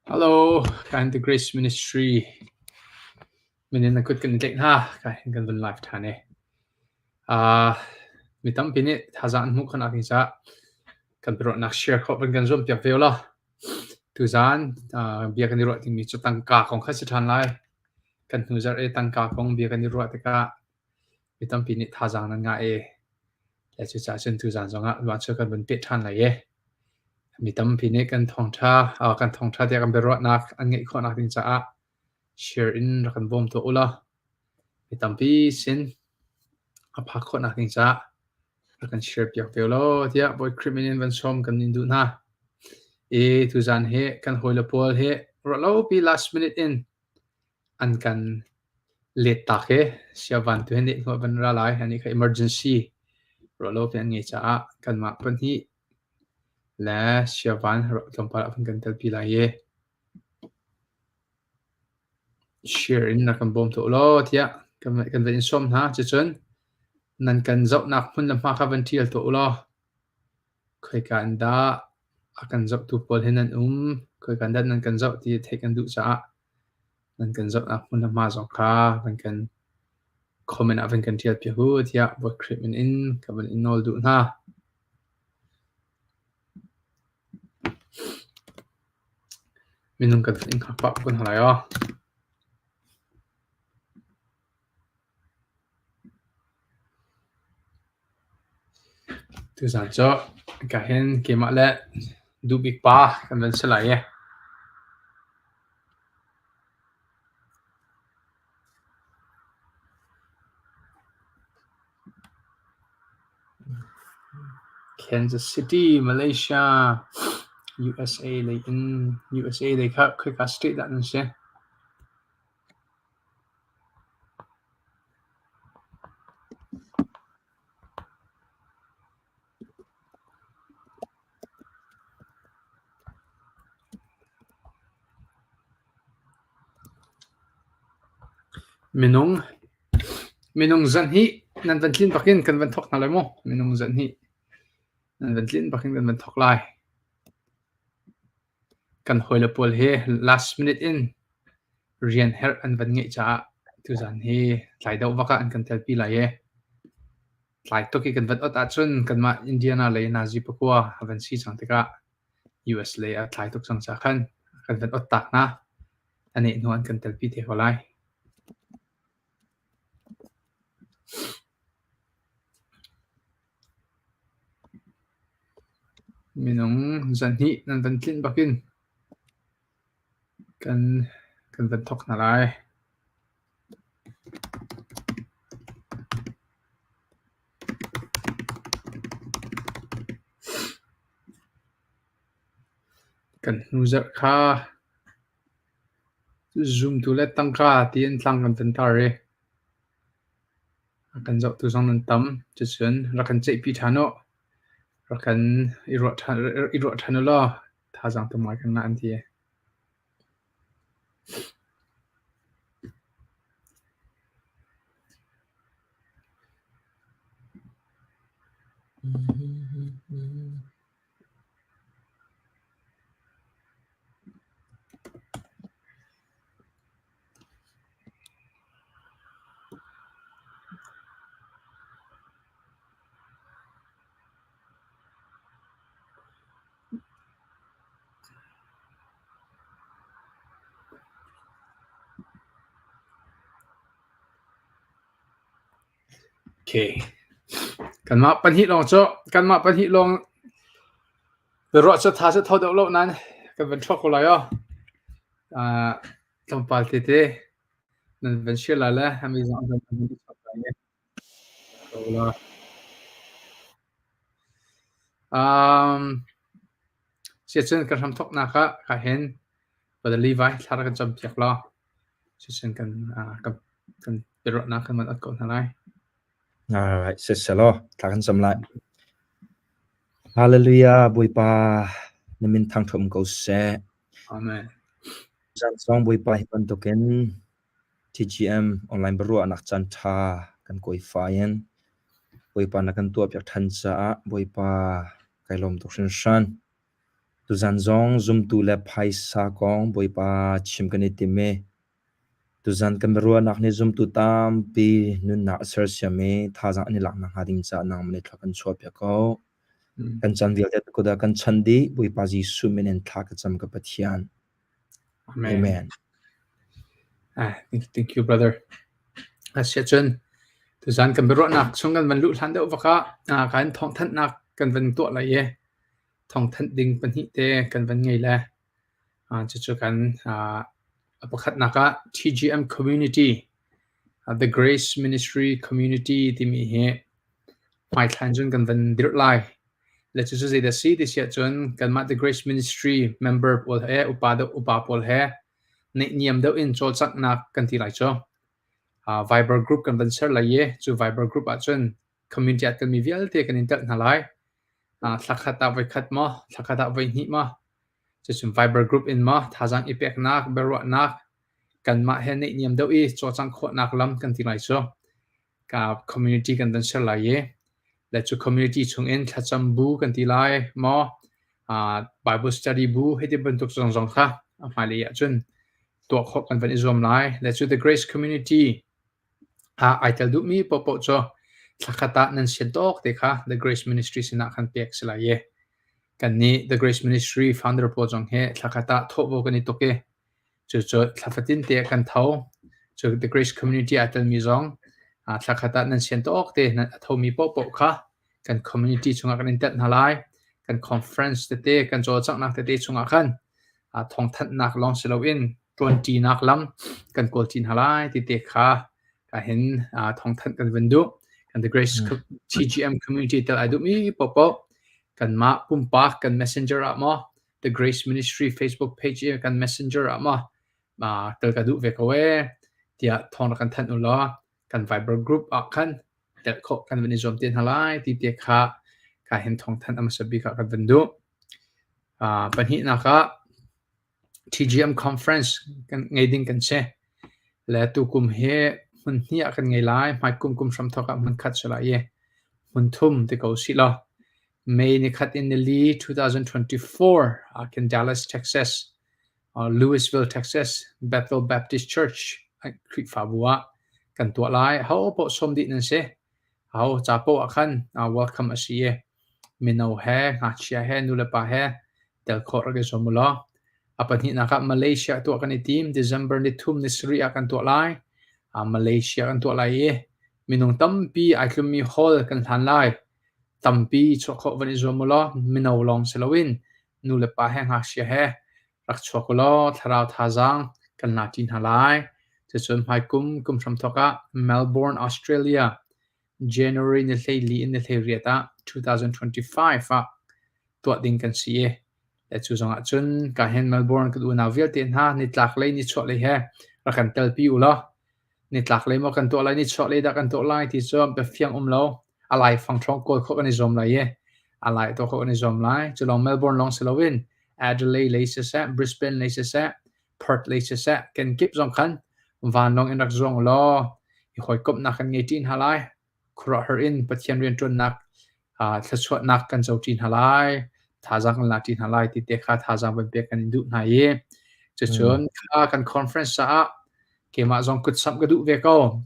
Hello, kan The Grace Ministry minin na kut kan i tlaih hna. Ka hin kan vun live ṭhan e. Uh, mi tampi nih thazaang an hmuh khawhnak ding caah kan biaruahnak share khawh van kan zuam piak ve law. Tuzaan uh, bia kan i ruah dingmi cu tangka kong kha si ṭhan lai. Kan hnu zarh i tangka kong bia kan i ruah tikah mi tampi nih thazaang nan ngah i le cucaah cun tuzaan zongah mah cu kan vun peh ṭhan lai i mi tampi nih kan thawngṭha uh, kan thawngṭha tiah kan biaruahnak an ngeih khawhnak ding caah share in rak kan bawm tuah u law mi tampi sin a phak khawhnak ding caah rak kan share piak ve law tiah Bawi Khrih min in van sawm kan in duh hna. I tuzaan hi kan hawile pawl hi ruahlopi last minute in an kan let tak hi siavan tu hi nih hnuah van ra lai ani kha emergency ruahlopi an ngei caah kanmah pahnih le siavan tlawmpal ah van kan telpi lai i share in rak kan bawm tuah ulaw tiah kan kan van in sawm hna. Cucun nan kan zohnak hmun le hma kha van ṭial tuah ulaw khoika in dah a kan zohtu pawl hi nan um, khoika in dah nan kan zoh ti theih kan duh caah nan kan zohnak hmun le hma zong kha van kan comment ah van kan ṭial piak u tiah Bawi Khrih min in ka van in nawl duh hna. Minung kan in hngak pah kun hna lai aw. Tuzaan cu ka hin keimah le duhbik pa kan van si lai i. Kansas City, Malaysia, USA lei in USA lei kha khoika state dah nan si? Minung minung zanhnih nan van tlin bakin kan van thawk hna lai mu. Minung zanhnih nan van tlin bakin kan van thawk lai. Kan hawile pawl hi last minute in rian herh an van ngeih caah tuzaan hi tlai deuh vak ah an kan telpi lai i tlai tuk i kan van ot ahcun kanmah Indiana lei nazi pakua a van si cang tikah US lei a tlai tuk cang caah khan kan van ot tak hna. A neh hnu an kan telpi te ko lai. Minung zanhnih nan van tlinh bakin kan kan van thawk hna lai. Kan hnu zarh kha zumtu le tangka tiin tlang kan van tar i a kan zohtu zong nan tam. Cucun rak kan ceihpi ṭhan uh. Rak kan i ruah ṭhan, i ruah ṭhan u law thazaang tam ngai kan ngah an ti. Okay. Kanmah pahnih lawng cu kanmah pahnih lawng biaruah cu tha cu tho deuh lo nain kan van chuak ko lai aw. Uh, tlawmpal tete nan van share lai le hami zong an van chuak lai. Um, siacun kan hramthawknak ah ka hin Brother Levi thla rak kan campiak law cucun kan uh, kan kan biaruahnak kan van at ko hna lai. Alright, siselaw thla kan cam lai. Hallelujah, Bawipa na min thangṭhat um ko seh. Amen. Zan song Bawipa hi bantukin TGM online biaruahnak caanṭha kan kawifa in Bawipa na kan tuahpiak ṭhan caah Bawipa kai lawm tuk hringhran. Tuzan zong zumtu le phaisa kong Bawipa chim kan i tim i tuzan kan biaruahnak nih zumtu tampi nunnak a sersiam i thazaang an i lak nakhnga ding caah nangmah nih thla kan chuahpiak ko. Kan caan vialte kut ah kan chanh dih. Bawipa Jesuh min in thla ka cam ka Pathian. Amen. Amen. Ah, thank you, brother. Asiahcun tuzan kan biaruahnak chung kan van luh hlan deuh vak ah ah, kan thawngthanhnak kan van tuah lai i thawngthanh ding pahnih te kan van ngei le ah, cucu kan ah, a pakhatnak ah TGM Community ah, The Grace Ministry Community timi hi hmaithlan cun kan van dirh lai. Le cucu zeidah si ti siah cun kanmah The Grace Ministry member pawl he upa deuh upa pawl he naihniam deuh in cawlcanghnak kan ti lai cu. Uh, Viber group kan van ser lai i cu Viber group ahcun community ah telmi vialte kan in telh hna lai. Uh, thlakhat ah voikhat maw, thlakhat ah voihnih maw, cucun Viber group in maw thazaang i peknak, biaruahnak, kanmah he naihniam deuh i cawlcangh khawhnak lam kan ti lai cu. Ka community kan van ser lai i le cu community chungin thlacam bu kan ti lai maw, uh, Bible study bu hei ti bantuk zong zong kha a hmailei ahcun tuah khawh kan van i zuam lai. Le cu The Grace Community ah ai tel duhmi paohpaoh cu thlakhat ah nan sian tawk te kha The Grace Ministry sinah khan pek si lai i kannih The Grace Ministry founder pawl zong hi thlakhat ah thawhvo kan i tuk i cucu thla fatin te kan tho. Cu The Grace Community aa telmi zong thlakhat ah nan sian tawk te nan a thomi paohpaoh kha kan community chungah kan in telh hna lai. Kan conference tete, kan cawlcanghnak tete chungah khan thawngthanhnak lawng si loin ṭuanṭinak lam kan kawl ṭi hna lai ti te kha ka hin thawngthanh kan vun duh. Kan The Grace TGM community tel ai duhmi paohpaoh kanmah pumpak kan messenger ah maw The Grace Ministry Facebook page i kan messenger ah maw tel ka duh ve ko ee tiah thawng rak kan thanh u law kan Viber group ah khan telh khawh kan van i zuam te hna lai ti te kha ka hin thawngthanh a hmasa bik ah kan van duh. Pahnihnak ah TGM conference kan ngei ding kan si. Le tukum hi hmun hnih ah kan ngei lai. Hmaikum kum hramthawk ah hmun khat si lai i hmun thum ti ko sih law. May ni khat in nili 2024 ah khin Dallas, Texas, Louisville, Texas, Bethel Baptist Church Khrihfabu ah kan tuah lai. Ho paoh sawm dih nan si. Ho ca paoh ah khan welcome a si i mino he, ngakchia he, nulepa he tel khawh rak i zuam u law. A pahnihnak ah Malaysia tuah kan i tim. December ni thum ni sarih ah kan tuah lai. Malaysia kan tuah lai i minung tampi ai tlummi hall kan hlan lai. Tampi chuah khawh van i zuam u law mino lawng si loin nulepa he ngakchia he rak chuak u law thlarau thazaang kan la ṭi hna lai. Cucun hmaikum kum hramthawk ah Melbourne, Australia January ni 14 in ni 18 ah 2025 ah tuah ding kan si i le cu zong ah cun ka hen Melbourne kan unau vialte hna nitlak lei nichuah lei he rak kan telpi u law nitlak lei maw kan tuah lai nichuah lei dah kan tuah lai ti cu biafiang um lo a lai fang ṭhawng kawl khawh kan i zuam lai i a lai tuah khawh kan i zuam lai cu lawng Melbourne lawng si loin Adelaide lei siseh Brisbane lei siseh Perth lei siseh kenkip zong khan vanlawng in rak zuang u law i hawikomhnak kan ngei ṭi hna lai khuaruahhar in Pathian rianṭuannak thluachuahnak kan co ṭi hna lai, thazaang kan la ṭi hna lai ti te kha thazaang van pek kan in duh hna i cucun kha kan conference caah keimah zong kutsamh ka duh ve ko.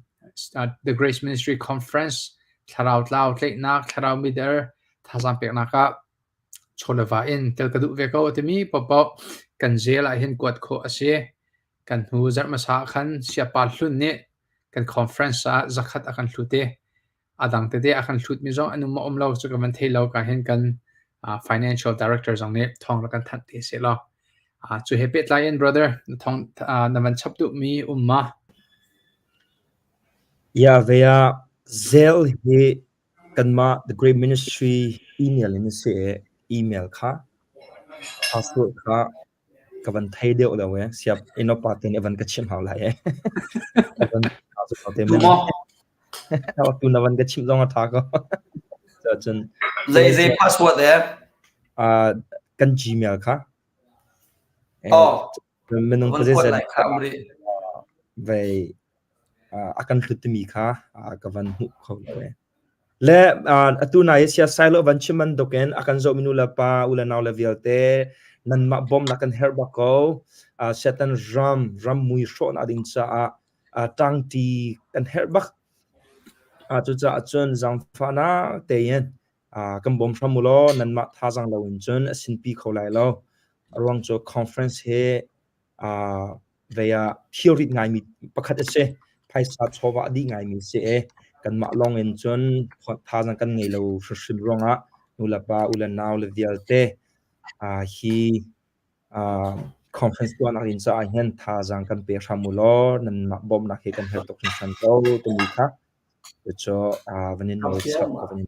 The Grace Ministry Conference thlarau tlau tlaihnak, thlarau mider thazaang peknak ah chaw le va in tel ka duh ve ko timi paohpaoh kan jail ah hin kuat khawh a si. Kan hnu zarh hmasa ah khan Siapa Hlun nih kan conference ah zakhat a kan hlut i a dang tete a kan hlutmi zong an um maw um lo cu ka van thei lo ka hin kan financial director zong nih thawng rak kan thanh te seh law. Cu he pehtlai in brother na thawng na van chap duhmi um ma? Ya ve ah Zelle hi kanmah The Great Ministry email in a si i email kha password kha Ka van thei deuh lo ee. Siap inn pa te nih a van ka chimh hau lai ee. Ka van Tu maw? Tu na van ka chimh zong a ṭha ko. Cun Zei zei password ee? Uh, kan Gmail kha. Oh. Minung Van kuat lai kha um rih. Vei a kan hlut timi kha ka van hmuh kho lo ee. Le atu nai sia sailo van chim bantukin a kan zohmi nu le pa u le nau le vialte nanmah bawmhnak kan herh bak ko. Satan ram ram mui hrawhnak ding caah ṭangṭi kan herh bak. Cucaah cun zaangfahnak tein kan bawm hram u law nanmah thazaang loin cun a sinpi kho lai lo. A ruang cu conference hi vei ah thilrit ngaimi pakhat a si. Phaisa chawva a dih ngaimi a si i kanmah lawng in cun thazaang kan ngei lo hrimhrim ruangah nulepa u le nau le vialte hi conference tuahnak ding caah hin thazaang kan pe hram u law nanmah bawmhnak hi kan herh tuk hringhran ko timi kha cucu van in nawl chap ka van in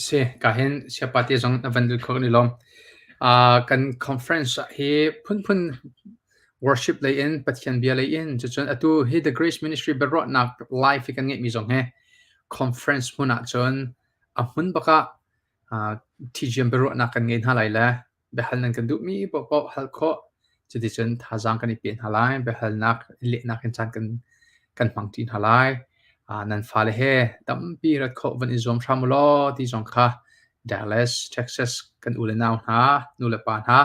Si, ka hin siapa te zong na van lut kho kan i lawm. Kan conference hi phunphun worship lei in Pathian bia lei in cucun atu hi The Grace Ministry biaruahnak live hi kan ngeihmi zong hi conference hmun ah cun a hmun bak ah TGM biaruahnak kan ngei hna lai le biahal nan kan duhmi paohpaoh hal khawh. Cuticun thazaang kan i pe hna lai. Biahalnak lehnak in caan kan kan hmangṭi hna lai. Nan fale he tampi rat khawh van i zuam hram u law ti zong kha Dallas, Texas kan u le nau hna, nu le pa hna,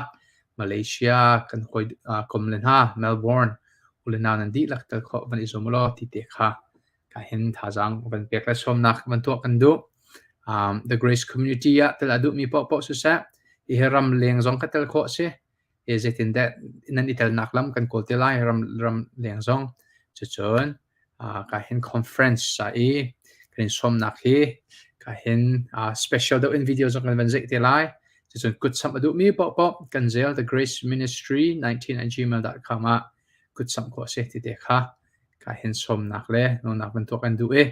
Malaysia kan hawi kom le hna, Melbourne u le nau nan dihlak tel khawh van i zuam u law ti te kha ka hin thazaang van pek le sawmnak van tuah kan duh. The Grace Community ah tel a duhmi paohpaoh siseh, hi ram leng zong kha tel khawh a si. Hi zeitindah nan i telnak lam kan kawl te lai ram ram leng zong. Cucun ka hin conference sa i kan in sawmnak hi ka hin special deuh in video zong kan van zeih te lai. Cucun kutsamh a duhmi paohpaoh kan zel The Grace Ministry 19 at gmail.com ah kutsamh khawh a si ti te kha ka hin sawmnak le nawlnak bantuk an duh i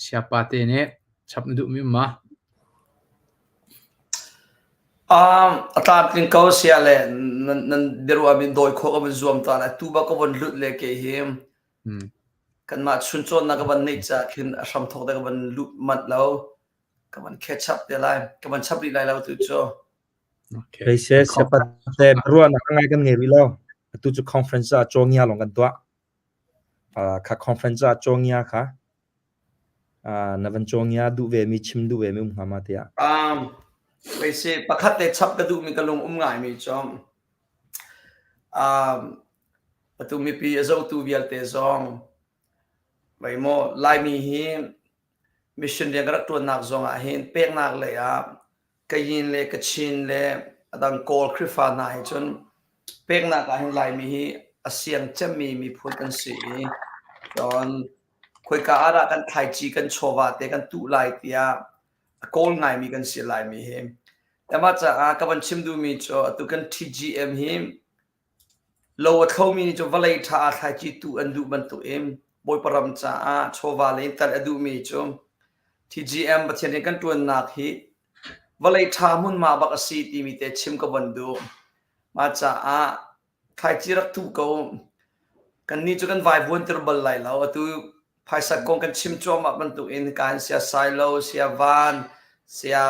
siapa te nih chap na duhmi um ma? Um, a tlamtling ko sia le nan nan biaruah min dawi khawh ka van zuam ta lai tu ba ka von lut le ke hi kanmah chuncawnnak ka van neih ca khin a hram thawk te ka van lut manh lo ka van catch up te lai ka van chap rih lai lo tu cu Okay. Kei se siapat te ruahnak ngai kan ngei rih lo. Atu cu conference ah cawngia lawng kan tuah. Kha conference ah cawngia kha na van cawngia duh ve mi chim duh ve mi um hnga ma tiah. Um, Kei pakhat te chap ka duh mi ka lung um ngai mi cu um, atu mipi a zotu vialte zong vai maw Laimi hi mission rian ka rak ṭuannak zong ah hin peknak lei ah Kayin le Kachin le a dang Kawl Khrihfa hna he cun peknak ah hin Laimi hi a siang cemmi miphun kan si i cun khoika ah dah kan thlaici kan chawva te kan tuh lai tiah a kawl ngaimi kan si Laimi hi. Amah caah ka van chim duhmi cu atu kan TGM hi Lo a thlomi nih cun vawlei ṭha ah thlaici tuh an duh bantukin Bawipa ram caah chawva lei in tal a duhmi cu TGM Pathian rian kan ṭuannak hi vawlei ṭha hmunhma bak a si timi te chim ka von duh. Mah caah thlaici rak tuh ko. Kannih cu kan vaivuanter bal lai lo. Atu phaisa kong kan chim cuahmah bantukin kaan sia Silo, sia Van, sia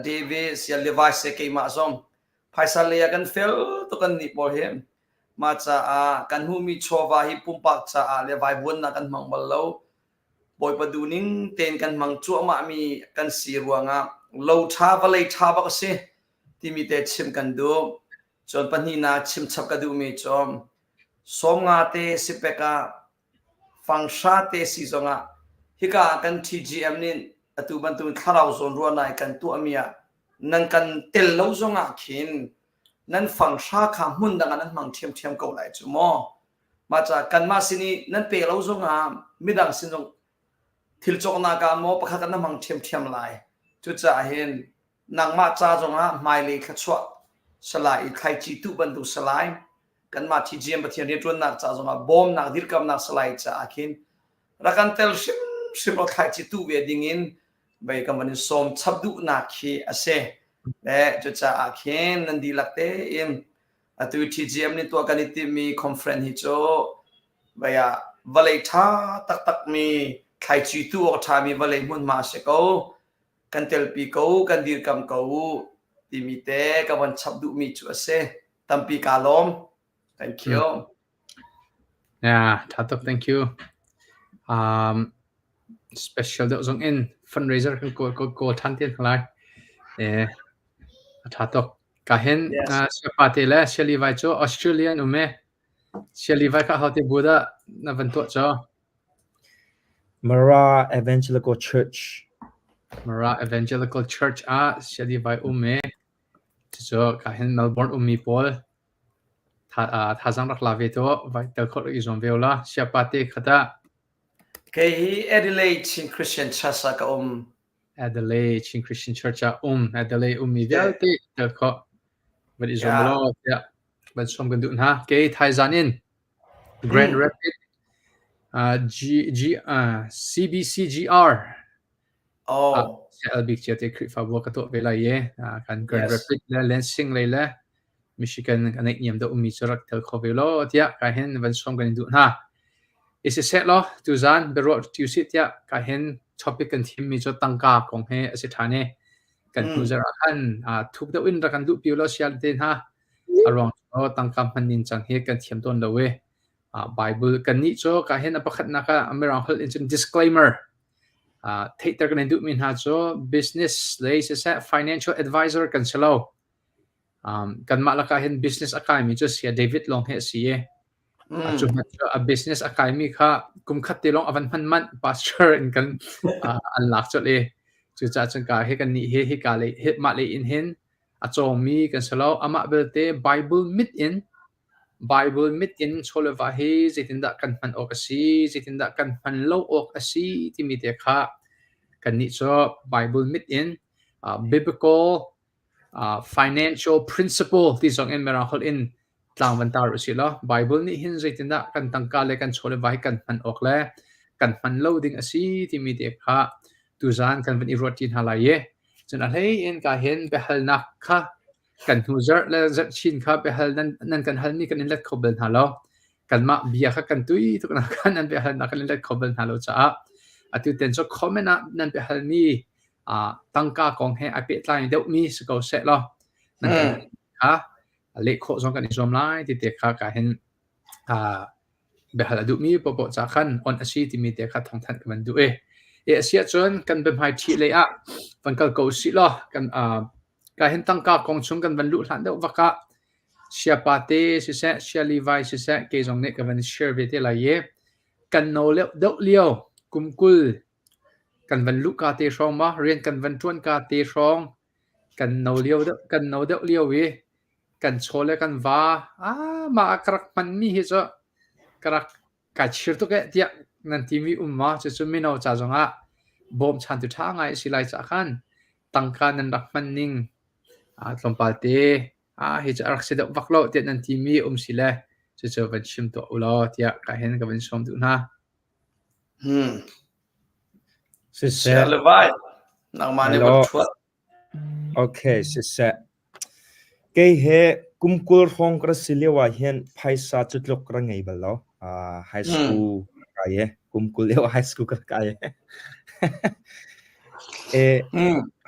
David, sia Levi, sia keimah zong Phaisa lei ah kan fel tuk kan nih pawl hi mah caah kan hmuhmi chawva hi pumpak caah le vaivuannak kan hmang bal lo. Bawipa duhning tein kan hmang cuahmahmi kan si ruangah lo ṭha vawlei ṭha bak a si timi te chim kan duh. Cun pahnihnak chim chap ka duhmi cu sawmnga te sipek ah Fanghra te si zongah hika ah kan TGM nih atu bantukin thlarau zawnruahnak i kan tuahmi ah nan kan tel lo zongah khin nan fanghra kha hmun dang ah nan hmang ṭhiamṭhiam ko lai cu maw. Mah caah kanmah sin i nan pe lo zongah midang sin zong thil cawknak ah maw pakhat ah na hmang ṭhiamṭhiam lai. Cucaah hin nangmah ca zongah hmailei thluachuah salai i thlaici tuh bantuk salai kanmah TGM Pathian rianṭuannak ca zongah bawmnak dirkamnak salai caah khin rak kan tel hrimhrim lo thlaici tuh ve dingin vei kan van in sawm chap duhnak khi a si. Le cucaah khin nan dihlak tein atu TGM nih tuah kan i timhmi conference hi cu vei ah vawlei ṭha taktakmi thlaici tuh awk a ṭhami vawlei hmunhma a si ko. Kan telpi ko, kan dirkam ko timi te ka von chap duhmi cu a si. Tampi kaa lawm. Thank you. Yeah, tha tuk, thank you. Um, special deuh zong in fundraiser kan kawl kawl kawl than te lai. Eh, a tha tuk. Ka hin Yes. uh, siapa te le Sia Levi cu Australian um e. Sia Levi kha hau te bu dah na van tuah cho. Mara Evangelical Church. Mara Evangelical Church ah Sia Levi um e. Cucu ka hin Melbourne ummi pawl Thazaang rak la ve tuah, vai tel khawh rak i zuam ve u la. Siapa te kha tah? Kei hi Adelaide Chin Christian Church ah ka um. Adelaide Chin Christian Church ah um. Adelaide ummi vialte tel khawh van i zuam law tiah van sawm kan duh hna. Kei thaizan in Grand Rapid uh, G, G, uh, CBCGR Oh. Albik cia te Khrihfabu ka tuah ve lai i kan Grand Rapid le Lansing lei le Michigan a naihniam deuh ummi cu rak tel kho ve law tiah kai hin van sawm kan in duh hna. I siseh law tuzan biaruah ṭi usih tiah kai hin topic kan thimmi cu tangka kong he a si ṭhan i kan hnu zarh ah khan thuk deuh in rak kan duhpi law sial te hna. A ruang cu tangka hman ning cang hi kan thiam tawn lo i Bible kannih cu ka hin a pakhatnak ah Mirang holh in cun disclaimer theihter kan in duhmi hna cu business lei siseh financial advisor kan si lo. Kanmah lakah hin business a kaimi cu Saya David lawng hi a si i cu hmanh cu a business a kaimi kha kum khat te lawng a van hman manh pastor in kan an lak colh i cucaah cun ka hi kannih hi hika lei mah lei in hin a cawngmi kan si lo. Amah belte Bible mit in Bible mit in chawleva hi zeitindah kan hman awk a si, zeitindah kan hman lo awk a si timi te kha kannih cu Bible mit in biblical financial principle ti zong in Mirang holh in tlang van tar usih law Bible nih hin zeitindah kan tangka le kan chawleva hi kan hman awk le kan hman lo ding a si timi te kha tuzaan kan van i ruat ṭi hna lai i cun a hlei in ka hin biahalnak kha Kan hnu zarh le zarhchin kha biahal nan, nan kan halmi kan in let kho bal hna lo. Kanmah bia kha kan tui tuk nak khan nan biahalnak kan in let kho bal hna lo caah atu ten cu comment ah nan biahalmi uh, tangka kong he ai pehtlai deuhmi si ko seh law nan kan kha leh khawh zong kan i zuam lai ti te kha ka hin uh, biahal a duhmi popoh ca khan on a si timi te kha thawngthanh ka van duh i. E a si ahcun kan biahmai ṭhi lei ah van kal ko usih law kan uh, Ka hin tangka kong chung kan van luh hlan deuh vak ah siapa te siseh, sia Levi siseh, kei zong nih ka van share ve te lai i kan no deuh lio kum 20 kan van luh ka te hrawng ma rian kan van ṭuan ka te hrawng kan no lio deuh kan no deuh lio i kan chaw le kan va ah mah ah ka rak hmanmi hi cu ka rak Kai chir tuk eh tiah nan timi um ma cucu mino ca zongah bawmchantu ṭha ngai a si lai caah khan tangka nan rak hman ning tlawmpal te hi cu a rak si deuh vak lo tiah nan timi um si le cucu van chim tuah u law tiah ka hin ka van sawm duh hna. Hmm. Siseh. Le vai. Nangmah nih van ṭhuat. Okay, siseh. Kei he kum 20 hrawng ka si lio ah hin phaisa cu tluk ka rak ngei bal lo. High school ka kai i kum 20 lio ah high school ka rak kai.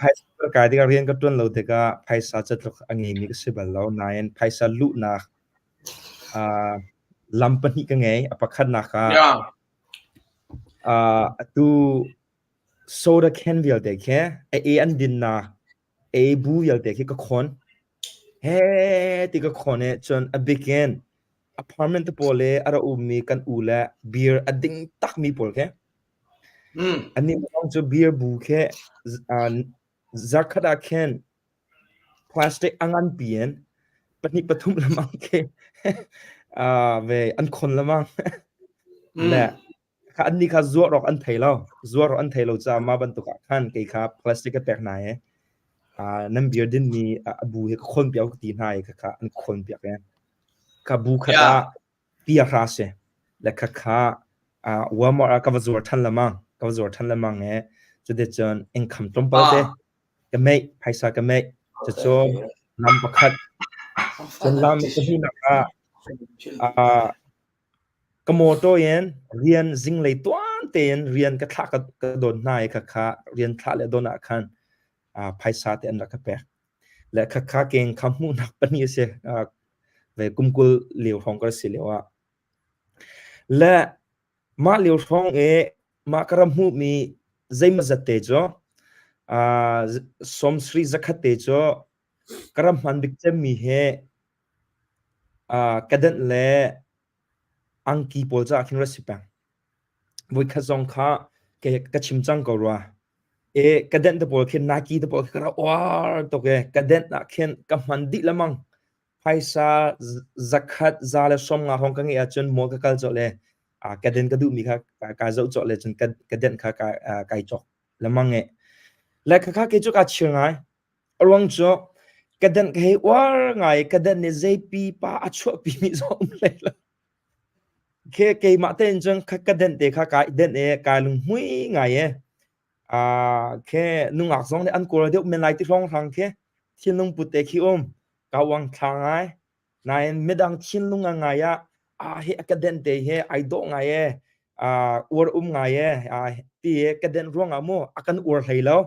High school ka kai tikah rian ka ṭuan lo tikah phaisa cu tluk a ngeimi ka si bal lo. Nain phaisa luhnak lam pahnih ka ngei. A pakhatnak ah atu soda can vialte khi a e an dinnak ei bu vialte khi ka khawn. He ti ka khawn i cun a bik in apartment te pawl i a ra ummi kan u le beer a ding takmi pawl khi. Anih lawng cu beer bu khi zarkhat ah khin plastic a nganpi in pahnih pathum lamang khi ve an khon lamang. Le Kha annih kha zuar awk an thei lo. Zuar awk an thei lo caah mah bantuk ah khan kei kha plastic ka pek hna i nan beer dinmi a bu hi ka khawnpiak ka ti hna i khakha an khawnpiak i kha bu khat ah tia hra si le khakha Walmart ah ka va zuar ṭhan lengmang ka va zuar ṭhan lengmang i cuticun income tlawmpal te ka meih phaisa ka meih cucu lam pakhat cun lam pahnihnak ah Ka mawtaw in rian zinglei tuan tein rian ka thlah ka don hna i khakha rian thlah le don ah khan phaisa te an rak ka pek. Le khakha keng kha hmuhnak pahnih a si. Ve kum 20 lio hrawng ka si lio ah. Le mah lio hrawng i mah ka ram hmuhmi zeimawzat te cu sawmsarih zakhat te cu ka ram hman bik cemmi hi kedanh le angki pawl caah khin rat si peng. Voikhat zong kha ka chim cang ko rua. E kedanh te pawl khin Nike te pawl khi ka rak uar tuk e. Kedanh ah khin ka hman dih lemang. Phaisa zakhat za le 50 hrawng ka ngeih ahcun mall ka kal colh i kedanh ka duhmi kha kaa zoh colh le cun kedanh kha kai cawk lemang e. Le khakha kei cu kaa chir ngai. A ruang cu kedanh ka hei uar ngai i kedanh nih zei pipa a chuahpimi zong um hlei lo. Khi keimah tein cun ka denh te kha kai denh i kai lunghmui ngai i khi nungak zong nih an kawl deuh men lai ti hrawnghrang khi thinlung put te khi um ka uang thla ngai. Nain midang thinlung a ngai ah ah hi a ka denh te hi ai dawh ngai e uar um ngai e ti i ka denh ruangah mu a kan uar hlei lo.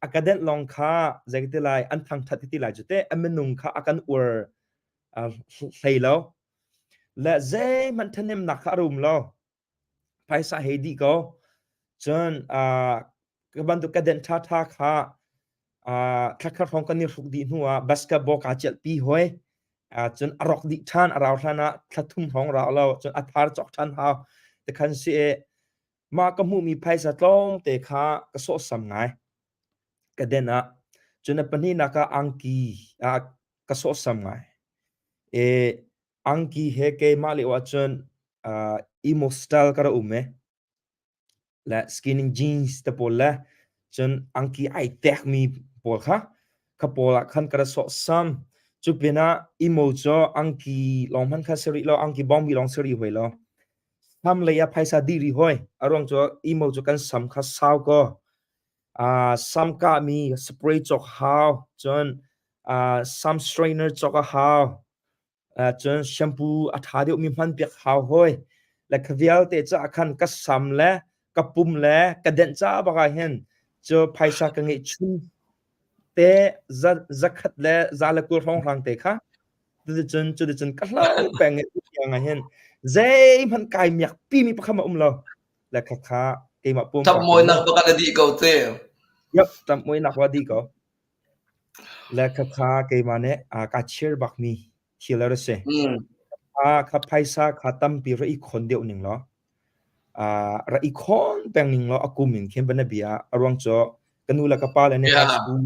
A ka denh lawng kha zei ti lai an thangthat ti lai cu teh a minung kha a kan uar hlei lo. Le zeihmanh ṭhahnemnak kha a rum lo. Phaisa hei dih ko. Cun ka bantuk ka denh ṭhaṭha kha thlakhat hrawng kan i hruk dih hnu ah basketball kaa celhpi hoi. Cun a rawk dih ṭhan, a rau hlan ah thla thum hrawng rau lo, cun a thar cawk ṭhan hau. Tikhan si i mah ka hmuhmi phaisa tlawmte kha ka sawhsam ngai. Ka den ah. Cun a pahnihnak ah angki ah ka sawhsam ngai. I angki he keimah lio ahcun uh, emo style ka ra um e. Le skinny jeans te pawl le cun angki ai tekmi pawl kha kha pawl ah khan ka ra sawhsam. Cu pinah emo cu angki lawng hmanh kha si rih lo, angki bawngbi lawng si rih hoi lo. Sam lei ah phaisa dih rih hoi. A ruang cu emo cu kan sam kha sau ko. Sam kahmi spray cawk hau, cun sam straightener cawk a hau, cun shampoo a ṭha deuhmi hmanpiak hau hoi. Le kha vialte caah khan ka sam le ka pum le ka denh ca bak ah hin cu phaisa ka ngeih chun te zakhat le 120 hrawnghrang te kha cuticun cuticun ka hlau peng i tiang ah hin zeihmanh kai miak pimi pakhat a um lo. Le khakha keimah pumpak Ṭamhmoinak bak ah na dih ko te. Yep, ṭamhmoinak wa dih ko. Le khakha keimah nih kaa chir bakmi thil a si. Kha phaisa kha tampi ra i khon deuh ning law ra i khon peng ning law a kum in khin bana bia a ruang cu ka nu le ka pa le nih high school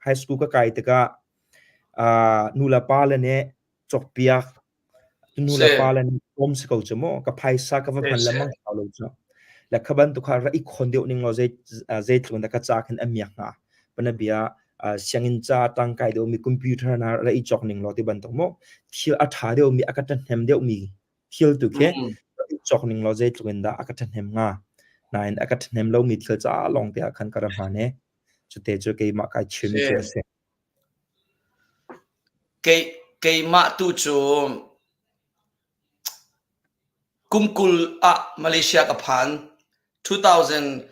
high school ka kai tikah nu le pa le nih cawkpiak Nu le pa le nih pawm si ko cu mu. Ka phaisa ka va hman lengmang hau lo cu. Le kha bantuk kha ra i khon deuh ning law zeitluk in dah ka ca khin a miak hnga. Panabia sianginn ca tangkai deuhmi computer hna ra i cawk ning law ti bantuk mu. Thil a ṭha deuhmi a ka ṭhahnem deuhmi thil tu khi ra i cawk ning law zeitluk in dah a ka ṭhahnem hnga. Nain a ka ṭhahnem lomi thil caah lawng te ah khan ka ra hman i cute cu keimah kai chimmi cu a si. Keimah tu cu kum 20 ah Malaysia ka phan. 2004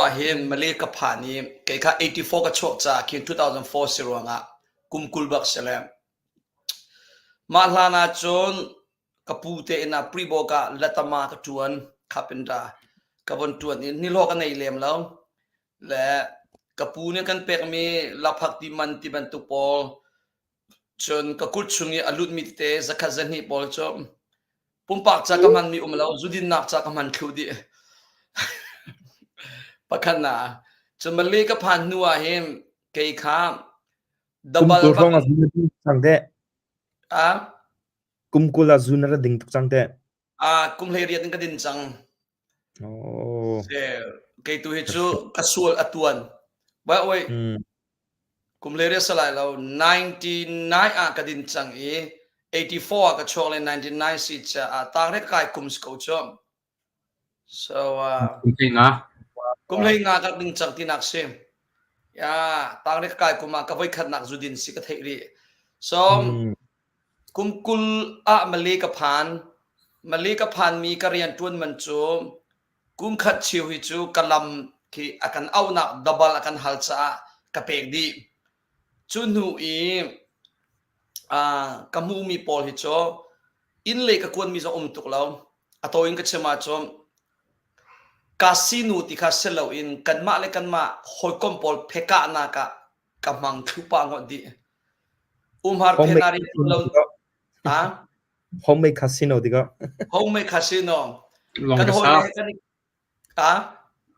ah hin Malay ka phan i kei kha 84 ka chuak caah khin 2004 si ruangah kum 20 bak si le. Mah hlan ah cun ka pu te inn ah Pribawk ah letama ka ṭuan carpenter ka von ṭuan i nihlawh ka nei lem lo. Le ka pu nih kan pekmi lakphak ti man ti bantuk pawl cun ka kut chung i a lutmi tete zakhat zahnih pawl cu pumpak ca ka hmanmi um lo zudinnak ca ka hman thlu dih. Pakhat na cun Malay ka phan hnu ah hin kei kha Kum double 20 bak hrawng ah zun na ding cang teh. ah Kum 20 ah zun na ra ding tuk cang teh. ah kum 18 in ka din cang. Oh. Kei tu hi cu ka sual a tuan. By the way, kum le ria salai lo 99 ah ka din cang i 84 ah ka chuak le 99 si caah tang re kai kum si ko cu. So uh, Kum hlei nga. kum hlei nga ka ding cang tinak si. Ya, tang re kai kum ah ka voi khatnak zu din si ka theih rih. So Kum 20 ah Malay ka phan. Malay ka phanmi ka rianṭuan man cu kum khat cheu hi cu ka lam khi a kan auhnak double a kan hal caah ka pek dih. Cu hnu i ka hmuhmi pawl hi cu. Inn lei ka kuanmi zong um tuk lo. A tawi in ka chim ahcun casino ti kha si loin kanmah le kanmah hawikom pawl phekahnak ah ka hmang thlu pah ngawt dih. Umhar phenari lo ha? Homemade casino tikah. Homemade casino. Kan hawi le kan Ha?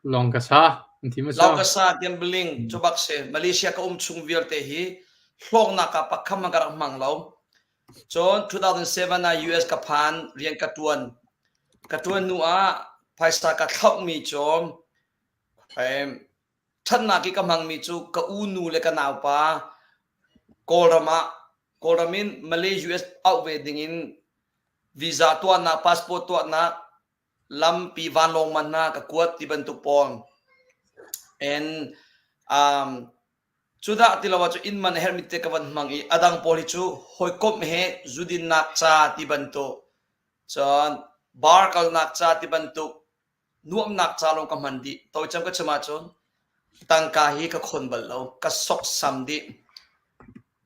Long ka sa. An thi ma Long ka sa gambling cu bak si. Malaysia ka um chung vialte hi hlawknak ah pakham ka rak hmang lo. Cun 2007 ah US ka phan rian ka tuan. Ka tuan nu ah phaisa ka thlauhmi cu ṭhatnak i ka hmangmi cu ka u nu le ka naupa Kawlram ah Kawlram in Malay US auh ve ding in visa tuahnak passport tuahnak lampi vanlawng man hna ka kuat ti bantuk pawl. And um, cu dah ti lo ah cu inn man a herhmi te ka van hmang i a dang pawl hi cu hawikomh he zudinnak ca ti bantuk cun bar kalnak ca ti bantuk nuamnak ca lawng ka hman dih. Tawicam ka chim ahcun tangka hi ka khon bal lo, ka soksam dih.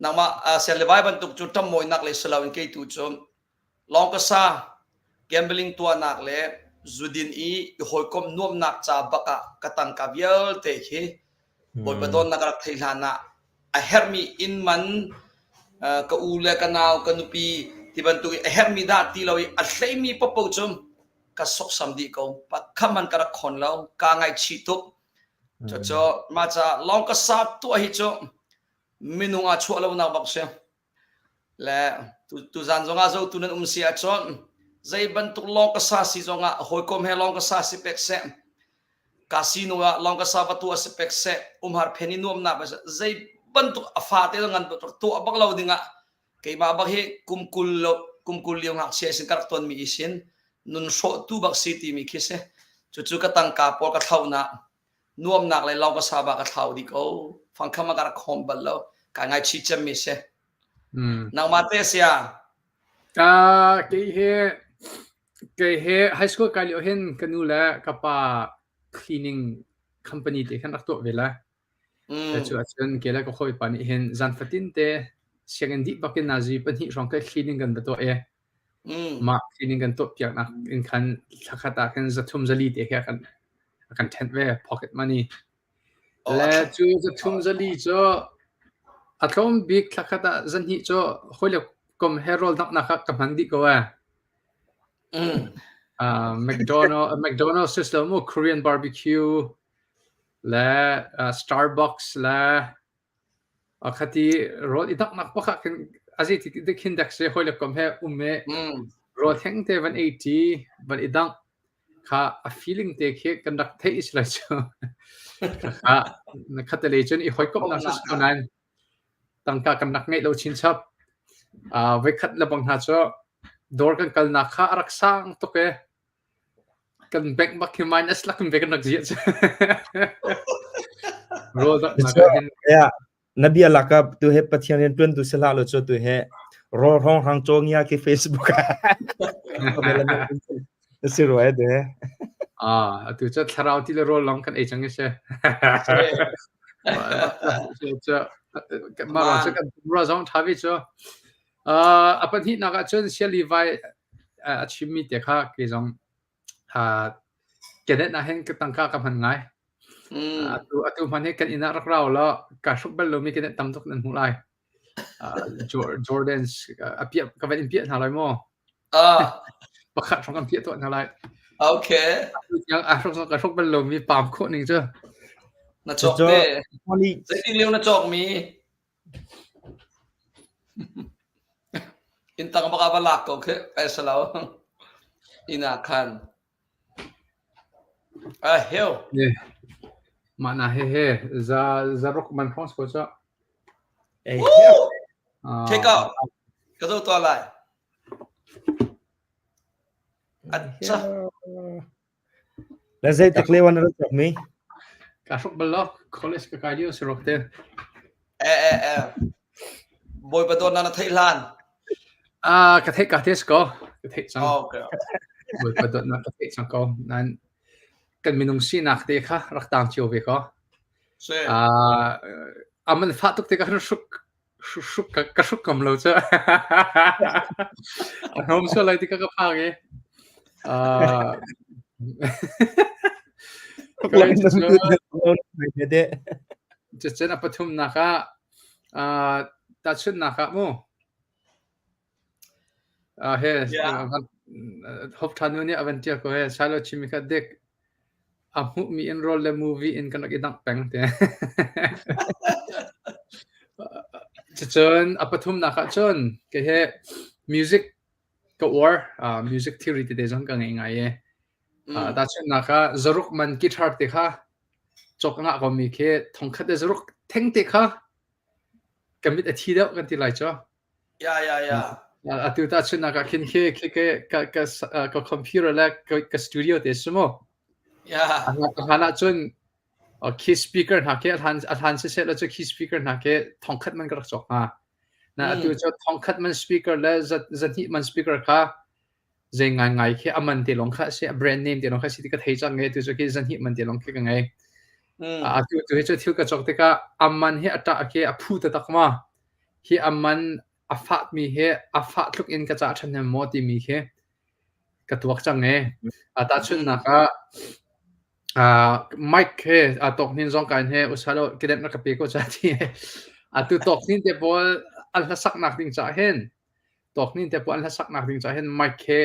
Nangmah uh, sian le vai bantuk cu ṭammawinak le si loin kei tu cu Lawngkasa gambling tuahnak le zudin i i hawikomh nuamhnak ca bak ah ka tangka vialte khi Bawipa dawtnak ka rak theih hlan ah a herhmi inn man ka u le ka nau ka nupi ti bantuk i a herhmi dah ti lo i a hleimi paohpaoh cu ka soksam dih ko. Pakhat hmanh ka rak khon lo. Kaa ngaihchih tuk. Cucu mah caah lawngkasa tuah hi cu minung aa chuah lonak bak si. Le tuzan zongah zotu nan um si ahcun zei bantuk lawng ka sa si zongah hawikom he lawng ka sa si pek seh casino ah lawng ka sa va tuah si pek seh umhar phen i nuamnak zei bantuk a fate ngan tuah bak lo dingah keimah bak hi kum kul lo kum kul lio ngakchia sin ka rak ton mi isin nun hrawhtu bak si timi khi si cucu ka tangka pawl ka thlauhnak nuamnak le lawng ka sa ba ka thlau dih ko fangkham a ka rak khawm bal lo ka ngaichih cemmi si nangmah te sia Kei he kei he high school kai lio hin ka nu le ka pa cleaning company te khan rak tuah ve la. Cu ahcun ke le ka hawipa nih hin zan fatin te sianginn dih bakin nazi pahnih hrawng kai cleaning kan va tuah i Mah sining kan tuahpiaknak in khan thlakhat ah khan zathum zali te khi a kan a kan ṭhenh ve pocket money. Le cu zathum zali cu a tlawm bik thlakhat ah zahnih cu hawile kom he rawl danghnak ah ka hman dih ko ee. Uh, McDonald, McDonald's si lo mu Korean barbecue le uh, Starbucks le Khati rawl i daknak pakhat khin a zei ti khin dek si hawi le kom he um i rawl theng te van ei ṭi van i dangh kha a feeling te khi kan rak theih si lai cu. Khakha khatalei cun i hawikomhnak si ko nain tangka kan rak ngeih lo chinchap. Voikhat le bang hna cu dawr kan kalnak kha a rak sang tuk i Kan bank bak hi minus lak in ve kan rak ziah cu. Rawl donghnak ah hin Yeah. Na bia lak ah tu he Pathian rian tuan tu si hlah lo cu tu he rawl hrawng hrang caw ngia khi Facebook ah. Si rua e de. Ah, atu cu thlarau ti le rawl lawng kan ei cang i si. Cu mah ruang cu kan pumrua zong ṭha ve cu. Uh, a pahnihnak ah cun Siali vai a chimmi te kha kei zong uh, kedenh ah hin ka tangka ka hman ngai. Atu atu hman hi kan inn ah rak rau law ka hruk bal lomi kedenh tam tuk nan hmuh lai. Uh, Jordans a piah ka van in piah hna lai maw? Ah. Pakhat hrawng kan piah tuah hna lai. Okay. Atu tiang a hruk ka hruk bal lomi paam khawh ning cu. Na cawk te. Zeitin lio na cawk mi? Inn tang bak ah va lak ko khi ai si lo. Inn ah khan. Ah heu. Mah na he he za za ruk man hrawng si ko cu. Ei. Take out. Ka zo tuah lai. Acha. Na zeitik lio ah na rak cawkmi? Kaa hruk bal lo. College ka kai lio si rok te. Eh eh eh. Bawipa dawtnak na theih hlan. Ah, ka theih ka te si ko. Ka theih cang. Oh, okay. Bawipa dawtnak ka theih cang ko. Nan kan minung sinak te kha rak tang cio ve ko. Si. Ah, aman fa tuk te ka hruk. Hruk ka hruk ngam lo cu. A hnawm sual lai ti ka ka phang i. Cucun a pathumnak ah tahchunhnak ah mu he Hope Tha nu nih a van ṭial ko he Silo chimmi kha dik a hmuhmi in rawl le movie in kan rak i dangh peng te. Cucun a pathumnak ah cun kei he music ka uar music theory tete zong ka ngei ngai i tahchunhnak ah zaruk man guitar te kha cawk a ngah komi khi thongkhat le zaruk theng te kha ka mit a thi deuh kan ti lai cu. Ya ya ya. Atu tahchunhnak ah khin khi khi ka ka ka computer le ka studio te si mu. Yeah. A hlan ah cun khi speaker hna khi a hlan a hlan siseh lo cu khi speaker hna khi thongkhat man ka rak cawk hna. Na atu cu thongkhat man speaker le zahnih man speaker kha zei ngaingai khi a man te lawng kha a si, a brand name te lawng kha a si ti ka thei cang i atu cu khi zahnih man te lawng khi ka ngei. Atu tu hi cu thil ka cawk tikah a man hi a ṭah khi a phu taktak ma. Hi a man a fahmi hi a fah tluk in ka cah ṭhahnem maw timi khi ka tuak cang i. Tahchunhnak ah mic he aa tawk hnin zong ka in he usalo kedanh rak ka pe ko ca ti. Atu tawk hnin te pawl an hlasaknak ding cah hin tawk hnin te pawl an hlasaknak ding cah hin mic he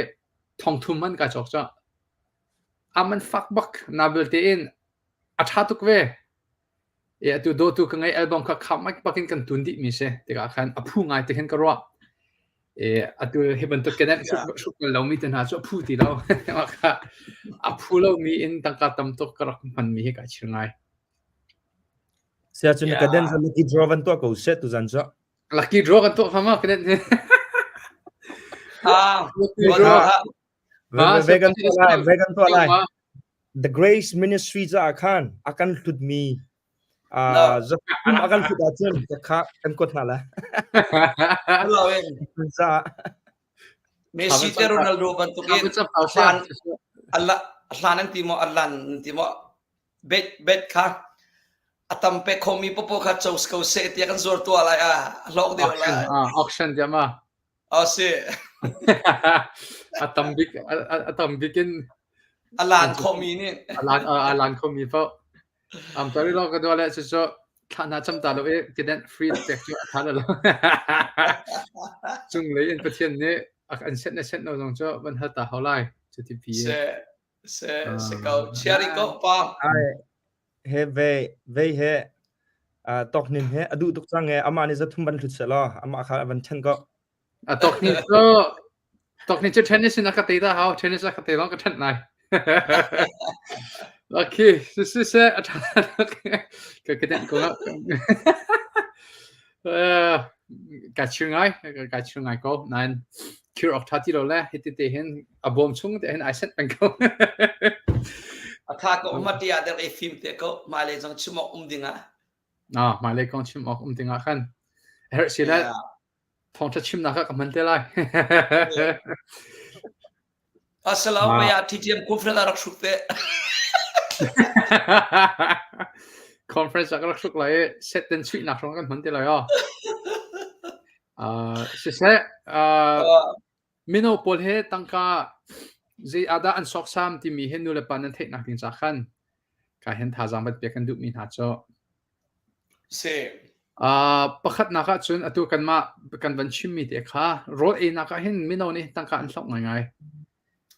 thongthum man ka cawk cah. A man fak bak na belte in a ṭha tuk ve. E atu dawtu ka ngei album kha kha mic bak in kan tun dih mi si tikah khan a phu ngai te khin ka ruah. E atu hi bantuk kedenh hruk bal lomi te hna cu a phu ti lo. Kha a phu lomi in tangka tam tuk ka rak hman mi hi ka chir ngai. Sia cun ka den lucky draw van tuah ko seh tuzan cu. Lucky draw kan tuah fama kedenh hi. Ah, Lucky draw. Vegan tuah lai, vegan tuah lai. The Grace Ministry caah khan a kan hlutmi zathum a kan hlut ahcun kha kan kuat hna lai. Messi te Ronaldo bantukin hlan an ti maw allan an ti maw bet bet kha a tam pe khomi popo kha cho ko se tiah kan zuar tua lai a hlawk deuh lai. Auction tiah ma. A si. A tam bik a tam bik in a lan khomi nih a lan a lan khomi paoh. Am tori lo ka dua le cu cu thla hna cham ta lo i kedenh free pek cu a tha lo. Cung lei in Pathian nih an set na set no zong cu van hal ta hau lai. Cu ti pi. Se se se ko chiari ko pa. Ai he ve ve he tawk nin he a duh tuk cang e amah nih zathum van hlut seh law amah kha van ṭhen ko. A tawk ni cu tawk ni cu tennis in a ka tei ta hau tennis a ka tei lawng ka ṭhen lai. Okay, si si se a ṭha ka ka den ko la. Ka chir ngai ka chir ngai ko nain cure awk ṭha ti lo le hiti te hin a bawm chung te hin ai set peng ko. A tha ko mati ah der ei fim te ko hmailei zong chim awk um ding ah. Ah hmailei kong chim awk um ding ah khan herh si le thawngṭha chimnak ah ka hman te lai. Asalaam maya TTM conference ah rak hruk te. Conference ah ka rak hruk lai i set ten chuihnak hrawng kan hman te lai aw. Siseh, mino pawl he tangka zei ah dah an sawksam timi hi nulepa nan theihnak ding ca khan ka hin thazaang van pek kan duhmi hna cu. Si. Pakhatnak ah cun atu kanmah kan van chimmi te kha rawl einak ah hin mino nih tangka an hloh ngaingai.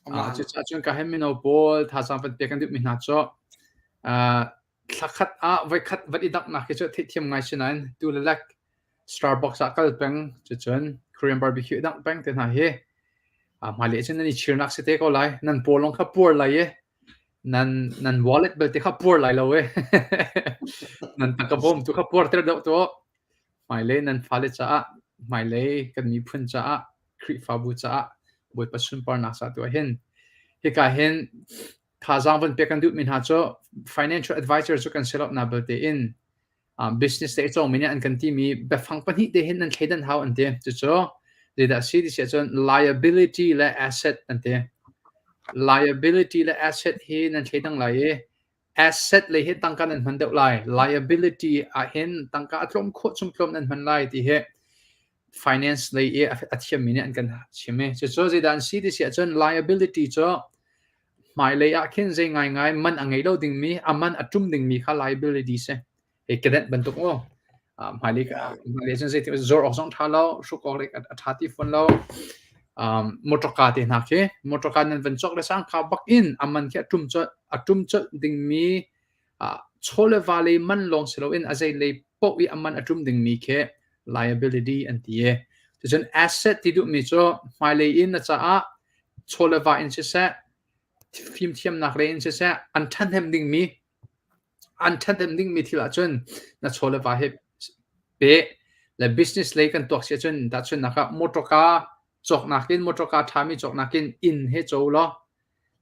Cucaah cun ka hin mino pawl thazaang van pek kan duhmi hna cu thlakhat ah voikhat van i danghnak hi cu theihthiam ngai si nain tu le lek Starbucks ah kal peng cucun Korean barbecue i dangh peng te hna hi hmailei cun nan i chirnak si te ko lai. Nan paw lawng kha puar lai i nan nan wallet belte kha puar lai lo i nan tangka bawm tu kha puar ter deuh tuah. Hmailei nan fale caah hmailei kan miphun caah Khrihfabu caah Bawipa sunparnak caah tu ah hin hika hin thazaang van pek kan duhmi hna cu financial advisor cu kan si lo na belte in business te cawngmi nih an kan timi biafang pahnih te hin nan thleidan hau an ti. Cucu zeidah a si ti si ahcun liability le asset an ti. Liability le asset hi nan thleidang lai i Asset lei hi tangka nan hman deuh lai. Liability ah hin tangka a tlawm khawh chung tlawm nan hman lai ti hi finance lei i a thiammi nih an kan chim i cucu zeidah an si ti si ahcun liability cu hmailei ah khin zei ngaingai man a ngei lo dingmi a man a ṭum dingmi kha liability si. Hei kedenh bantuk mu. Hmailei hmailei cun zeitin zor awk zong ṭha lo, hruk awk a ṭha ti fawn lo. Motorka te hna khi motorka nan van cawk le cangka bak in a man khi a ṭum colh a ṭum colh dingmi chaw le va lei man lawng si loin a zei lei paoh i a man a ṭum dingmi khi liability an ti i cucun asset ti duhmi cu hmailei in na caah chaw le va in siseh fimthiamnak lei in siseh an ṭhahnem dingmi an ṭhahnem dingmi thil ahcun na chaw le va hi pe le business lei kan tuak si ahcun tahchunhnak ah motorka cawknak in motorka ṭhami cawknak in inn he co law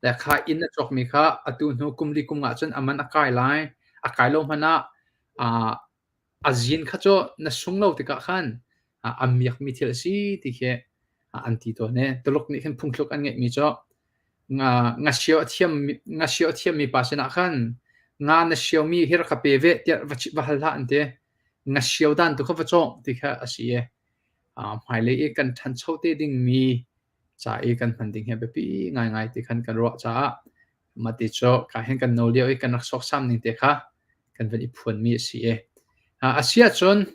le kha inn na cawkmi kha atu hnu kum li kum nga cun a man a kai lai a kai lo hmanh ah a zin kha cu na sung lo tikah khan a miakmi thil a si ti khi an ti tawn i Tuluk nih khin phungthluk an ngeihmi cu nga sio a thiam nga sio a thiammi pa sinah khan nga na siomi hi rak ka pe ve tiah va hal hlah an ti. Nga sio dan tu kha va cawng ti kha a si i hmailei i kan ṭhancho te dingmi ca i kan hman ding hi a biapi ngaingai ti khan kan ruah caah mah ti cu ka hin kan no lio i kan rak sawksam ning te kha kan van i phuanmi a si i a si ahcun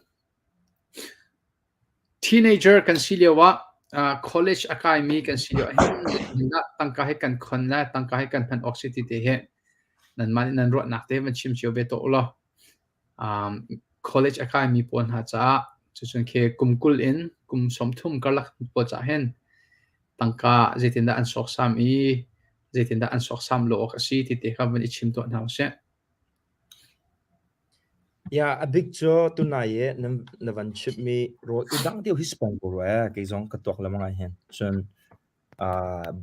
Teenager kan si lio ah college a kaimi kan si lio ahhin tangka hi kan khon le tangka hi kan hman awk si ti te hi nanmah nih nan ruahnak te van chim cio ve tuah ulaw. College a kaimi pawl hna caah cucun khi kum 20 in kum 30 karlak pawl caah hin tangka zeitindah an sawksam i zeitindah an sawksam lo awk a si ti te kha van i chim tuah hna usih. Ya, a bik cu tunai i na van chimhmi rawl i dang deuh hi si peng ko rua ee. Kei zong ka tuak lengmang ahhin. Cun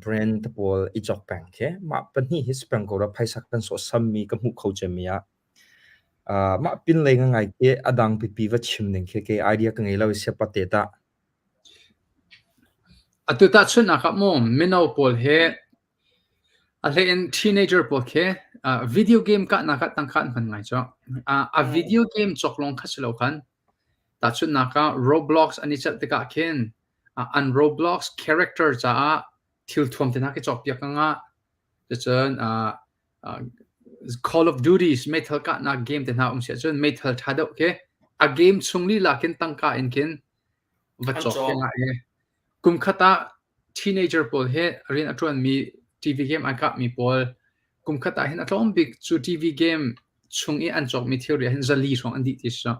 brand te pawl i cawk peng khi. Mah pahnih hi si peng ko rua. Phaisa kan sawhsammi ka hmuh kho cemmi ah. Mah pinlei ngangai khi a dang pipi va chim ning khi kei idea ka ngei lo i siapate tah. Atu tahchunhnak ah mu mino pawl hi A hlei in teenager pawl khi video game kahnak ah tangka an hman ngai cu. A video game cawk lawng kha si lo khan. Tahchunhnak ah Roblox an i celh tikah khin an Roblox character caah thilthuam te hna khi cawkpiak a ngah. Cucun Call of Duty meithal kahnak game te hna um si ahcun meithal ṭha deuh khi a game chung lila khin tangka in khin va cawk khi ngah i kum khat ah Teenager pawl hi rian a ṭuanmi TV game ai kapmi pawl kumkhat ah hin a tlawm bik cu TV game chung i an cawkmi thilri ah hin 400 hrawng an dih ti si.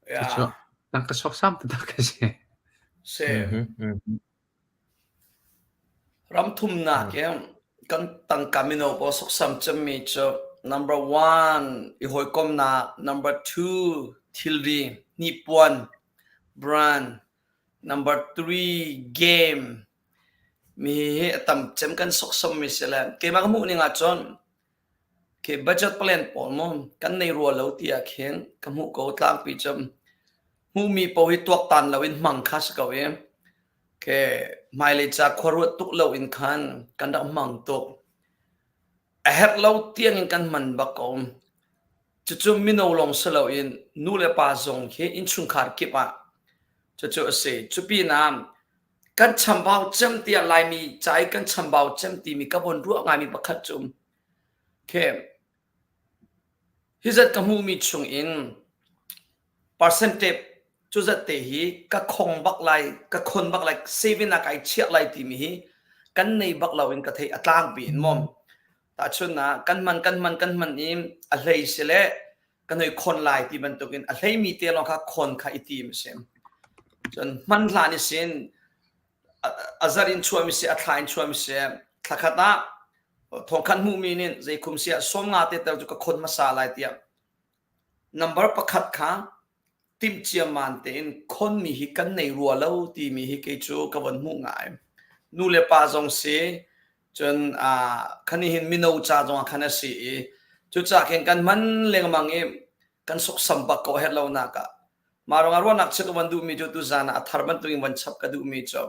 Cucu tangka sawksam taktak a si. Si. Ram thumnak i kan tangka mino pawl sawksam cemmi cu number one i hawikomnak, number two thilri, hnipuan, brand, number three game. Mi hi a tam cem kan sawksammi si le keimah ka hmuh ning ahcun khi budget plan pawl mu kan nei rua lo ti ah khin ka hmuh ko tlangpi cu hmuhmi paoh hi tuaktan loin hmang kha si ko i Ke hmailei ca khuaruat tuk lo in khan kan rak hmang tuk. A herh lo tiang in kan hman bak ko. Cucu mino lawng si loin nu le pa zong hi innchungkhar kip ah cucu a si. Cu pinah kan chambau cem tiah Laimi ca i kan chambau cem timi ka von ruah ngaimi pakhat cu ke hi zat ka hmuhmi chung in percentage cu zat te hi ka khong bak lai ka khon bak lai saving ah kai chiah lai timi hi kan nei bak lo in ka thei a tlangpi in mom tahchun ah kan man kan man kan man i a hlei si le kan hoi khon lai ti bantukin a hlei mi te lawng kha khon kha i tim a si cun hman hlan i sin a zar in chuah mi si a thla in chuah mi si thla khat ah thongkhan hmuh mi nin zei khum sia som nga te tel cu ka khon hmasa lai tiah Number pakhat kha timh ciamman tein khonmi hi kan nei rua lo timi hi kei cu ka von hmuh ngai. Nu le pa zong si, cun khan hin mino ca zong ah khan a si i cucaah khin kan hman lengmang i kan sawksam bak ko herh lo nak ah mah ruangah ruahnak cheuh ka van duhmi cu tuzan ah a thar bantukin van chap ka duhmi cu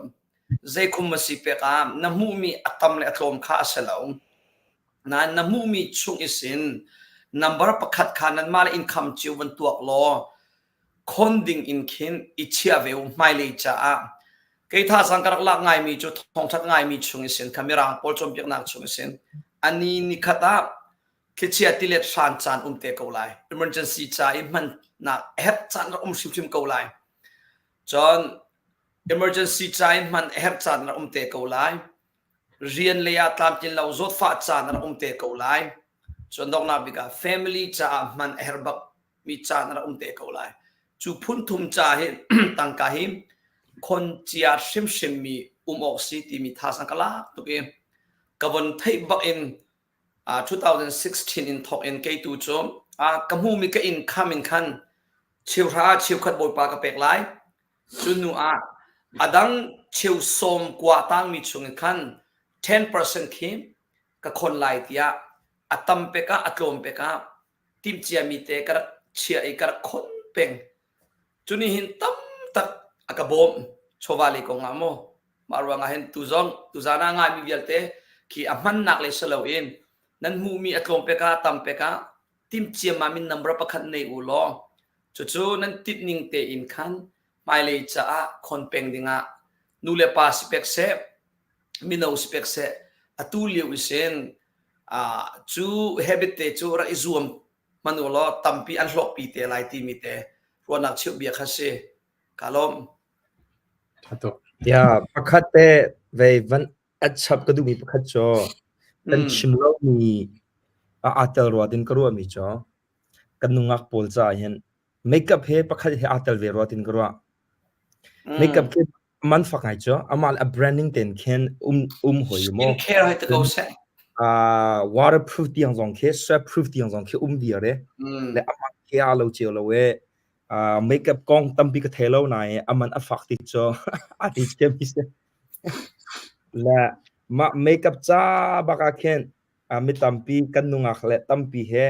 zei khum a si pek ah na hmuhmi a tam le a tlawm kha a si lo. Nain na hmuhmi chung isin number pakhat kha nanmah le income cio van tuak law khon ding in khin i chiah ve u hmailei caah. Kei thazaang ka rak lak ngaimi cu thawngthat ngaimi chung isin kha Mirang pawl cawnpiaknak chung isin ani nikhat ah thlichia tilet hran caan um te ko lai. Emergency ca i hmannak a herh caan rak um hrimhrim ko lai. Cun emergency ca i hman a herh caan rak um te ko lai. Rian lei ah tlamtlin lo zawtfah caan rak um te ko lai. Cun donghnak bik ah family caah hman a herh bak mi caan rak um te ko lai. Cu phun thum ca hi tangka hi khon cia hrimhrim mi um awk si timi thazaang ka lak tuk i ka von theih bak in 2016 in thawk in kei tu cu ka hmuhmi ka income in khan cheuhra ah cheukhat Bawipa ka pek lai. Cu hnu ah a dang cheu sawm kua tangmi chung in khan 10% khi ka khon lai tiah a tam pek ah a tlawm pek ah timhciami te ka rak chiah i ka rak khon peng. Cu nih hin tam tak a ka bawmh chawva lei kong ah maw mah ruang ah hin tu zong tuzaan ah ngaimi vialte khi a hmannak lei si loin nan hmuhmi a tlawm pek ah tam pek ah timhciammam in number pakhat nei u law cucu nan tinh ning tein khan hmailei caah khon peng dingah nu le pa si pek seh mino si pek seh atu lio isin cu habit te cu rak i zuam hmanh u law tampi an hlawkpi te lai timi te ruahnak cheuh bia kha si. Ka lawm. Tha tuk. Ya, pakhat te vei van at chap ka duhmi pakhat cu kan chim lomi a aa tel rua tin ka ruahmi cu kan nungak pawl caah hin makeup he pakhat he aa tel ve rua tin ka ruah. Makeup khi man fak ngai cu amah le a branding ten khin um um hoi maw. Skin care hai te ko seh. Waterproof tiang zong khi sweatproof tiang zong khi um viar e. Le amah khi aa lo cio lo e. Makeup kong tampi ka thei lo nain aman a fak ti cu a ti thiam mi si. Le mah makeup ca bak ah khin mi tampi kan nungak le tampi he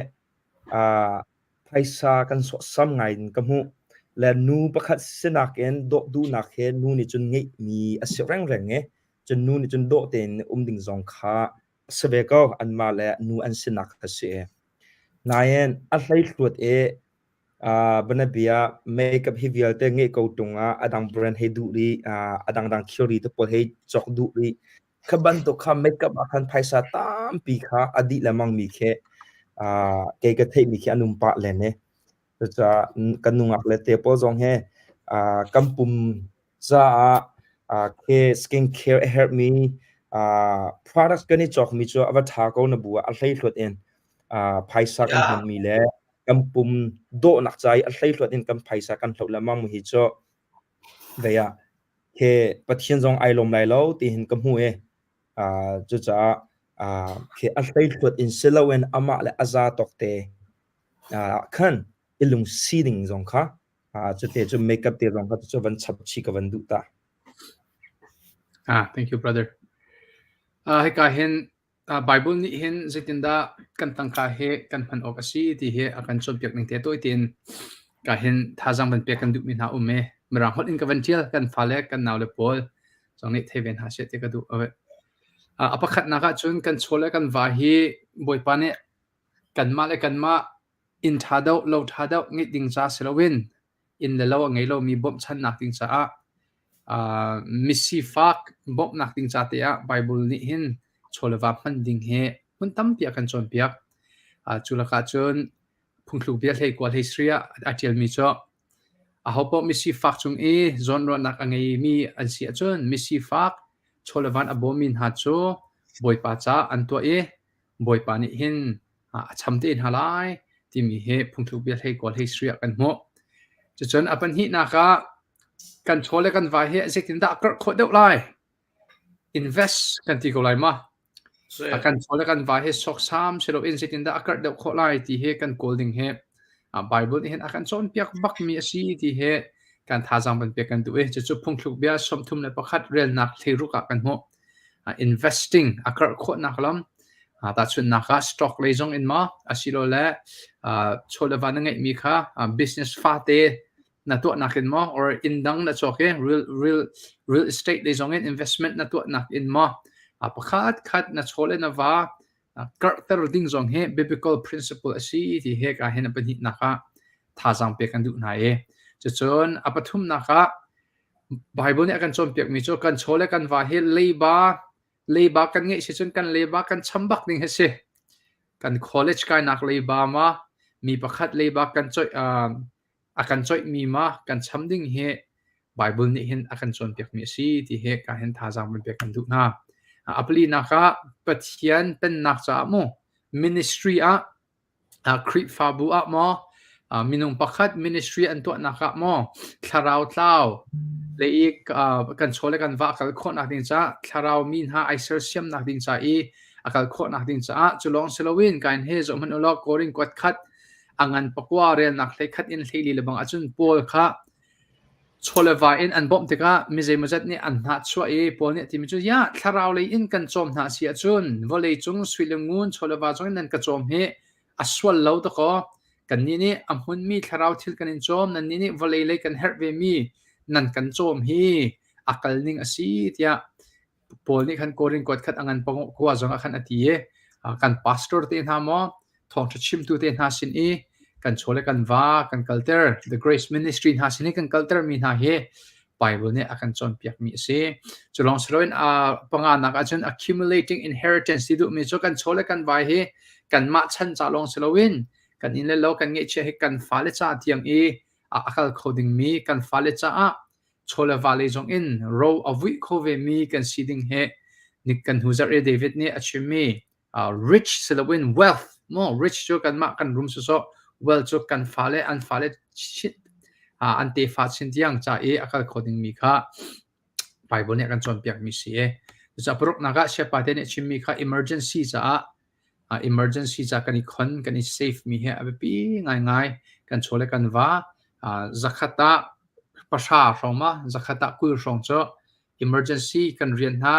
phaisa kan sawhsam ngai in ka hmuh. Le nu pakhat sinak in dawh duhnak he nu nih cun ngeihmi a si rengreng i cun nu nih cun dawh tein um ding zong kha a si ve ko anmah le nu an sinak kha si. Nain a hleihluat i Banabia makeup hi vialte ngeih ko ṭung ah a dang brand hei duh rih, a dangdang thilri te pawl hei cawk duh rih. Kha bantuk kha makeup ah khan phaisa tampi kha a dih lengmang mi khi kei ka theihmi khi an um pah len i. Cucaah kan nungak le te pawl zong hi kan pum caah khi skin care a herhmi products kan i cawkmi cu a va ṭha ko na bu ah a hleihluat in phaisa kan hmanmi le kan pum dawhnak ca i a hleihluat in kan phaisa kan hloh lengmang mi hi cu vei ah he Pathian zong ai lawm lai lo ti hin ka hmu i cucaah khi a hleihluat in si loin amah le a za tawk te khan i lungsi ding zong kha cute cu makeup te zong kha cu van chap chi ka van duh ta. Ah, thank you brother. Hika hin Baibal nih hin zeitindah kan tangka hi kan hman awk a si ti hi a kan cawnpiak ning te tawi tein ka hin thazaang van pek kan duhmi hna um i Mirang holh in ka van ṭial kan fale kan naule pawl zong nih thei ve hna seh ti ka duh. A pakhatnak ahcun kan chaw le kan va hi Bawipa nih kanmah le kanmah inn ṭha deuh, lo ṭha deuh ngeih ding ca si loin inn le lo a ngei lomi bawmhchanhnak ding caah misifak bawmhnak ding ca te ah Baibal nih hin chaw le va hman ding hi hmun tampi a kan cawnpiak. Cu lakah cun phungthluk bia hlei kua hlei sri ah a ṭialmi cu ahopaoh misifak cung i zawnruahnak a ngeimi an si ahcun misifak chaw le van a bawmmi hna cu Bawipa caah an tuah i Bawipa nih hin a cham te hna lai timi hi phungthluk bia hlei kawl hlei sri ah kan hmuh. Cucun a pahnihnak ah kan chaw le kan vai hi zeitindah a karh khawh deuh lai? Invest kan ti ko lai ma? Kan chaw le kan vai hi sawksam si loin zeitindah a karh deuh khawh lai ti hi kan kawl ding hi Bible nih hin a kan cawnpiak bakmi a si ti hi kan thazaang van pek kan duh i cucu phungthluk bia 31 relnak hleiruk ah kan hmuh. Investing a karh khawhnak lam tahchunhnak ah stock lei zong in maw asilole chaw le va na ngeihmi kha business fate na tuahnak in maw or inn dang na cawk i real real real estate lei zong in investment na tuahnak in maw pakhat khat na chaw le na va. Karhter ding zong hi biblical principle a si ti he ka hin a pahnihnak ah thazaang pek kan duh hna i cucun a pathumnak ah Bible nih a kan cawnpiakmi cu kan chaw le kan va hi leiba leiba kan ngeih si cun kan leiba kan cham bak ding hi si. Kan college kainak leiba ma mi pakhat leiba kan coih a kan coihmi ma kan cham ding hi Bible nih hin a kan cawnpiakmi a si ti hi ka hin thazaang van pek kan duh hna. A palinak ah Pathian pennak caah mu ministry ah Khrihfabu ah maw minung pakhat ministry an tuahnak ah maw thlarau tlau le i kan chaw le kan va a kal khawhnak ding caah thlarau mi hna ai sersiamnak ding ca i a kal khawhnak ding caah cu lawng si loin kain he zoh hmanh ulaw Korin kuat khat a ngan pakua relnak hlei khat in hleili lebang ahcun Paul kha Chawleva in an bawmh tikah mi zeimawzat nih an hnahchuah i Paul nih a timi cu, "Ya, thlarau lei in kan cawm hna a si ahcun vawlei cung sui le ngun chawleva zong in nan ka cawm hi a sual lo dakaw. Kannih nih a hmunmi thlarau thil kan in cawm, nannih nih vawlei lei kan herh vemi nan kan cawm hi a kalning a si," tiah Paul nih khan Korin kuat khat a ngan khua zong ah khan a ti i kan pastor te hna maw thawngṭha chimtu te hna sin i kan chaw le kan va kan kalter the grace ministry hna sin i kan kalter mi hna hi Bible nih a kan cawnpiak mi a si. Cu lawng si loin panganak ahcun accumulating inheritance ti duhmi cu kan chaw le kan vai hi kanmah chan ca lawng si loin kan inn le lo kan ngeihchiah hi kan fale ca tiang i a kal kho dingmi kan fale caah chaw le va lei zong in ro a vuih kho vemi kan si ding hi kan hnu zarh i David nih a chimmi rich si loin wealth maw rich cu kanmah kan rum sawsawh wealth cu kan fale an fale an tefa chin tiang ca i a kal kho dingmi kha Bible nih a kan cawnpiakmi si i cucaah paruknak ah siapa te nih a chimmi kha emergency caah emergency ca kan i khon kan i save mi hi a biapi ngaingai kan chaw le kan va zakhat ah pahra hrawng ma zakhat ah 20 hrawng cu emergency kan rian hna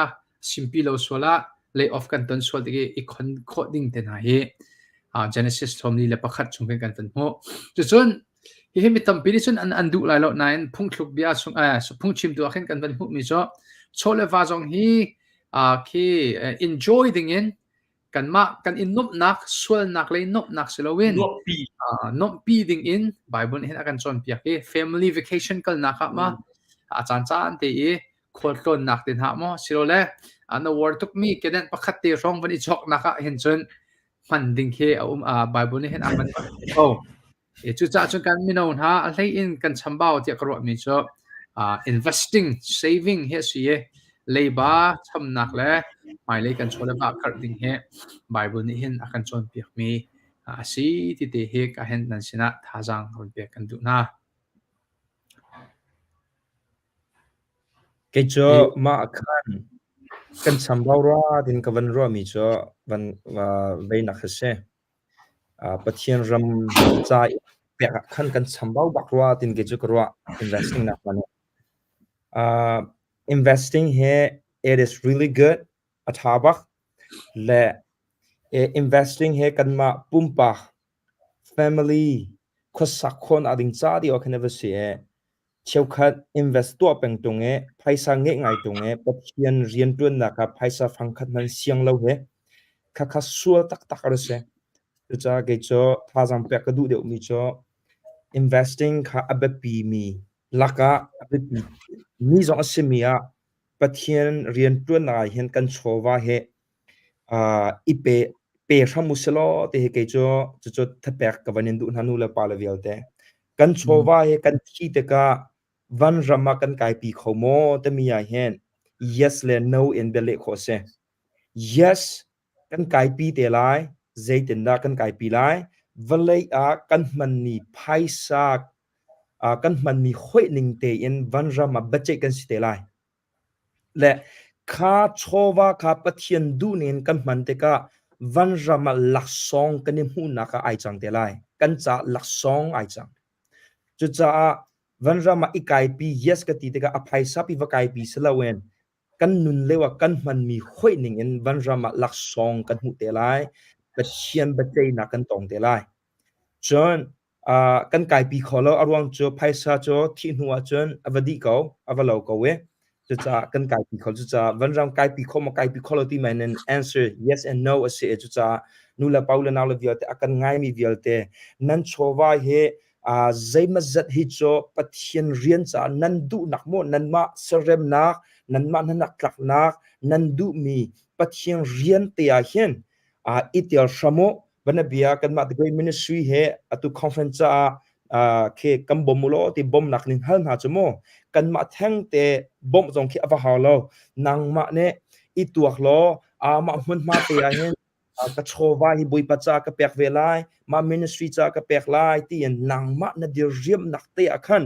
simpi lo sual ah lay off kan ton sual tik i i khon khawh ding te hna hi Genesis 41 chung khin kan van hmuh. Cucun hihi mi tampi nih cun an duh lai lo nain phungthluk bia chung phungchimtu ah khin kan van hmuh mi cu chaw le va zong hi khi enjoy ding in kanmah kan in nuamhnak sualnak lei nuamhnak si loin nuamhpi nuamhpi ding in Bible nih hin a kan cawnpiak i family vacation kalnak ah ma a caan caan te i khualtlawnnak te hna maw silole na war tukmi kedenh pakhat te hrawng van i chawknak ah hin cun hman ding khi a um Bible nih hin a hman ko. Cucaah cun kan mino hna a hlei in kan chambau tiah ka ruahmi cu investing, saving hi a si i leiba chamnak le hmailei kan chaw le va karh ding hi Bible nih hin a kan cawnpiakmi a si ti te hi ka hen nan sinah thazaang run pek kan duh hna. Kei cu mah khan kan chambau rua tin ka van ruahmi cu van veinak hi si. Pathian ram ca i pek ah khan kan chambau bak rua tin kei cu ka ruah investing nak hmanh ah. Investing hi it is really good, a ṭha bak. Le investing hi kanmah pumpak, family, khuasak khawhnak ding ca ti awk khin a va si i cheukhat invest tuah peng ṭung i phaisa ngeih ngai ṭung i Pathian rianṭuannak ah phaisa fangkhat hmanh siang lo hi khakha sual taktak a si. Cucaah kei cu thazaang pek ka duh deuhmi cu investing kha a biapimi lakah a biapi mi zong a simi ah Pathian rianṭuannak ah hin kan chawva hi i pe pe hram usilaw ti hi kei cu cucu thapek ka van in duh hna nu le pa le vialte. Kan chawva hi kan thi tikah vanram ah kan kaipi kho maw timi ah hin yes le no in bialeh khawh a si. Yes, kan kaipi te lai. Zeitindah kan kaipi lai? Vawlei ah kan hmanmi phaisa kan hmanmi hoih ning tein vanram ah biaceih kan si te lai. Le kha chawva kha Pathian duhning in kan hman tikah vanram ah laksawng kan i hmuhnak ah ai cang te lai. Kan caah laksawng ai cang. Cucaah vanram ah i kaipi yes ka ti tikah a phaisa pi va kaipi si loin kan nun lio ah kan hmanmi hoih ning in vanram ah laksawng kan hmuh te lai. Pathian biaceihnak kan tong te lai. Cun kan kaipi kho lo. A ruang cu phaisa cu thih hnu ahcun a va dih ko, a va lo ko i. Cucaah kan kaipi kho. Cucaah vanram kaipi kho maw kaipi kho lo ti mei nan answer yes and no a si i cucaah nu le pa le nau le vialte a kan ngaimi vialte nan chawva hi zeimawzat hi cu Pathian rian caah nan duhnak maw nanmah siaremnak nanmah hnanak tlaknak nan duhmi Pathian rian te ah hin i tel hram u. Banabia kanmah The Great Ministry he atu conference caah khi kan bawm u law ti bawmnak nin hal hna cu mu kanmah theng te bawmh zong khi a va hau lo nangmah nih i tuak law amah hmunhma te ah hin ka chawva hi Bawipa ca ka pek ve lai mah ministry ca ka pek lai tiin nangmah na dirriamnak te ah khan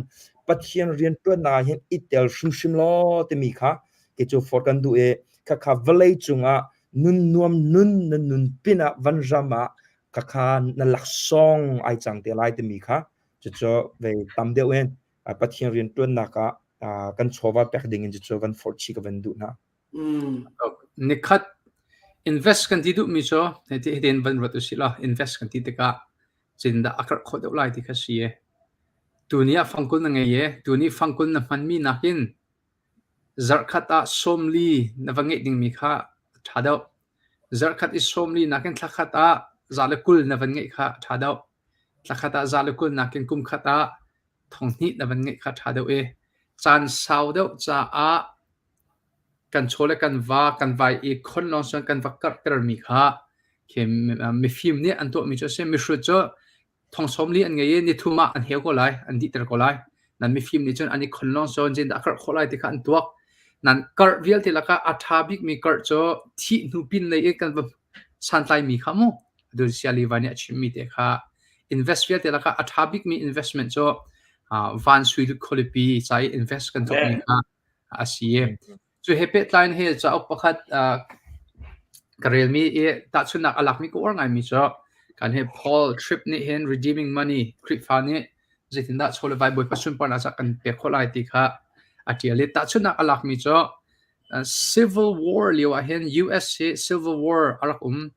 Pathian rianṭuannak ah hin i tel hrimhrim law timi kha kei cu forh kan duh i khakha vawlei cungah nun nuam nun na nun pinah vanram ah khakha na laksawng ai cang te lai timi kha cucu vei tam deuh in Pathian rianṭuannak ah kan chawva pek ding in cucu van forh chih ka van duh hna. Nikhat invest kan ti duhmi cu hiti hitin van ruat usih law invest kan ti tikah zeitindah a karh khawh deuh lai ti kha si i tuni ah fangkul na ngei i tuni fangkul na hmanmi nakin zarhkhat ah sawmli na va ngeih dingmi kha a ṭha deuh. Zarhkhat i sawmli nakin thlakhat ah za le 20 na van ngeih kha a ṭha deuh. Thlakhat ah za le 20 nakin kumkhat ah thonghnih na van ngeih kha a ṭha deuh i caan sau deuh caah kan chaw le kan va kan vai i khon lawng cun kan va karhtermi kha khi mifim nih an tuahmi cu a si. Mihrut cu thong 40 an ngei i nithum ah an heu ko lai, an dihter ko lai. Nan mifim nih cun an i khon lawng cun zeidah a karh khawh lai ti kha an tuak. Nan karh vialte lakah a ṭha bikmi karh cu thih hnu pin lei i kan va santlaimi kha mu. Atu Sia Levi nih a chimmi te kha invest vialte lakah a ṭha bikmi investment cu van sui khualipi ca i invest kan tuahmi kha a si. Cu he pehtlai in hi cauk pakhat ka relmi i tahchunhnak a lakmi ka uar ngaimi cu kan hi Paul Tripp nih hin Redeeming Money Khrihfa nih zeitindah chaw le vai Bawipa sunparnak caah kan pek khawh lai ti kha a ṭial i tahchunhnak a lakmi cu Civil War lio ah hin US hi Civil War a rak um.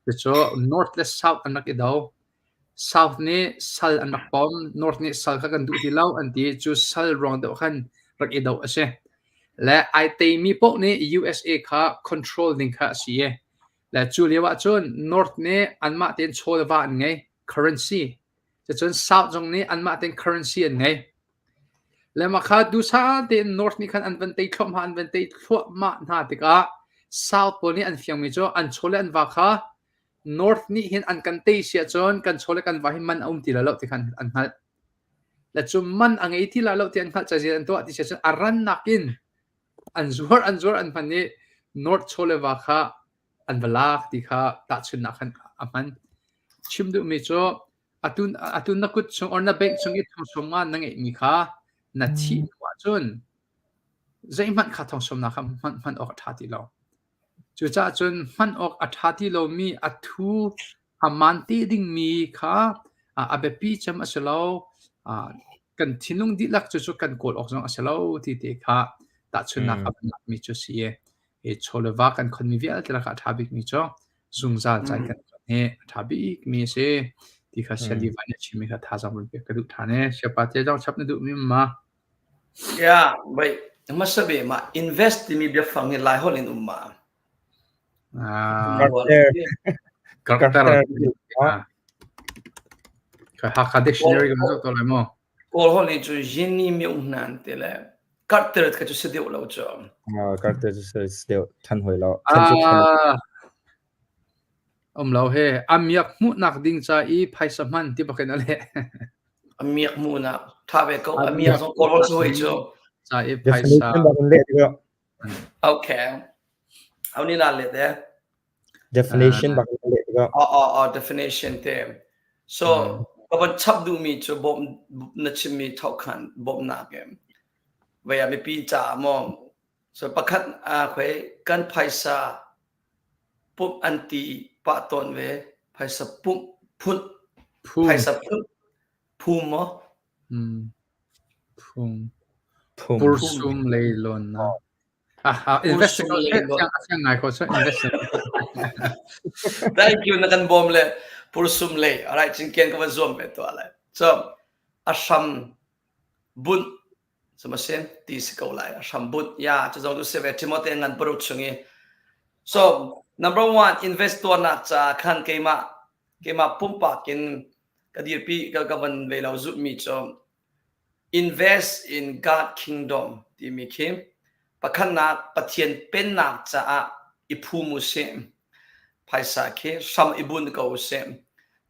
Cucu North le South an rak i do. South nih sal an rak pom, North nih sal kha kan duh ti lo an ti. Cu sal ruang deuh khan rak i doh a si. Le ai teimi paoh nih USA kha control ding kha a si i le cu lio ahcun North nih anmah tein chaw le va an ngei, currency. Cucun South zong nih anmah tein currency an ngei. Le mah kha duhsah tein North nih khan an van tei thluahmah an van tei thluahmah hna tikah South pawl nih an fiangmi cu an chaw le an va kha North nih hin an kan tei si ahcun kan chaw le kan va hi man a um ti lai lo ti kha an hngalh. Le cu man a ngei ti lai lo ti an hngalh caah an tuah ti si ahcun a rannak in an zuar an zuar an hman i North chaw le va kha an va lak ti kha tahchunhnak khan a hman. Chim duhmi cu atu atu na kut chung or na bank chung i thong nga na ngeihmi kha na thih hnu ahcun zeihmanh kha thong sawmnak kha hman hman awk a ṭha ti lo. Cucaah cun hman awk a ṭha ti lomi a thu a maan te dingmi kha a biapi cem a si lo. Kan thinlung dihlak cucu kan kawl awk zong a si lo ti te kha tahchunhnak a van lakmi cu a si i hi chaw le va kan khonmi vialte lakah a ṭha bikmi cu zungzal cai kan khon hi a ṭha bikmi a si ti kha Saya Levi nih a chimmi kha thazaang vun pek ka duh ṭhan ee. Sayapa te zong chap na duhmi um ma? Yeah, wait. Hmasa bik mah invest timi biafang hi Laiholh in um ma? Ah, Karter. Karter. Karter. Hakha dictionary kan zoh to lai maw? Kawl holh nih cu yini myung hnan ti le karter kha cu si deuh lo cu. Ah, karter cu si deuh than hoi lo. Than cu than. Ah, um lo he amiak hmuhnak ding ca i phaisa hman ti bakin a leh. Amiak hmuhnak tha ve ko. Amiak zong Kawl holh cu hoi cu. Ca i phaisa. Definition bak in leh deuh. Okay. Au ni la let de. Definition bak in leh deuh. Oh oh oh definition te. So ka van chap duhmi cu bawm na chimmi thok khan bawmhnak em. Vei ah mipi caah maw so pakhat a khoi kan phaisa pumh an ti pah tawn ve phaisa pumh phunh Phum. phaisa phunh phum maw Hmm. Phum. Phum. Pursum leilawn na. Ah, invest Pursum ko leilawn. siang ngai ko so invest. Thank you na kan bawm le pursum lei alright cinken ka van zuam ve to alai so a hram bunh. Samasin ti si ko lai hrambunh ya cu zong cu si ve Timote ngan paruk chung i so number one invest tuahnak ca khan keimah keimah pumpak in ka dirpi ka ka van ve lo zumhmi cu invest in God kingdom timi khi pakhatnak Pathian pennak caah i phum u sih phaisa khi hram i bun ko u sih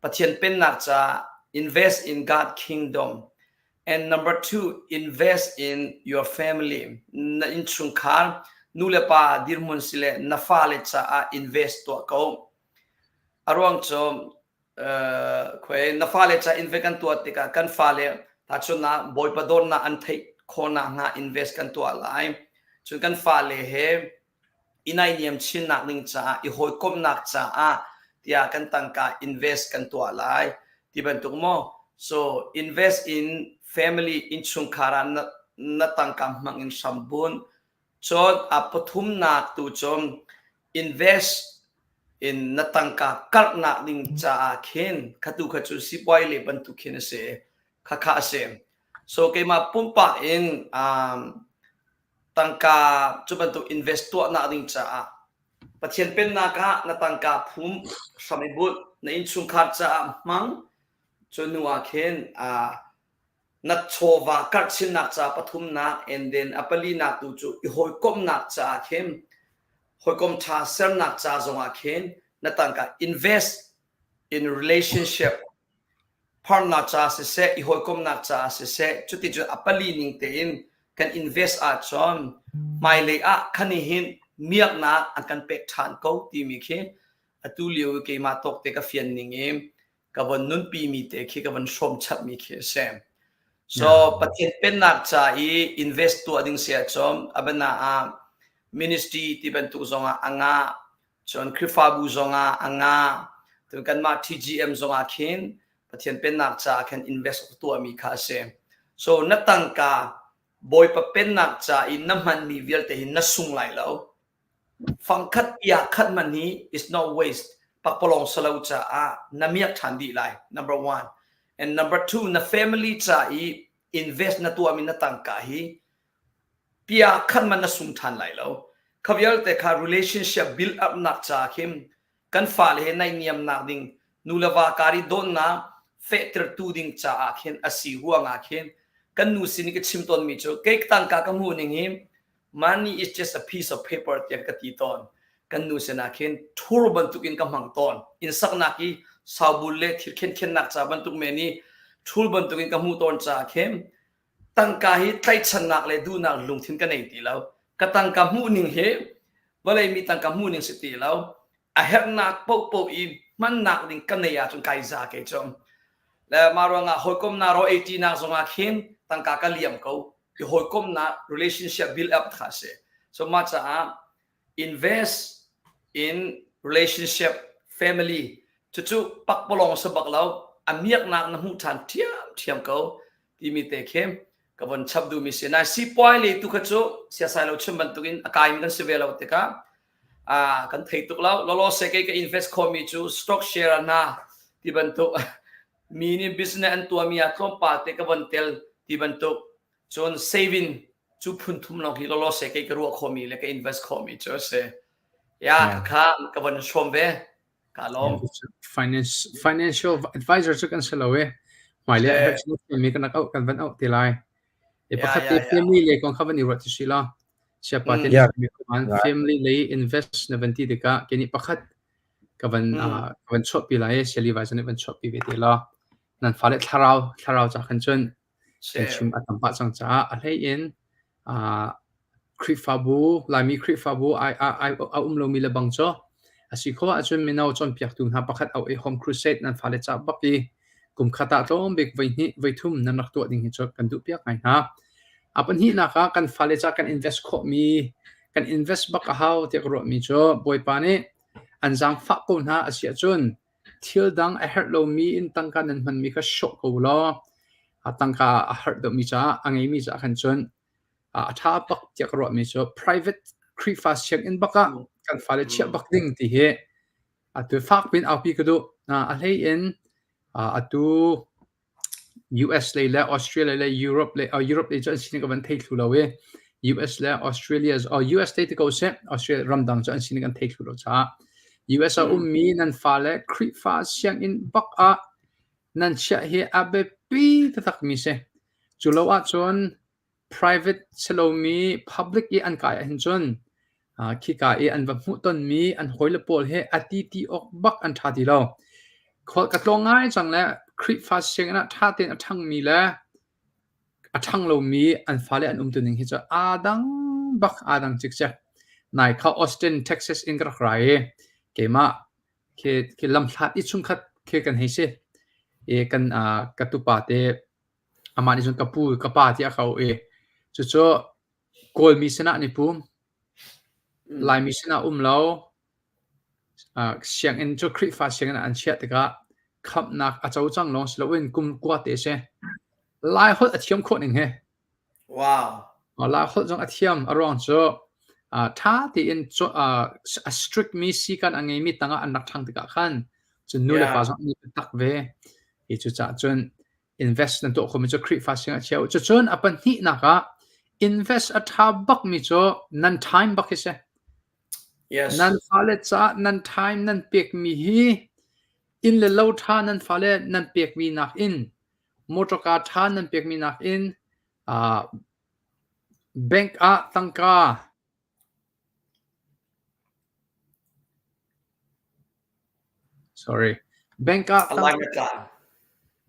Pathian pennak caah invest in God kingdom And number two, invest in your family. Na innchungkhar, nu le pa dirhmun si le na fale caah invest tuah ko. A ruang cu khuai na fale ca invest kan tuah tikah kan fale tahchunhnak Bawipa dawtnak an theih khawhnak hnga invest kan tuah lai. Cun kan fale he i naihniam chinnak ding caah i hawikomhnak caah tiah kan tangka invest kan tuah lai ti bantuk maw so invest in family innchungkhar ah na, na tangka hmang in hrambun cun a pathumnak tu cun invest in na tangka karhnak ding caah khin khatu kha cu sipuai le bantuk khin a si khakha a si so keimah pumpak in um, Tangka cu bantuk invest tuahnak ding caah Pathian Pennak ah na tangka phum hram i bunh, na innchungkhar caah hmang. Cu hnu ah khin na chawva karhchinnak ca pathumnak and then a palinak tu cu i hawikomhnak caah khin hawikom ṭha sernak ca zongah khin na tangka invest in relationship Pharnak caah siseh, i hawikomhnak caah siseh, cuticun a pali ning tein kan invest ahcun hmailei ah khan hin miaknak an kan pek ṭhan ko timi khi atu lio i keimah tawk te ka fian ning i ka von nunpi mi te khi ka von hrawm chapmi khi a si. So Pathian pennak ca i invest tuah ding si ahcun a bana ah ministry ti bantuk zongah a ngah Cun Khrihfabu zongah a ngah. Cun kanmah TGM zongah khin Pathian Pennak caah khan invest tuahmi kha a si. So na tangka Bawipa Pennak ca i na hmanmi vialte hi na sung lai lo. Fangkhat ia khat man hi is not waste. Pakpalawng salo caah na miak ṭhan dih lai. Number one. And number two, na family ca i invest na tuahmi na tangka hi Pia khan man na sung ṭhan lai lo. Kha vialte kha relationship build up nak ca khin kan fale he naihniamnak ding nu le va kar i dawtnak fehtertu ding caah khin a si ruangah khin kan nu sin i ka chim tawnmi cu kei tangka ka hmuh ning hi money is just a piece of paper tiah ka ti tawn. Kan nu sinah khin thur bantukin ka hmang tawn. Inn saknak i saubul le thil khenkhennak ca bantuk men i thul bantukin ka hmuh tawn caah khin Tangka hi tlaihchannak le duhnak lungthin ka nei ti lo. Ka tangka hmuhning hi vawlei mi tangka hmuhning si ti lo. A herhnak paohpaoh i hmannak ding ka nei ahcun kai za kei cu. Le mah ruangah hawikomnak ro eiṭinak zongah khin tangka ka liam ko. I hawikomnak relationship build up kha a si. So mah caah invest in relationship family cucu pakpalawng si bak lo a miaknak na hmuh ṭhan ṭhiamṭhiam ko timi te khi ka von chap duhmi si nai sipuai le tu kha cu siasai lo chim bantukin a kaimi kan si ve lo tikah ah kan thei tuk lo lolo se kei ka invest khomi cu stock share hna ti bantuk mi nih business an tuahmi ah tlawmpal te ka von tel ti bantuk cun saving cu phun thum lawng hi lolo se kei ka ruah khomi le ka invest khomi cu a si ya kha ka von hrawm ve Ka lawm. Finance, financial advisor cu kan si lo i hmailei ah herh mi kan auh kan van auh te lai. E pakhat te family le kong kha van i ruat ti si la. Siapa te family lei invest na van ti tikah keni pakhat ka van ka van chuahpi lai siali vai nih van chuahpi ve te la. Nan fale thlarau thlarau ca khan cun kan chim a tam pah cang caah a hlei in Khrihfabu Laimi Khrihfabu ai a um lomi le bang cu a si khawh ahcun mino cawnpiaktu hna pakhat auh i Home Crusade nan fale ca bak i kum khat ah tlawm bik voihnih voithum nan rak tuah ding hi cu kan duhpiak ngai hna. A pahnihnak ah kan fale ca kan invest khawhmi kan invest bak a hau tiah ka ruahmi cu Bawipa nih an zaangfah ko hna a si ahcun Thil dang a herh lomi in tangka nan hmanmi kha hrawh ko law tangka a herh deuhmi caah a ngeimi caah khan cun a ṭha bak tiah ka ruahmi cu private Khrihfa sianginn bak ah kan fale chiah bak ding ti hi atu fak piin aupi ka duh. A hlei in atu. US lei le Australia le Europe le Europe lei cu an sining ka van thei thlu lo i US le Australia US lei ti ko seh Australia ramdang cu an sining an thei thlu lo caah US a ummi nan fale Khrihfa sianginn bak ah nan chiah hi a biapi taktakmi si. Cu lo ahcun Private si lomi public i an kai ahhin cun khika i an va hmuhtonmi an hawile pawl he a titi awk bak an ṭha ti lo. Khual ka tlawng ngai cang le Khrihfa sianginn ah ṭha tein a ṭhangmi le a ṭhang lomi an fale an umtuning hi cu aa dang bak, aa dang cikcek. Nai kha Austin, Texas in ka rak ra i keimah khi, khi lamhlat i chungkhat khi kan hei si. I kan, ka tupa te Amah nih cun ka pu, ka pa tiah a ka auh i cucu Kawlmi sinah an i pum. Laimi sinah um lo. Sianginn cu Khrihfa sianginn ah an chiah tikah khamhnak a co cang lawng si loin kum kua te a si. Laiholh a thiam khawh ning hi. Wow. Laiholh zong a thiam. A ruang cu ṭha tein a strict mi sikan a ngeimi tangah an rak ṭhang tikah khan cun nu le pa zong an i biatak ve. Hi cucaah cun invest nan tuah khomi cu Khrihfa singah chia u. Cucun a pahnihnak ah invest a ṭha bakmi cu nan time bak hi si. Yes. Nan fale caah nan time nan pekmi hi inn le lo ṭha nan fale nan pekmi nakin motorka ṭha nan pekmi nakin uh, bank ah tangka Sorry. Bank ah tangka,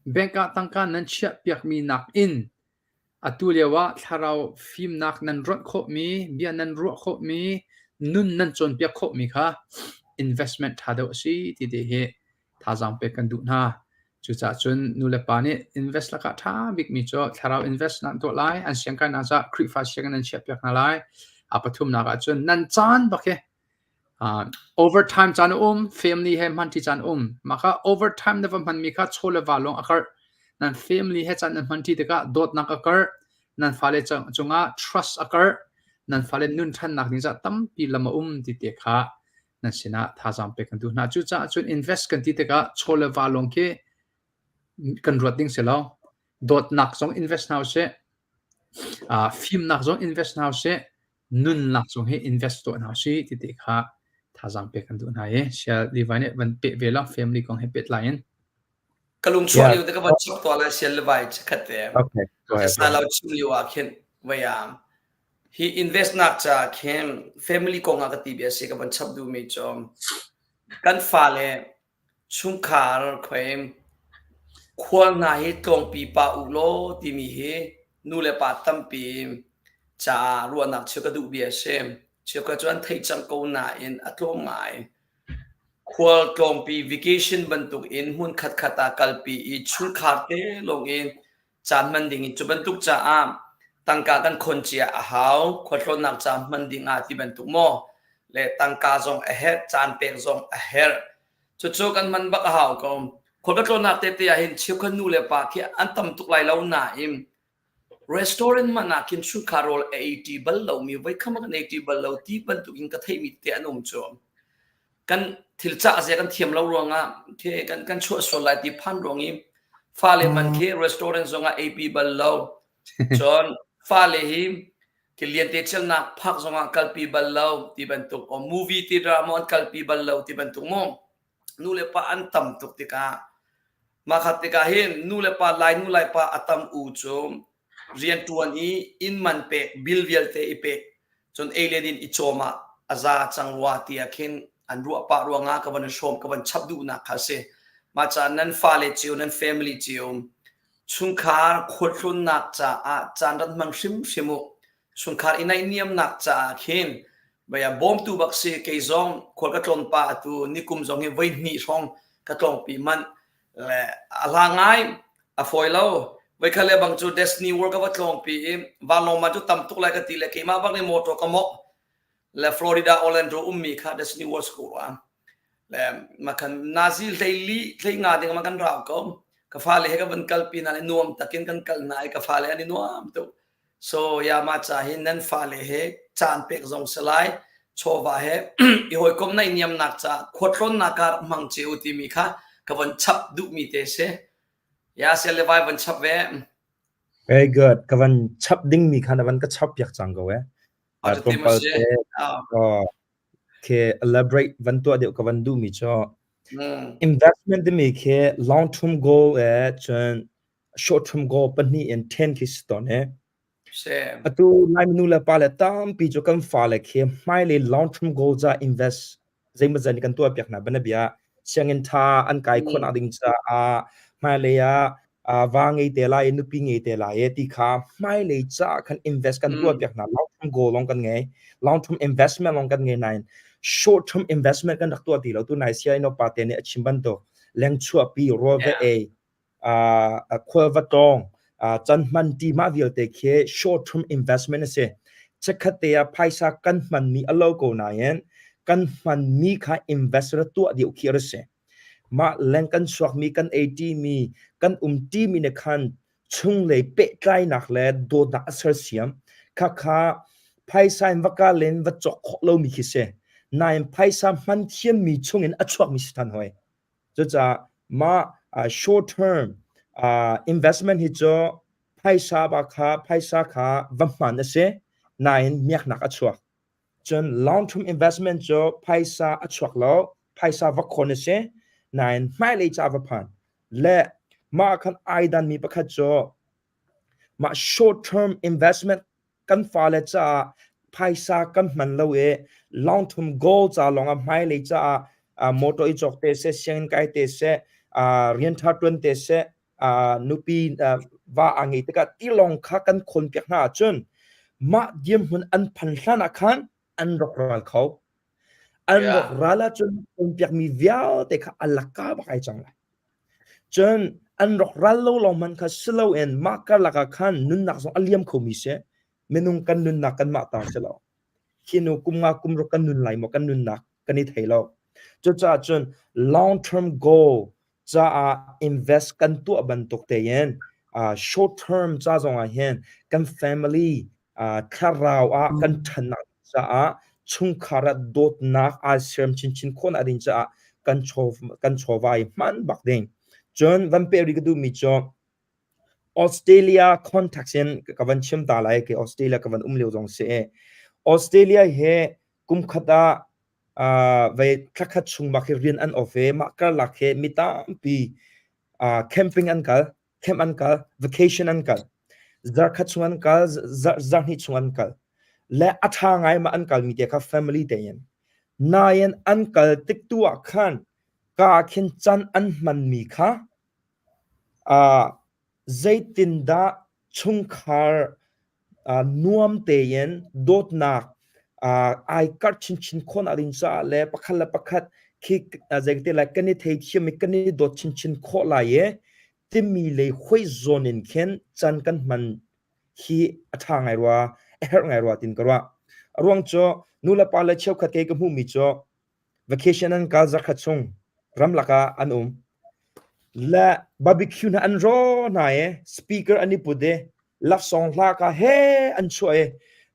bank ah tangka nan chiah piakmi nakin atu lio ah thlarau fimnak nan rawnh khawhmi, bia nan ruah khawhmi, nun nan cawnpiak khawhmi kha investment ṭha deuh a si ti te hi thazaang pek kan duh hna. Cucaah cun nulepa nih invest lakah ṭha bikmi cu thlarau invest nan tuah lai, an siangkainak caah Khrihfa sianginn nan chiahpiak hna lai. A pathumnak ah cun nan caan bak hi uh, overtime caan a um, family he hmanṭi caan a um. Mah kha overtime na va hmanmi kha chaw le va lawng a karh. Nan family he caan nan hmanṭi tikah dawtnak a karh, nan fale cungah trust a karh, nan fale nun ṭhannak ding caah tampi lam a um ti te kha nan sinah thazaang pek kan duh hna. Cucaah cun invest kan ti tikah chaw le va lawng khi kan ruat ding si lo. Dawtnak zong invest hna usih. Uh, fimnak zong invest hna usih. Nunnak zong hi invest tuah hna usih ti te kha thazaang pek kan duh hna i Sial Levi nih van peh ve lo family kong he pehtlai in. Ka lung chuah lio te ka van chim tuah lai Sial Levi chikkhat te. Okay, go ahead. Sa lo chim lio ah khin vayam Hi invest nak caah khin family kong ah ka ti bia si ka van chap duhmi cu kan fale chungkhar khoi khual hna hi tlawngpi pah u law timi hi nu le pa tampi caah ruahnak cheu ka duh bia a si. Cheukhat cu an theih cang ko nain a tlawm ngai. Khual tlawngpi vacation bantuk in hmun khatkhat ah kalpi i chungkhar te lawng in caan hman ding in cu bantuk caah tangka kan khon cia a hau khualtlawnnak ca hman ding ah ti bantuk maw le tangka zong a herh caan pek zong a herh cucu kan hman bak a hau ko khual ka tlawnnak tete ah hin cheukhat nu le pa khi an tam tuk lai lo nain restaurant man ah khin chungkhar rawl a ei ṭi bal lomi voikham kan ei ṭi bal lo ti bantuk in ka theihmi te an um cu Kan thil cah zia kan thiam lo ruangah khi kan kan chuah sual lai ti phan ruang i fale man khi restaurant zongah eipi bal lo. Cun fale hi thil liante chelnak park zongah kalpi bal lo ti bantuk o movie theater ah maw an kalpi bal lo ti bantuk mu. Nu le pa an tam tuk tikah mah khat tikah hin nu le pa lai nu lai pa a tam u cu rianṭuan i inn man pek bill vialte i pek cun ei le din i cawm ah a za cang rua tiah khin an ruah pah ruangah ka van i hrawm ka van chap duhnak kha a si mah caah nan fale cio nan family cio chungkhar khualtlawnnak caah caan rat hmang hrimhrim u chungkhar i naihniamnak caah khin baya bawmtu bak si kei zong khual ka tlawn pa atu nikum zong hi voi hnih hrawng ka tlawngpi manh Le a hla ngai, a fawi lo. Voikhat le bang cu Destiny World ka va tlawngpi i vanlawng man cu tam tuk lai ka ti le keimah bak nih motor ka mawk le Florida Orlando ummi kha Destiny World school ah le makhan nazi hleili hlei nga ding ma kan rau ko ka fale he ka van kalpi na le nuam takin kan kal na i ka fale an i nuam tuk So ya mah ca hi nan fale he caan pek zong si lai chawva he i hawikom naihniamnak caah khuatlawnnak ah rak hmang cio timi kha ka von chap duhmi te si. Ya sial le vai van chap ve. Very good. Ka van chap ding mi kha na van ka chap piak cang ko eh. Tlawmpal te ke elaborate van tuah deuh ka van duh mi cu investment timi khi long term goal eh cun short term goal pahnih in 10 khi si tawn eh. Atu Laimi nu le pa le tampi cu kan fale khi hmailei long term goal ca invest zeimawzat nih kan tuahpiak hna. Bianabia sianginn ṭha an kai khawhnak ding caah hmailei ah va ngei te lai i nupi ngei te lai i ti kha hmailei caah khan invest kan tuahpiak hna. Long term goal lawng kan ngei. Long term investment lawng kan ngei nain short term investment kan rak tuah ti lo. Tunai sia ino pa te nih a chim bantuk lengchuahpi rawl va ei khual va tlawng, can hman ti mah vialte khi short term investment a si. Chikkhat te ah phaisa kan hmanmi a lo ko nain kan hmanmi kha invest ra tuah deuh khi a si. Mah leng kan chuakmi, kan ei ṭimi, kan um ṭimi nih khan chunglei pehtlainak le dawtnak a sersiam. Khakha phaisa in va kal in va cawk khawh lomi khi si. Nain phaisa hman thiammi chungin a chuakmi si ṭhan hoi. Cucaah mah short term investment hi cu phaisa ba kha phaisa kha va hman a si nain miaknak a chuak. Cun long term investment cu phaisa a chuak lo, phaisa va khon a si nain hmailei ca va phan. Le mah khan ai danmi pakhat cu mah short term investment kan fale caah phaisa kan hman lo i long term goal ca lawngah hmailei caah motor i cawk te seh, sianginn kai te seh, rian ṭha ṭuan te seh, nupi va aa ngei tikah ti lawng kha kan khawn piak hna ahcun mah dirhmun an phan hlan ah khan an rawk ral kho. An rawk ral ahcun khawn piakmi vialte kha a laka bak ai cang lai. Cun an rawkral lo lawng hmanh kha si loin mah karlak ah khan nunnak zong a liam khomi si. Minung kan nunnak kanmah ta si lo. Hi nu kum nga kum ruk kan nun lai maw kan nunnak kan i thei lo. Cucaah cun long term goal caah invest kan tuah bantuk tein short term ca zong ah hin kan family thlarau ah kan ṭhannak caah chungkhar ah dawtnak aa serm chinchin khawhnak ding caah kan chaw kan chawva i hman bak ding. Cun van peh rih ka duhmi cu Australia context in ka van chim ta lai ke Australia ka van um lio zong si. Australia he kum khat ah vei thlakhat chung bak hi rian an off i mah karlak he mi tampi camping an kal. Camp an kal, vacation an kal. Zarkhat chung an kal, zarhnih chung an kal. Le a ṭha ngai ma an kalmi te kha family te in. Nain an kal tik tu ah khan ka khin can an hmanmi kha uh, zeitindah chungkhar nuam tein dawtnak ai karh chinchin khawhnak ding caah le pakhat le pakhat khi zeiti lai kan i theithiam i kan i dawt chinchin khawh lai i timi lei hoi zawn in khin can kan hman hi a ṭha ngai rua a herh ngai rua tin ka ruah. A ruang cu nu le pa le cheukhat kei ka hmuhmi cu Vacation an kal zarkhat chung ramlak ah an um. Le barbecue hna an raw hna i speaker an i put i laksawng hla ka he an chuah i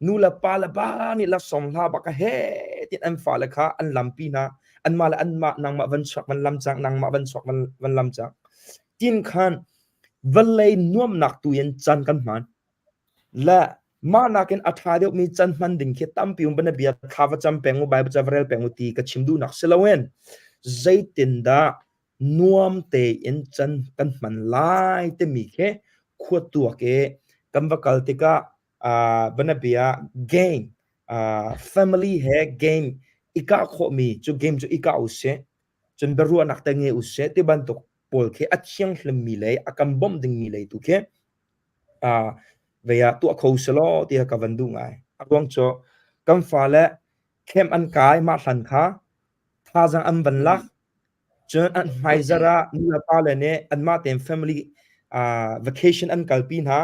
nu le pa le ba nih laksawng hla bak ka he tin an fale kha an lampi hna. Anmah le anmah nangmah van chuak van lam cang nangmah van chuak van van lam cang. Tin khan vawlei nuamnak tu in caan kan hman. Le mah nakin a ṭha deuhmi can hman ding khi tampi um bia thla va cam peng u Bible ca va rel peng u ti ka chim duhnak si loin zeitindah nuam tein can kan hman lai timi khi khua tuak i kan va kal tikah uh, banabia game uh, family he game i kah khawhmi cu game cu i kah usih cun biaruahnak te ngei usih ti bantuk pawl khi a thianghlimmi lei a kan bawmh dingmi lei tu khi vei ah tuah kho selaw ti ka van duh ngai. A ruang cu kan fale camp an kai mah hlan kha thazaang an van lak cun an hmaizarh ah nu le pa le nih anmah tein family vacation an kalpi hna.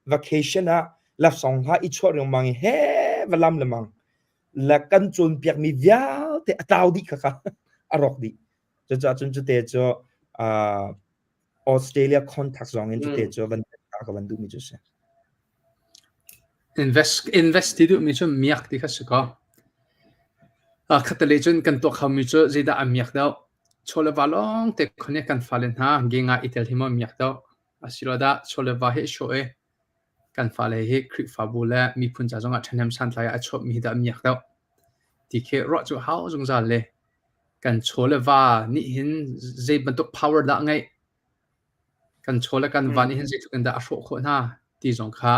Vacation ah laksawng hla i chuah riangmang i he va lam lemang le kan cawnpiakmi vialte a tlau dih khakha a rawk dih. Cucaah cun cute cu Australia contact zong in cute cu van ka van duhmi cu si. Invest invest ti duhmi cu miak ti kha si ko. Khatalei cun kan tuak khomi cu zeidah a miak deuh? Chaw le va lawng te khon i kan fale hna genga i tel hi maw miak deuh? Asiloah dah chaw le va hi a hrawh i kan fale hi Khrihfabu le miphun ca zongah ṭhahnem santlai ah a chuahmi hi dah a miak deuh ti khi ruah cu a hau zungzal le kan chaw le va nih hin zei bantuk power dah a ngeih kan chaw le kan va nih hin zeitluk in dah a hrawh khawh hna ti zong kha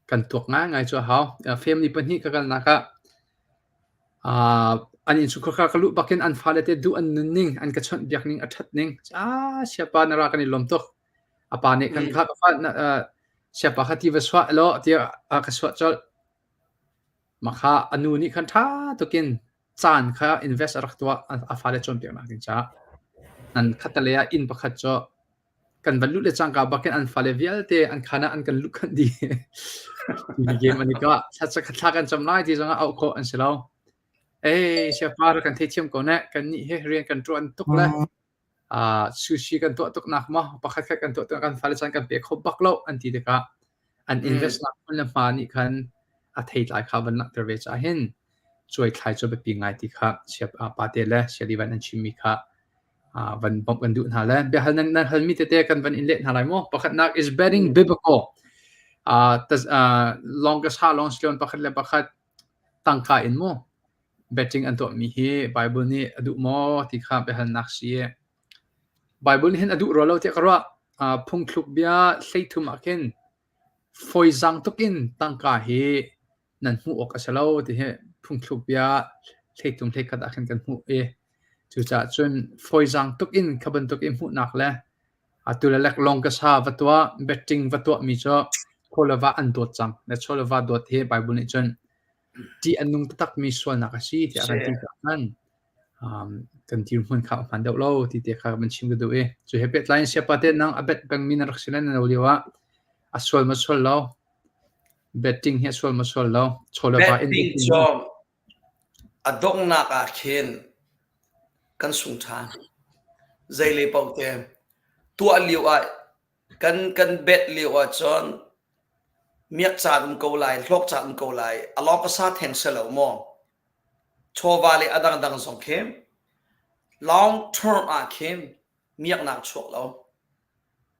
kan tuak ngaingai cu a hau. Family pahnih ka kalnak ah an innchungkhar kha ka luh bakin an fale te duh an nun ning, an ka chawnhbiak ning a ṭhat ning. Ah, siapa na ra kan i lawm tuk. A pa nih khan kha ka fa siapa kha ti va suah law tiah a ka suah colh. Mah kha a nu nih khan ṭha tukin caan kha invest a rak tuah a fale cawnpiaknak ding caah. Nan khattelei ah inn pakhat cu kan van luh le cangka bakin an fale vialte an khaan ah an kan luh khanh dih. TV game an i kah. Thla kan cam lai ti zongah auh khawh an si lo. Ei, siapa rak kan theithiam ko ne. Kan nih hi rian kan ṭuan tuk le uh, sushi kan tuah tuk nak maw pakhat khat kan tuah tuk kan fale caan kan pe kho bak lo an ti tikah an invest nak hmun le hma nih khan a theitlai kha van langhter ve ca hin cuai thlai cu biapi ngai ti kha siap pate le sialivan an chimmi kha van bawmh kan duh hna le biahal nan, nan halmi tete kan van in leh hna lai mu pakhatnak is betting biblical uh, tas, uh, longest ha long silon pakhat le pakhat tangka in mu betting an tuahmi hi Bible nih a duh maw ti kha biahalnak si i Bible nih hin a duh rua lo tiah ka ruah. Uh, phungthluk bia 13 ah khin fawizang tuk in tangka hi nan hmuh awk a si lo ti hi phungthluk bia 13 hleikhat ah khin kan hmuh i cucaah cun fawizang tuk in kha bantuk i hmuhnak le atu le lek long ka sa va tuah betting va tuah mi cu chaw le va an dawt cang le chaw le va dawt hi Bible nih cun ṭih a nung taktakmi sualnak a si tiah kan ti caah khan um, kan dirhmun kha a hmaan deuh lo ti te kha van chim ka duh i cu he pehtlai in siapa te nang a bet pengmi na rak si le na no lio ah a sual ma sual lo betting hi a sual ma sual lo chaw le va in Betting cu a donghnak ah khin kan sung ṭhan. Zei le paoh te tuah lio ah kan kan bet lio ah cun Miak caan um ko lai, hlawk caan um ko lai, a lawng ka sa theng si lo maw? Chawva le a dangdang zong khi long term ah khin miaknak chuak lo.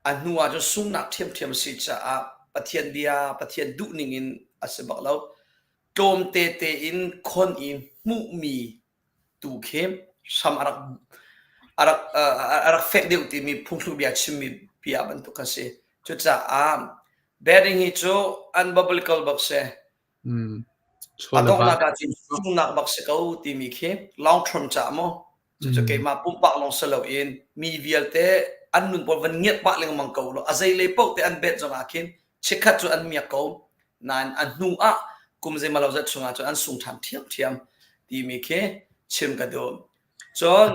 A hnu ah cun sungnak ṭhiamṭhiam a si caah Pathian bia, Pathian duhning in a si bak lo. Tlawmte tein khon i hmuhmi tu khi hram a rak a rak a rak fek deuh timi phungthluk bia chimmi bia bantuk a si. Cucaah betting hi cu unbiblical bak si. Mm. A donghnak ah cun sungnak bak si ko timi khi long term caah maw cucu keimah pumpak lawng si loin mi vialte an nun pawl van ngiat pah lengmang ko law a zei lei paoh te an bet zong ah khin chikkhat cu an miak ko nain a hnu ah kum zeimalo zat chungah cun an sung ṭhan ṭhiamṭhiam timi khi chim ka duh. Cun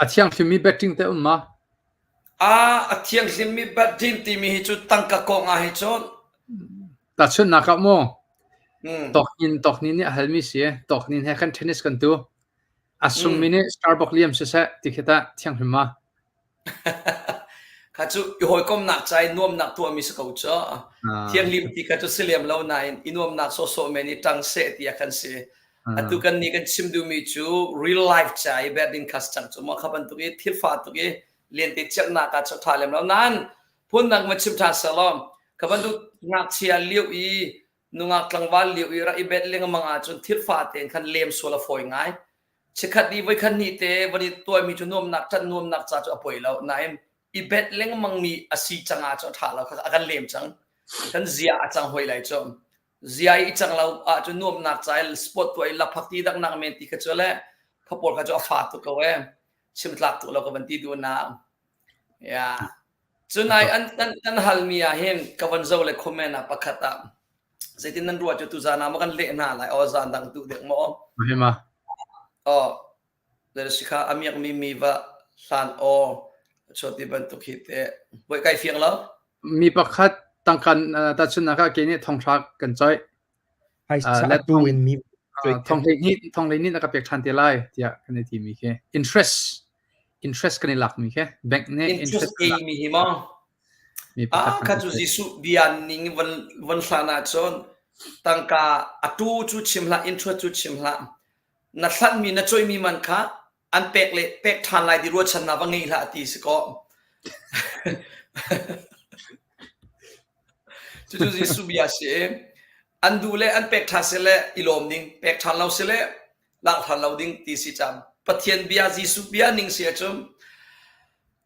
A thianghlimmi betting te um ma? A a thianghlimmi betting timi hi cu tangka kong ah hi cun Tahchunhnak ah maw toknin toknin nih a halmi si toknin he khan tennis kan tu a sungmi nih Starbucks liam siseh ti khi tah thianghlim ma? Kha cu i hawikomnak ca i nuamnak tuahmi si ko cu. Thianghlim ti kha cu si lem lo nain i nuamnak sawhsawh men i ṭang seh ti ah khan si. Atu kan nih kan chim duhmi cu real life ca i betting kha si cang cu maw kha bantuk i thilfa tuk i lente celhnak ah cu ṭha lem lo. Nain phundang va chim ṭhan sehlaw kha bantuk ngakchia lio i nungak tlangval lio i rak i bet lengmang ahcun thilfa tein khan lem sual a fawi ngai. Chikkhat i voikhat hnih te van i tuahmi cu nuamnak ṭanh nuamnak ca cu a poi lo. Nain i bet lengmangmi a si cang ahcun a ṭha lo. A kan lem cang. Kan zia a cang hoi lai cu. Zia i cang lo ahcun nuamnak ca i sport tuah i laphak ti daknak men ti kha cu le kha pawl kha cu a fa tuk ko ee. Chim tlak tuk lo ka van ti duh na. Yeah. Cunai an kan kan halmi ah hin ka van zo le comment ah pakhat ah Zeitin nan ruah cu tuzaan ah maw kan leh hna lai aw zaan dang tu dek maw? Hema. Aw le si kha a miakmi mi va hlan aw chuah ti bantuk hi te voi kai fiang lo. Mi pakhat tangkan tahchunhnak ah ke nih thonghra kan coih. Phaisa tu in mi thonghlei nih na ka pek ṭhan te lai tiah kan i timi khi interest interest kan i lakmi khi bank nih interest ei mi hi maw Ah, kha cu Jesuh bia ning van van hlan ahcun tangka atu cu chim hlah, interest cu chim hlah. Na hlanhmi na coihmi man kha an pek le pek ṭhan lai ti ruahchannak va ngei hlah ti si kaw. Cucu Jesuh bia a si i an duh le an pek ṭhan sile i lawm ding, pek ṭhan lo sile lak ṭhan lo ding ti si cang. Pathian bia Jesuh bia ning si ahcun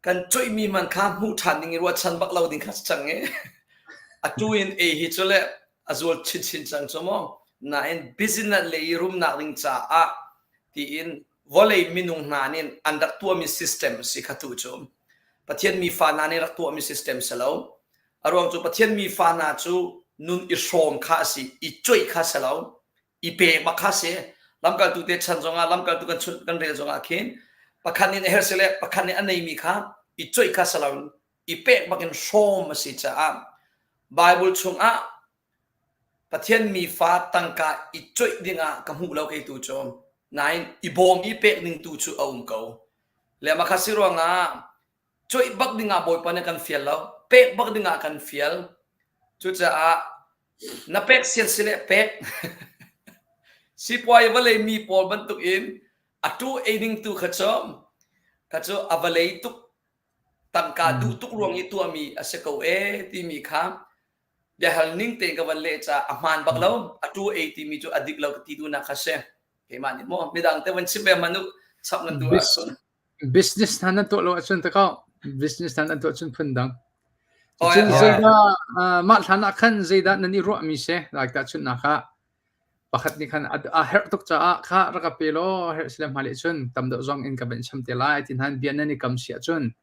kan coihmi hmanh kha hmuh ṭhan ding i ruahchan bak lo ding kha si cang i atu in ei hi cu le a zual chinchin cang cu maw. Nain business le i rumnak ding caah tiin vawlei minung hna nih an rak tuahmi system a si kha tu cu. Pathian mi fa hna nih rak tuahmi system si lo. A ruang cu Pathian mi fa hna cu nun i hrawm kha a si, i coih kha si lo, i pek bak kha si. Lamkaltu te chan zongah lamkaltu kan chunh kan rel zongah khin pakhat nih a herh si le pakhat nih a neimi kha i coih kha si lo i pek bak in hrawm a si caah Bible chungah Pathian mi fa tangka i coih dingah ka hmuh lo kei tu cu. Nain i bawm i pek ning tu cu a um ko. Le mah kha si ruangah coih bak dingah Bawipa nih kan fial lo, pek bak dingah kan fial. Cucaah na pek sian si le pek. Sipuai vawlei mi pawl bantukin a tu ei ding tu kha cu kha cu a vawlei tuk tangka duh tuk ruang i tuahmi a si ko ee timi kha biahal ning tein ka van leh caah a hmaan bak lo a tu ei timi cu a dik lo ka ti duhnak kha si keimah nih maw midang te van chim ve hmanh u chap nan duh ahcun Business hna nan tuah lo ahcun takau business hna nan tuah cun phun dang. Cun zeidah mah hlan ah khan zeidah nan i ruahmi si like tahchunhnak ah pakhat nih khan a herh tuk caah kha rak ka pe law herh sile hmailei cun tam deuh zong in ka van cham te lai ti hna bia nan i kam si ahcun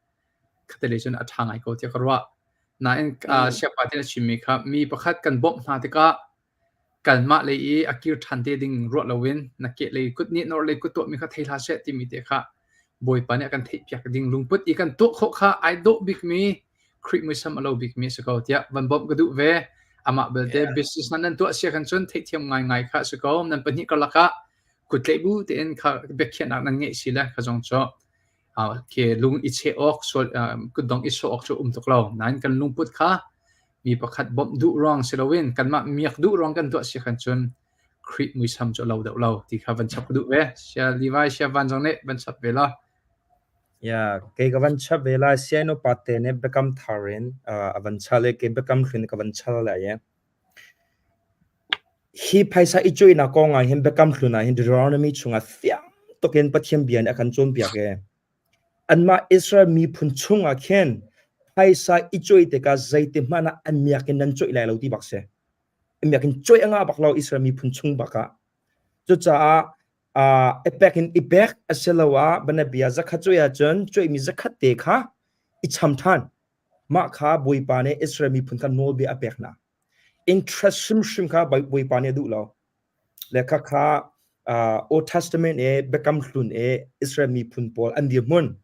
khattelei cun a ṭha ngai ko tiah ka ruah. Nain siapa te na chimmi kha mi pakhat kan bawmh hna tikah kanmah lei i a kir ṭhan te ding ruah loin na kehlei kut nih norlei kut tuahmi kha thei hlah seh timi te kha Bawipa nih a kan theihpiak ding lungput i kan tuah khawh kha ai dawh bikmi Khrih muisam a lo bikmi a si ko tiah van bawmh ka duh ve. Amah belte business nan nan tuah sia khan cun theihthiam ngaingai kha a si ko. Nan pahnih karlak ah kut tlaih bu tein kha biakhiahnak nan ngeih si le kha zong cu ke lung i cheh awk sual kutdong i sawh awk cu um tuk lo. Nain kan lungput kha mi pakhat bawmh duh ruang si loin kanmah miak duh ruang kan tuah si khan cun Khrih muisam cu a lo deuh lo ti kha van chap ka duh ve. Sia Levi sia van zong nih van chap ve la. Ya, kei ka van chap ve lai. Siaino pate nih biakam thar in a van chal i kei biakam hlun ka van chal lai i. Hi phaisa i cuainak kong ah hin biakam hlun ah hin Deuteronomy chungah fiang tukin Pathian bia nih a kan cawnpiak i anmah Israel miphun chungah khin phaisa i cuai tikah zeiti hmanh ah an miak in nan cuai lai lo ti bak si. An miak in cuai a ngah bak lo Israel miphun chung bak ah. Cucaah i pek in i pek asiloah banabia zakhat cuai ahcun cuaimi zakhat te kha i cham ṭhan. Mah kha Bawipa nih Israel miphun kha nawlbia a pek hna. Interest hrimhrim kha Bawipa nih a duh lo. Le khakha Old Testament i Biakam Hlun i Israel miphun pawl an dirhmun.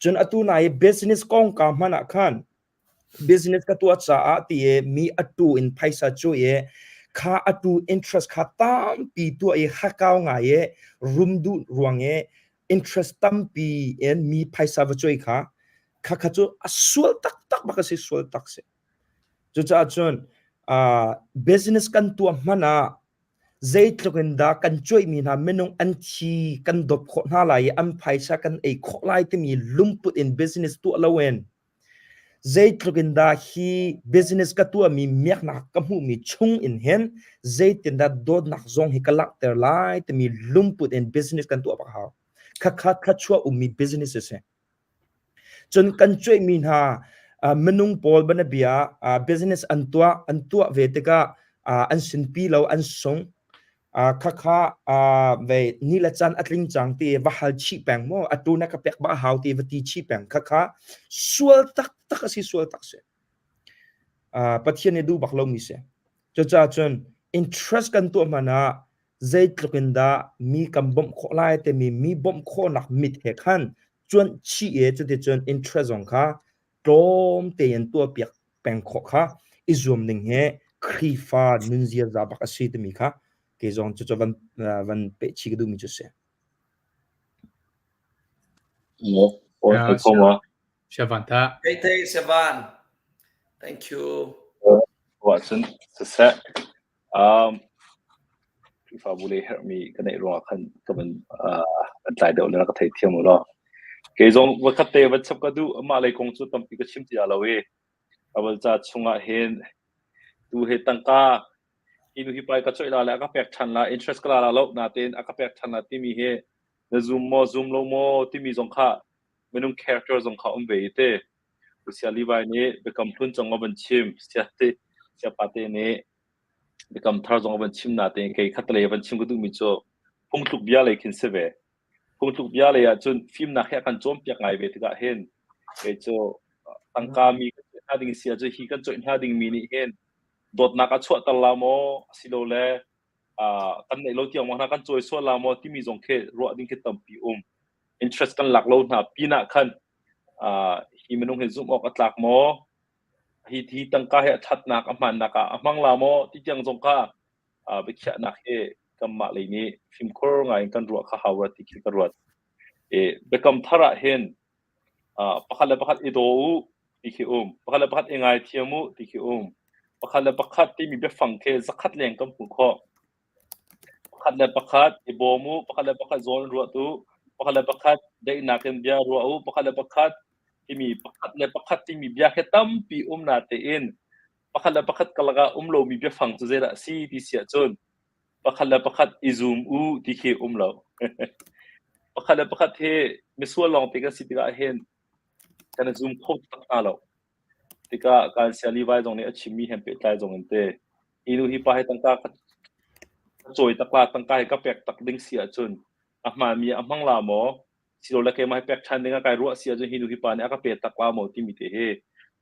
Cun atu na i business kongka hmanh ah khan business ka tuah caah ti i mi atu in phaisa cu i kha atu interest kha tampi tuah i hakau ngai i rum duh ruang i interest tampi in mi phaisa va cuai kha kha kha cu a sual taktak bak a si sual tak si. Cucaah cun business kan tuah hmanh ah zeitluk in dah kan cuaihmi hna minung an thi kan dawp khawh hna lai i an phaisa kan ei khawh lai timi lungput in business tuah loin zeitluk in dah hi business ka tuahmi miaknak ka hmuhmi chung in hin zeitindah dawtnak zong hi ka langhter lai timi lungput in business kan tuah bak hau. Khakha thluachuah ummi business a si. Cun kan cuaihmi hna minung pawl banabia business an tuah an tuah ve tikah an sinpi lo an sung khakha ve ni le caan a tling cang ti va hal chih peng maw atu na ka pek ba hau ti va ti chih peng khakha sual taktak a si sual tak si Pathian nih duh bak lomi si cucaah cun interest kan tuah hmanh ah zeitluk in dah mi kan bawmh khawh lai timi mi bawmh khawhnak mit he khan cuanh chih i cuticun interest zong kha tlawm tein tuahpiak peng khawh kha i zuam ning hi Khrihfa nun ziaza bak a si timi kha kei zong cucu van van peh chih ka duhmi cu si. Siavan ta. Thei thei Siavan. Thank you. Wa cun siseh Khrihfabu lei herhmi ka neih ruangah khan ka van kan tlai deuh le ka theithiam u law. Kei zong voikhat te van chap ka duh. Amah lei kong cu tampi ka chim ti lo i Bible ca chungah hin. Tu he tangka hi nu hi pai ka coih la le a ka pek ṭhan la interest ka la la lo natein a ka pek ṭhan la timi hi na zum maw zum lo maw timi zong kha minung character zong kha um ve i te. Sia Levi nih biakam hlun cong a van chim sia te sia pate nih biakam thar zong a van chim natein kei khatlei a van chim ka duhmi cu phungthluk bia lei khin si ve. Phungthluk bia lei ahcun fimnak he a kan cawnpiak ngai ve tikah hin kei cu tangka mi kan coih hna ding si ahcun hi kan coih hna dingmi nih hin dawtnak a chuahter la maw asilole kan neih lo tiang maw hna kan cawi sual la maw timi zong khi ruah ding khi tampi um. Interest kan lak lo hna pinah khan hi minung hi zumh awk a tlak maw? Hi hi tangka hi a ṭhatnak a hmannak ah a hmang la maw ti tiang zong kha biakhiahnak hi kanmah lei nih fimkhur ngai in kan ruah kha hau rua ti khi ka ruat. I biakam thar ah hin pakhat le pakhat i daw u ti khi um, pakhat le pakhat i ngaithiam u ti khi um, pakhat le pakhat timi biafang khi zakhat leng kan hmuh khawh. Pakhat le pakhat i bawm u, pakhat le pakhat zawn ruat u, pakhat le pakhat daihnak in bia ruah u, pakhat le pakhat timi pakhat le pakhat timi bia khi tampi um na tein pakhat le pakhat karlak ah um lomi biafang cu zeidah a si ti si ahcun pakhat le pakhat i zum u ti khi um lo. Pakhat le pakhat hi misual lawngte kan si tikah hin kan i zum kho taktak hna lo. Tikah kan sia Levi zong nih a chimmi he pehtlai zong in te hi nu hi pa hi tangka ka cawi tak la tangka hi ka pek tak ding si ahcun a hmaanmi a hmang la maw silole keimah hi pek ṭhan ding ah kai ruah si ahcun hi nu hi pa nih a ka pe tak la maw timi te hi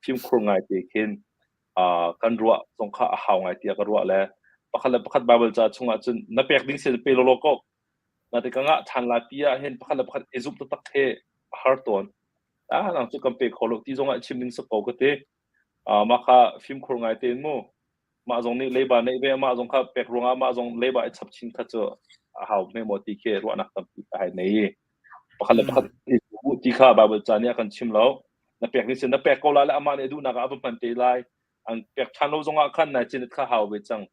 fimkhur ngai te khin kan ruah zong kha a hau ngai tiah ka ruah le pakhat le pakhat Bible ca chungah cun na pek ding si pe lawlaw ko na te ka ngah ṭhan la ti ah hin pakhat le pakhat i zumh taktak he a har tawn ah nang cu kan pe kho lo ti zong ah chim ding si ko ka ti mah kha fimkhur ngai tein mu mah zong nih leiba neih ve mah zong kha pek ruangah mah zong leiba i chap chin kha cu a hau hme maw ti khi ruahnak tampi ka hai nei pakhat le pakhat i ti kha Bible ca nih a kan chim lo na pek ni sin na pek ko lai le amah nih duhnak ah a va hman te lai an pek ṭhan lo zongah khan nai cin kha hau ve cang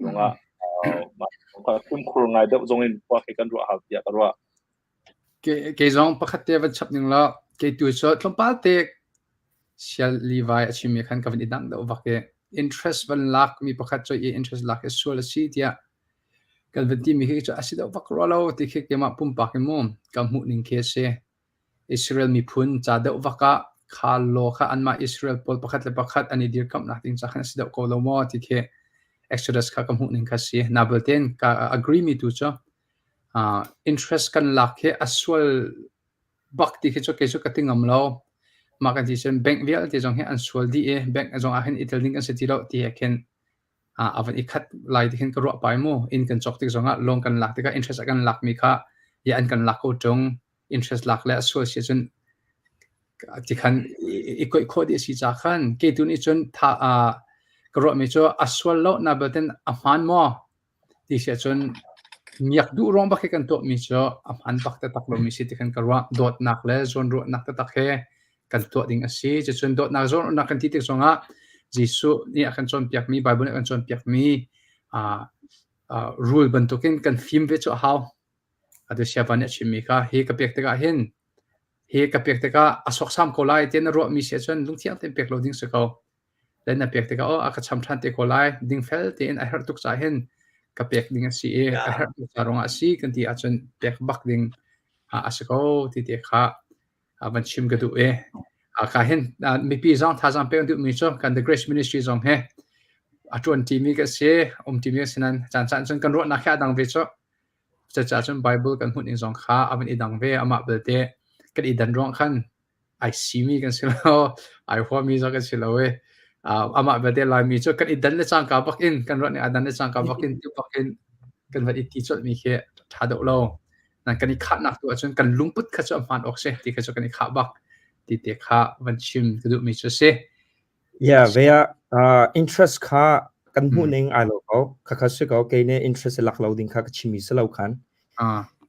zongah fimkhur ngai deuh zong in khua khi kan ruah hau tiah ka ruah Kei zong pakhat te van chap ning law kei tu cu tlawmpal te sial Levi a chimmi khan ka van i dang deuh vak i interest van lak mi pakhat cu i interest lak hi sual a si tiah kan van timi khi cu a si deuh vak rua lo ti khi keimah pumpak in mu ka hmuh ning khi a si. Israel miphun ca deuh vak ah kha law kha anmah Israel pawl pakhat le pakhat an i dirkamhnak ding ca khan a si deuh ko lo maw ti khi Exodus kha ka hmuh ning kha si. Na belte ka agree mi tu cu Interest kan lak hi a sual bak ti khi cu kei cu ka ti ngam lo. Mah kan ti cun bank vialte zong hi an sual dih i bank zong ah hin i tel ding kan si ti lo ti he khin a van i khat lai ti khin ka ruah pai mu. Inn kan cawk tik zongah loan kan lak tikah interest a kan lakmi kha ya an kan lak ko ṭung. Interest lak le a sual si cun ti khan i koih khawh dih a si ca khan kei tu nih cun tha ka ruahmi cu a sual lo na belte a hmaan maw Ti si ahcun miak duh ruang bak hi kan tuahmi cu a hmaan bak taktak lomi si ti khan ka ruah. Dawtnak le zawnruahnak taktak he kan tuah ding a si. Cucun dawtnak zawnruahnak kan ti tik zongah Jesuh nih a kan cawnpiakmi, Bible nih a kan cawnpiakmi uh, uh, rule bantukin kan fim ve cu a hau. Atu siava nih a chimmi kha hi ka pek tikah hin hi ka pek tikah a sawksam ko lai tiah na ruahmi si ahcun lungthiang tein pek lo ding si ko. Le na pek tikah aw a ka cham ṭhan te ko lai dingfel tein a herh tuk caah hin ka pek ding a si i a herh tuk ca ruangah a si kan ti ahcun pek bak ding a si ko ti te kha van chim ka duh i ka hin mipi zong thazaang pek duhmi cu kan The Grace Ministry zong he a ṭuan ṭimi ka si um ṭimi ka si nan caan caan cun kan ruahnak he a dang ve cu cucaah cun Bible kan hmuh ning zong kha a van i dang ve amah belte kan i dan ruang khan ai simi kan si lo ai huami zong kan si lo i amah belte Laimi cu kan i dan le cangka bak in kan ruah ning aa dan le cangka bak in ti bak in kan van i ti colhmi khi ṭha deuh lo nan kan i khahnak tu ahcun kan lungput kha cu a hmaan awk si ti kha cu kan i khah bak ti te kha van chim ka duhmi cu si. Yeah, ve ah interest kha kan hmuh ning ai lo ko. Khakha si ko kei nih interest lak lo ding kha ka chimmi si lo khan.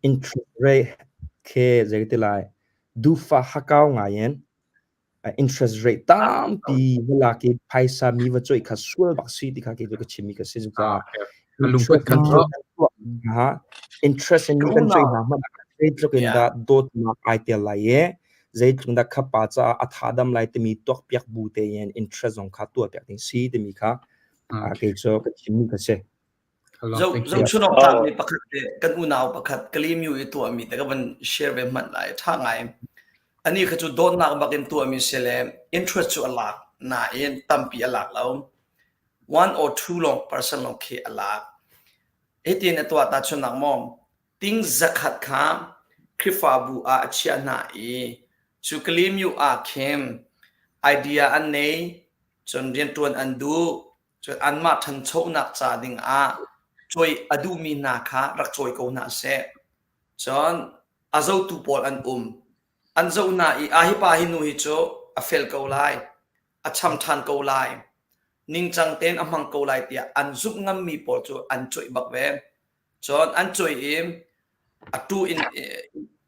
Interest rate khe zei ti lai dufa hakau ngai in interest rate tampi va lak i phaisa mi va coih kha sual bak si ti kha kei cu ka chimmi ka si cucaah lungput kan ha interest in mi kan coih hna hmanh zeitluk in dah dawtnak ai tel lai i zeitluk in dah kha pa caah a tha dam lai timi tuakpiak bu tein interest zong kha tuahpiak ding si timi kha. Kei cu ka chimmi ka si. Zohchun awk tlakmi pakhat te kan unau pakhat Kalimyu i tuahmi te ka van share ve hmanh lai. Ṭha ngai. Ani kha cu dawtnak bak in tuahmi si le interest cu a lak nain tampi a lak lo. 1 or 2 lawng percent lawng khi a lak. Hitin a tuah tahchunhnak maw ting 100 kha Khrihfabu ah a chiah hna i cu Kalimyu ah khin idea an nei cun rianṭuan an duh cun anmah ṭhanchonak ca ding ah cawi a duhmi hna kha rak cawi ko hna seh. Cun a zotu pawl an um. An zoh hna i a hi pa hi nu hi cu a fel ko lai, a cham ṭhan ko lai, ningcang tein a hmang ko lai tiah an zumh ngammi pawl cu an cawih bak ve. Cun an cawih i a tu in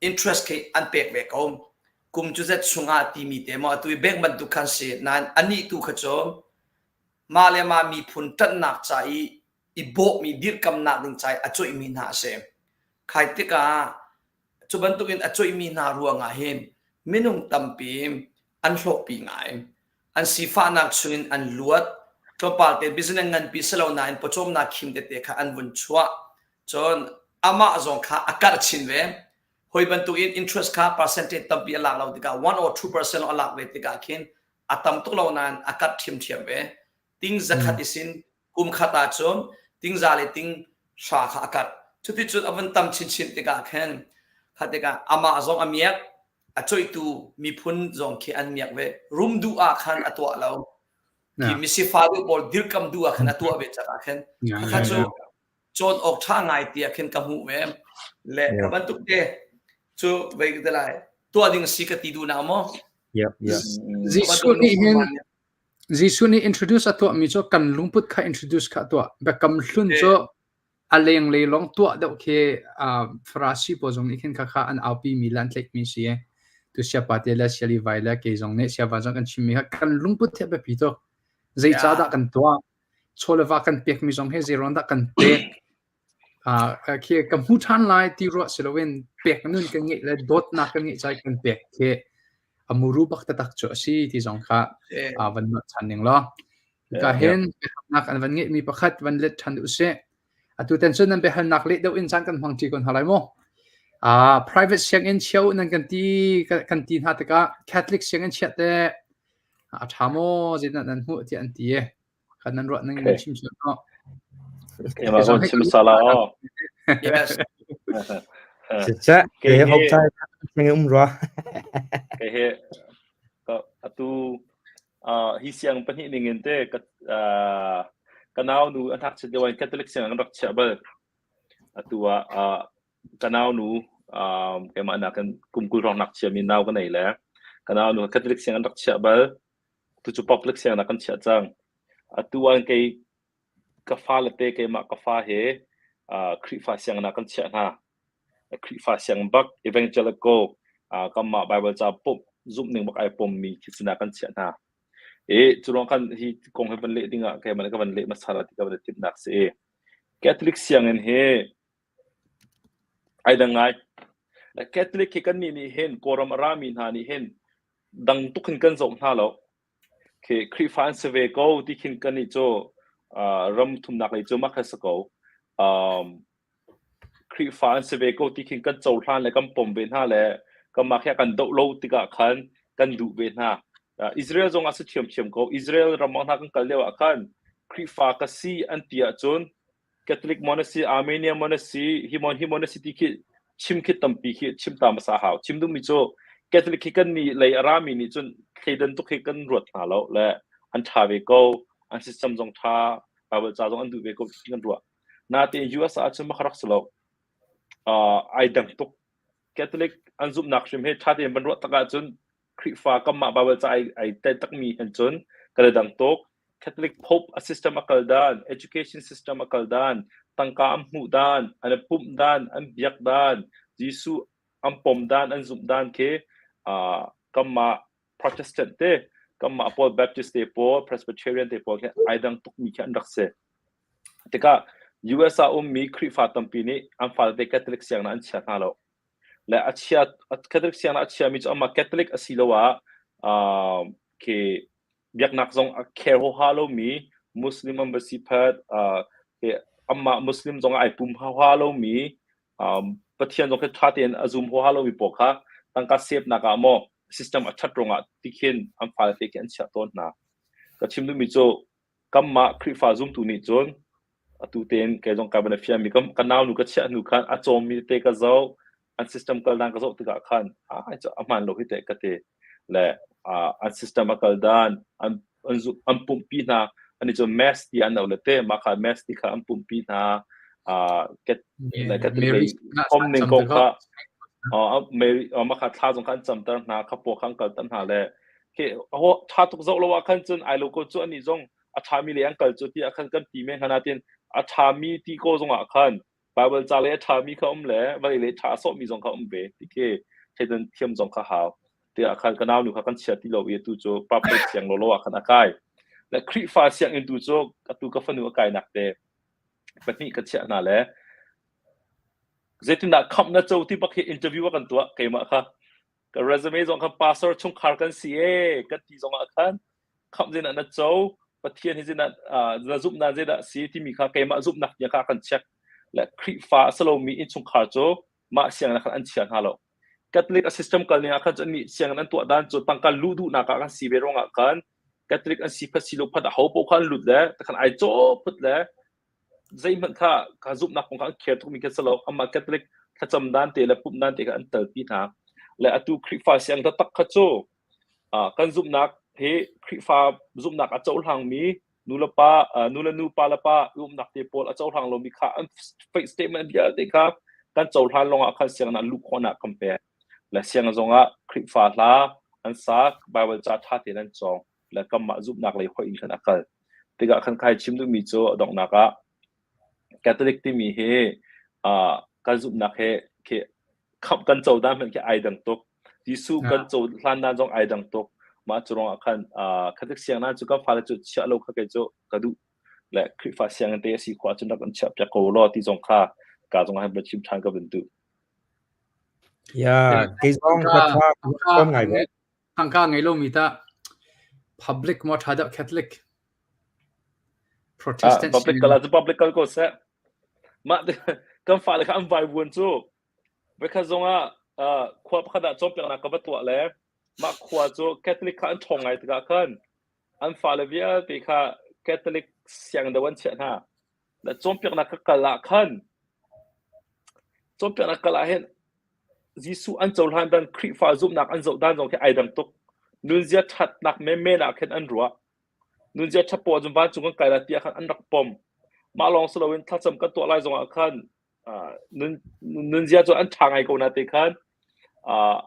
interest khi an pek ve ko. Kum cu zet chungah timi te maw atu i bank bantuk khan si nain anih tu kha cu mah le mah miphun ṭanhnak ca i i bawhmi dirkamnak ding ca i a cawihmi hna a si. Khai tikah cu bantukin a cawihmi hna ruangah hin minung tampi an hlawkpi ngai. An sifahnak chungin an luat. Tlawmpal te business nganpi si lo nain pawcawmnak khim tete kha an vun chuah. Cun amah zong kha a karh chin ve. Hoi bantukin interest kha percentage tampi a lak lo tikah 1 or 2% a lak ve tikah khin a tam tuk lo nain a karh ṭhiamṭhiam ve. Ting 100 isin kum khat ahcun ting za le ting hra kha a karh. Cuticun a vun tam chinchin tikah khin kha tikah amah zong a miak, a coihtu miphun zong khi an miak ve. Rum duh ah khan a tuah lo. Khi misifa duh pawl dirkam duh ah khan a tuah ve cakah khin khakha cu cawn awk ṭha ngai tiah khin ka hmuh ve. Le kha bantuk te cu vei ka ti lai tuah ding si ka ti duh na maw? Yep. Jesuh nih hin Jesuh nih introduce a tuahmi cu kan lungput kha introduce kha a tuah. Biakam hlun cu a lenglei lawng tuah deuh khi Farasi pawl zong nih khin khakha an aupi mi le an tlaihmi si. Tu siapa te le siali vai le kei zong nih siava zong kan chimmi kha kan lungput hi a biapi tuk. Zeicahdah kan tuah? Chaw le va kan pekmi zong hi zeiruang dah kan pek? Khi ka hmu ṭhan lai ti ruah si loin pek nun kan ngeih le dawtnak kan ngeih cai kan pek khi a muru bak taktak cu a si ti zong kha van nolh ṭhan ning law. Hika hin biahalnak an van ngeihmi pakhat van let ṭhan usih. Atu tan cun nan biahalnak leh deuh in caan kan hmang ṭi ko hna lai mu. Private sianginn chia u nan kan ti hna tikah Catholic sianginn chiah teh a ṭha maw zeidah nan hmuh tiah an ti i kan nan ruah ning nan chim cio no. Keimah zong chim sala aw. Yes. Siseh, kei hop chai ngai um rua. Kei he atu hi siang pahnih ning in te ka ka nau nu an hak chet lio in Catholic siang an rak chiah bal. Atu ah ka nau nu keimah nakin kum 20 hrawng nak chiami nau ka nei le ka nau nu Catholic siang an rak chiah bal. Tu cu public sianginn ah kan chiah cang. Atu ah kei ka fale te keimah ka fa he Khrihfa sianginn ah kan chiah hna. Khrihfa sianginn bak evangelical kanmah Bible ca pumh zumh ning bak ai pommi khi sinah kan chiah hna. I cu ruang khan hi kong hi van leh ding ah keimah nih ka van leh hmasa la ti ka van i timhnak si. Catholic sianginn hi ai dang ngai. Catholic hi kannih nih hin Kawlram a rami hna nih hin dang tuk hin kan zoh hna lo. Khi Khrihfa an si ve ko ti khin kannih cu ram thumnak lei cu mah kha si ko. Khrihfa an si ve ko ti khin kan cohlan le kan pom ve hna le kanmah khi a kan doh lo tikah khan kan duh ve hna. Israel zong ah si ṭhiamṭhiam ko. Israel ram ah hna kan kal lio ah khan Khrihfa ka si an ti ahcun Catholic maw na si, Armenia maw na si, hi maw hi maw na si ti khi chim khi tampi khi chim ta hmasa hau. Chim duhmi cu Catholic khi kan nih lei a rami nih cun thleidan tuk hi kan ruat hna lo le an ṭha ve ko, an system zong ṭha, Bible ca zong an duh ve ko ti kan ruah. Natein US ah cun mah kha rak si lo. Ai dang tuk. Catholic an zumhnak hrim hi ṭha tein van ruah tak ahcun Khrihfa kanmah Bible ca ai tel takmi hen cun kan i dang tuk. Catholic Pope a system a kal dan, education system a kal dan, tangka an hmuh dan, an i pumh dan, an biak dan, Jesuh an pom dan, an zumh dan khi kanmah Protestant te, kanmah pawl Baptist te pawl, Presbyterian te pawl khi ai dang tukmi khi an rak si. Tikah US ah ummi Khrihfa tampi nih an fale te Catholic sianginn ah an chia hna lo. Le a chia Catholic sianginn ah a chiami cu amah Catholic a si lo ah khi biaknak zong a care huaha lomi Muslim an va si phat amah Muslim zong ai pum huaha lomi Pathian zong khi ṭha tein a zum huaha lomi pawl kha tangka save nak ah maw system a ṭhat ruangah tikhin an fale te khi an chiah tawn hna. Ka chim duhmi cu kanmah Khrihfa zumtu nih cun atu tein kei zong kai van i fianmi ka nau nu ka chiah hnu khan a cawmmi tete ka zoh an system kal dan ka zoh tikah khan a a hmaan lo hi teh ka ti le an system a kal dan an an an pumhpi hna ani cu mass ti an le te mah kha mass ti kha an pumhpi hna ket le ka ti om ning kong kha Mary mah kha thla zong kha an camter hna kha paw kha an kalter hna le khi ho tha tuk zoh lo ah khan cun ai lo ko cu ani zong a ṭhami lei an kal cu tiah khan kan ti men hna nain a ṭhami ti ko zongah khan Baibal ca lei a ṭhami kha um le vawlei lei ṭha a sawhmi zong kha um ve ti khi thleidan thiam zong kha hau. Tiah khan ka naunu kha kan chia ti lo i atu cu public siang lawlaw ah khan a kai. Le Khrihfa sianginn tu cu atu ka fanu a kainak te pahnih ka chiah hna le zeitindah khamh na co ti bak hi interview a kan tuah keimah kha Ka resume zong khan pastor chungkhar kan si ee kan ti zong ah khan khamh zeidah na co Pathian hi zeidah na zumhnak zeidah si timi kha keimah zumhnak tiang kha kan check le Khrihfa a si lomi innchungkhar cu mah sianginn ah khan an chia hna lo. Catholic a system kal ning ah khan cun nih sianginn an tuah dan cu tangka luh duhnak ah kan si ve ruangah khan Catholic an si phat si lo phat a ho paoh kha an lut le takhan ai caw phut le zeihmanh kha ka zumhnak kong kha an care tukmi khi si lo. Amah Catholic thlacam dan te le pumh dan te kha an telpi hna. Le atu Khrihfa siang taktak kha cu kan zumhnak hi Khrihfa zumhnak a cohlangmi nu le pa nu le nu pa le pa umnak te pawl a cohlang lomi kha an faith statement vialte kha kan cohlan lawngah khan sianginn ah luh khawhnak kan pek. Le sianginn zongah Khrihfa hla an sa, Bible ca ṭha tein an cawng. Le kanmah zumhnak lei hoih in khan a kal. Tikah khan kai chim duhmi cu a donghnak ah Catholic timi hi kan zumhnak he khi khamh kan co dan hmanh khi ai dang tuk. Jesuh kan co hlan dan zong ai dang tuk. Mah cu ruangah khan Catholic sianginn cu kan fale cu chiah lo kha kei cu ka duh. Le Khrihfa sianginn te a si khawh ahcun rak kan chiah piak ko law ti zong kha ka zong ah chim ṭhan ka vun duh. Ya, kei zong ka kha ka ngai ve. Tangka ngei lomi tah public maw ṭha deuh Catholic? Protestant public kal ahcun public kal ko seh. Mah kan fale kha an vaivuan cu voikhat zongah khua pakhat ah cawnpiaknak ka va tuah le mah khua cu Catholic kha an ṭhawng ngai tikah khan an fale vialte kha Catholic sianginn deuh an chiah hna. Le cawnpiaknak ka kal ah khan cawnpiaknak kal ah hin Jesuh an cohlan dan Khrihfa zumhnak an zoh dan zong khi ai dang tuk. Nunzia ṭhatnak menmen ah khin an ruah. Nunzia ṭhat poah cun vancung kan kai lai tiah khan an rak pom. Mah lawng si loin thlacam kan tuah lai zongah khan nun nunzia cu an ṭha ngai ko na te khan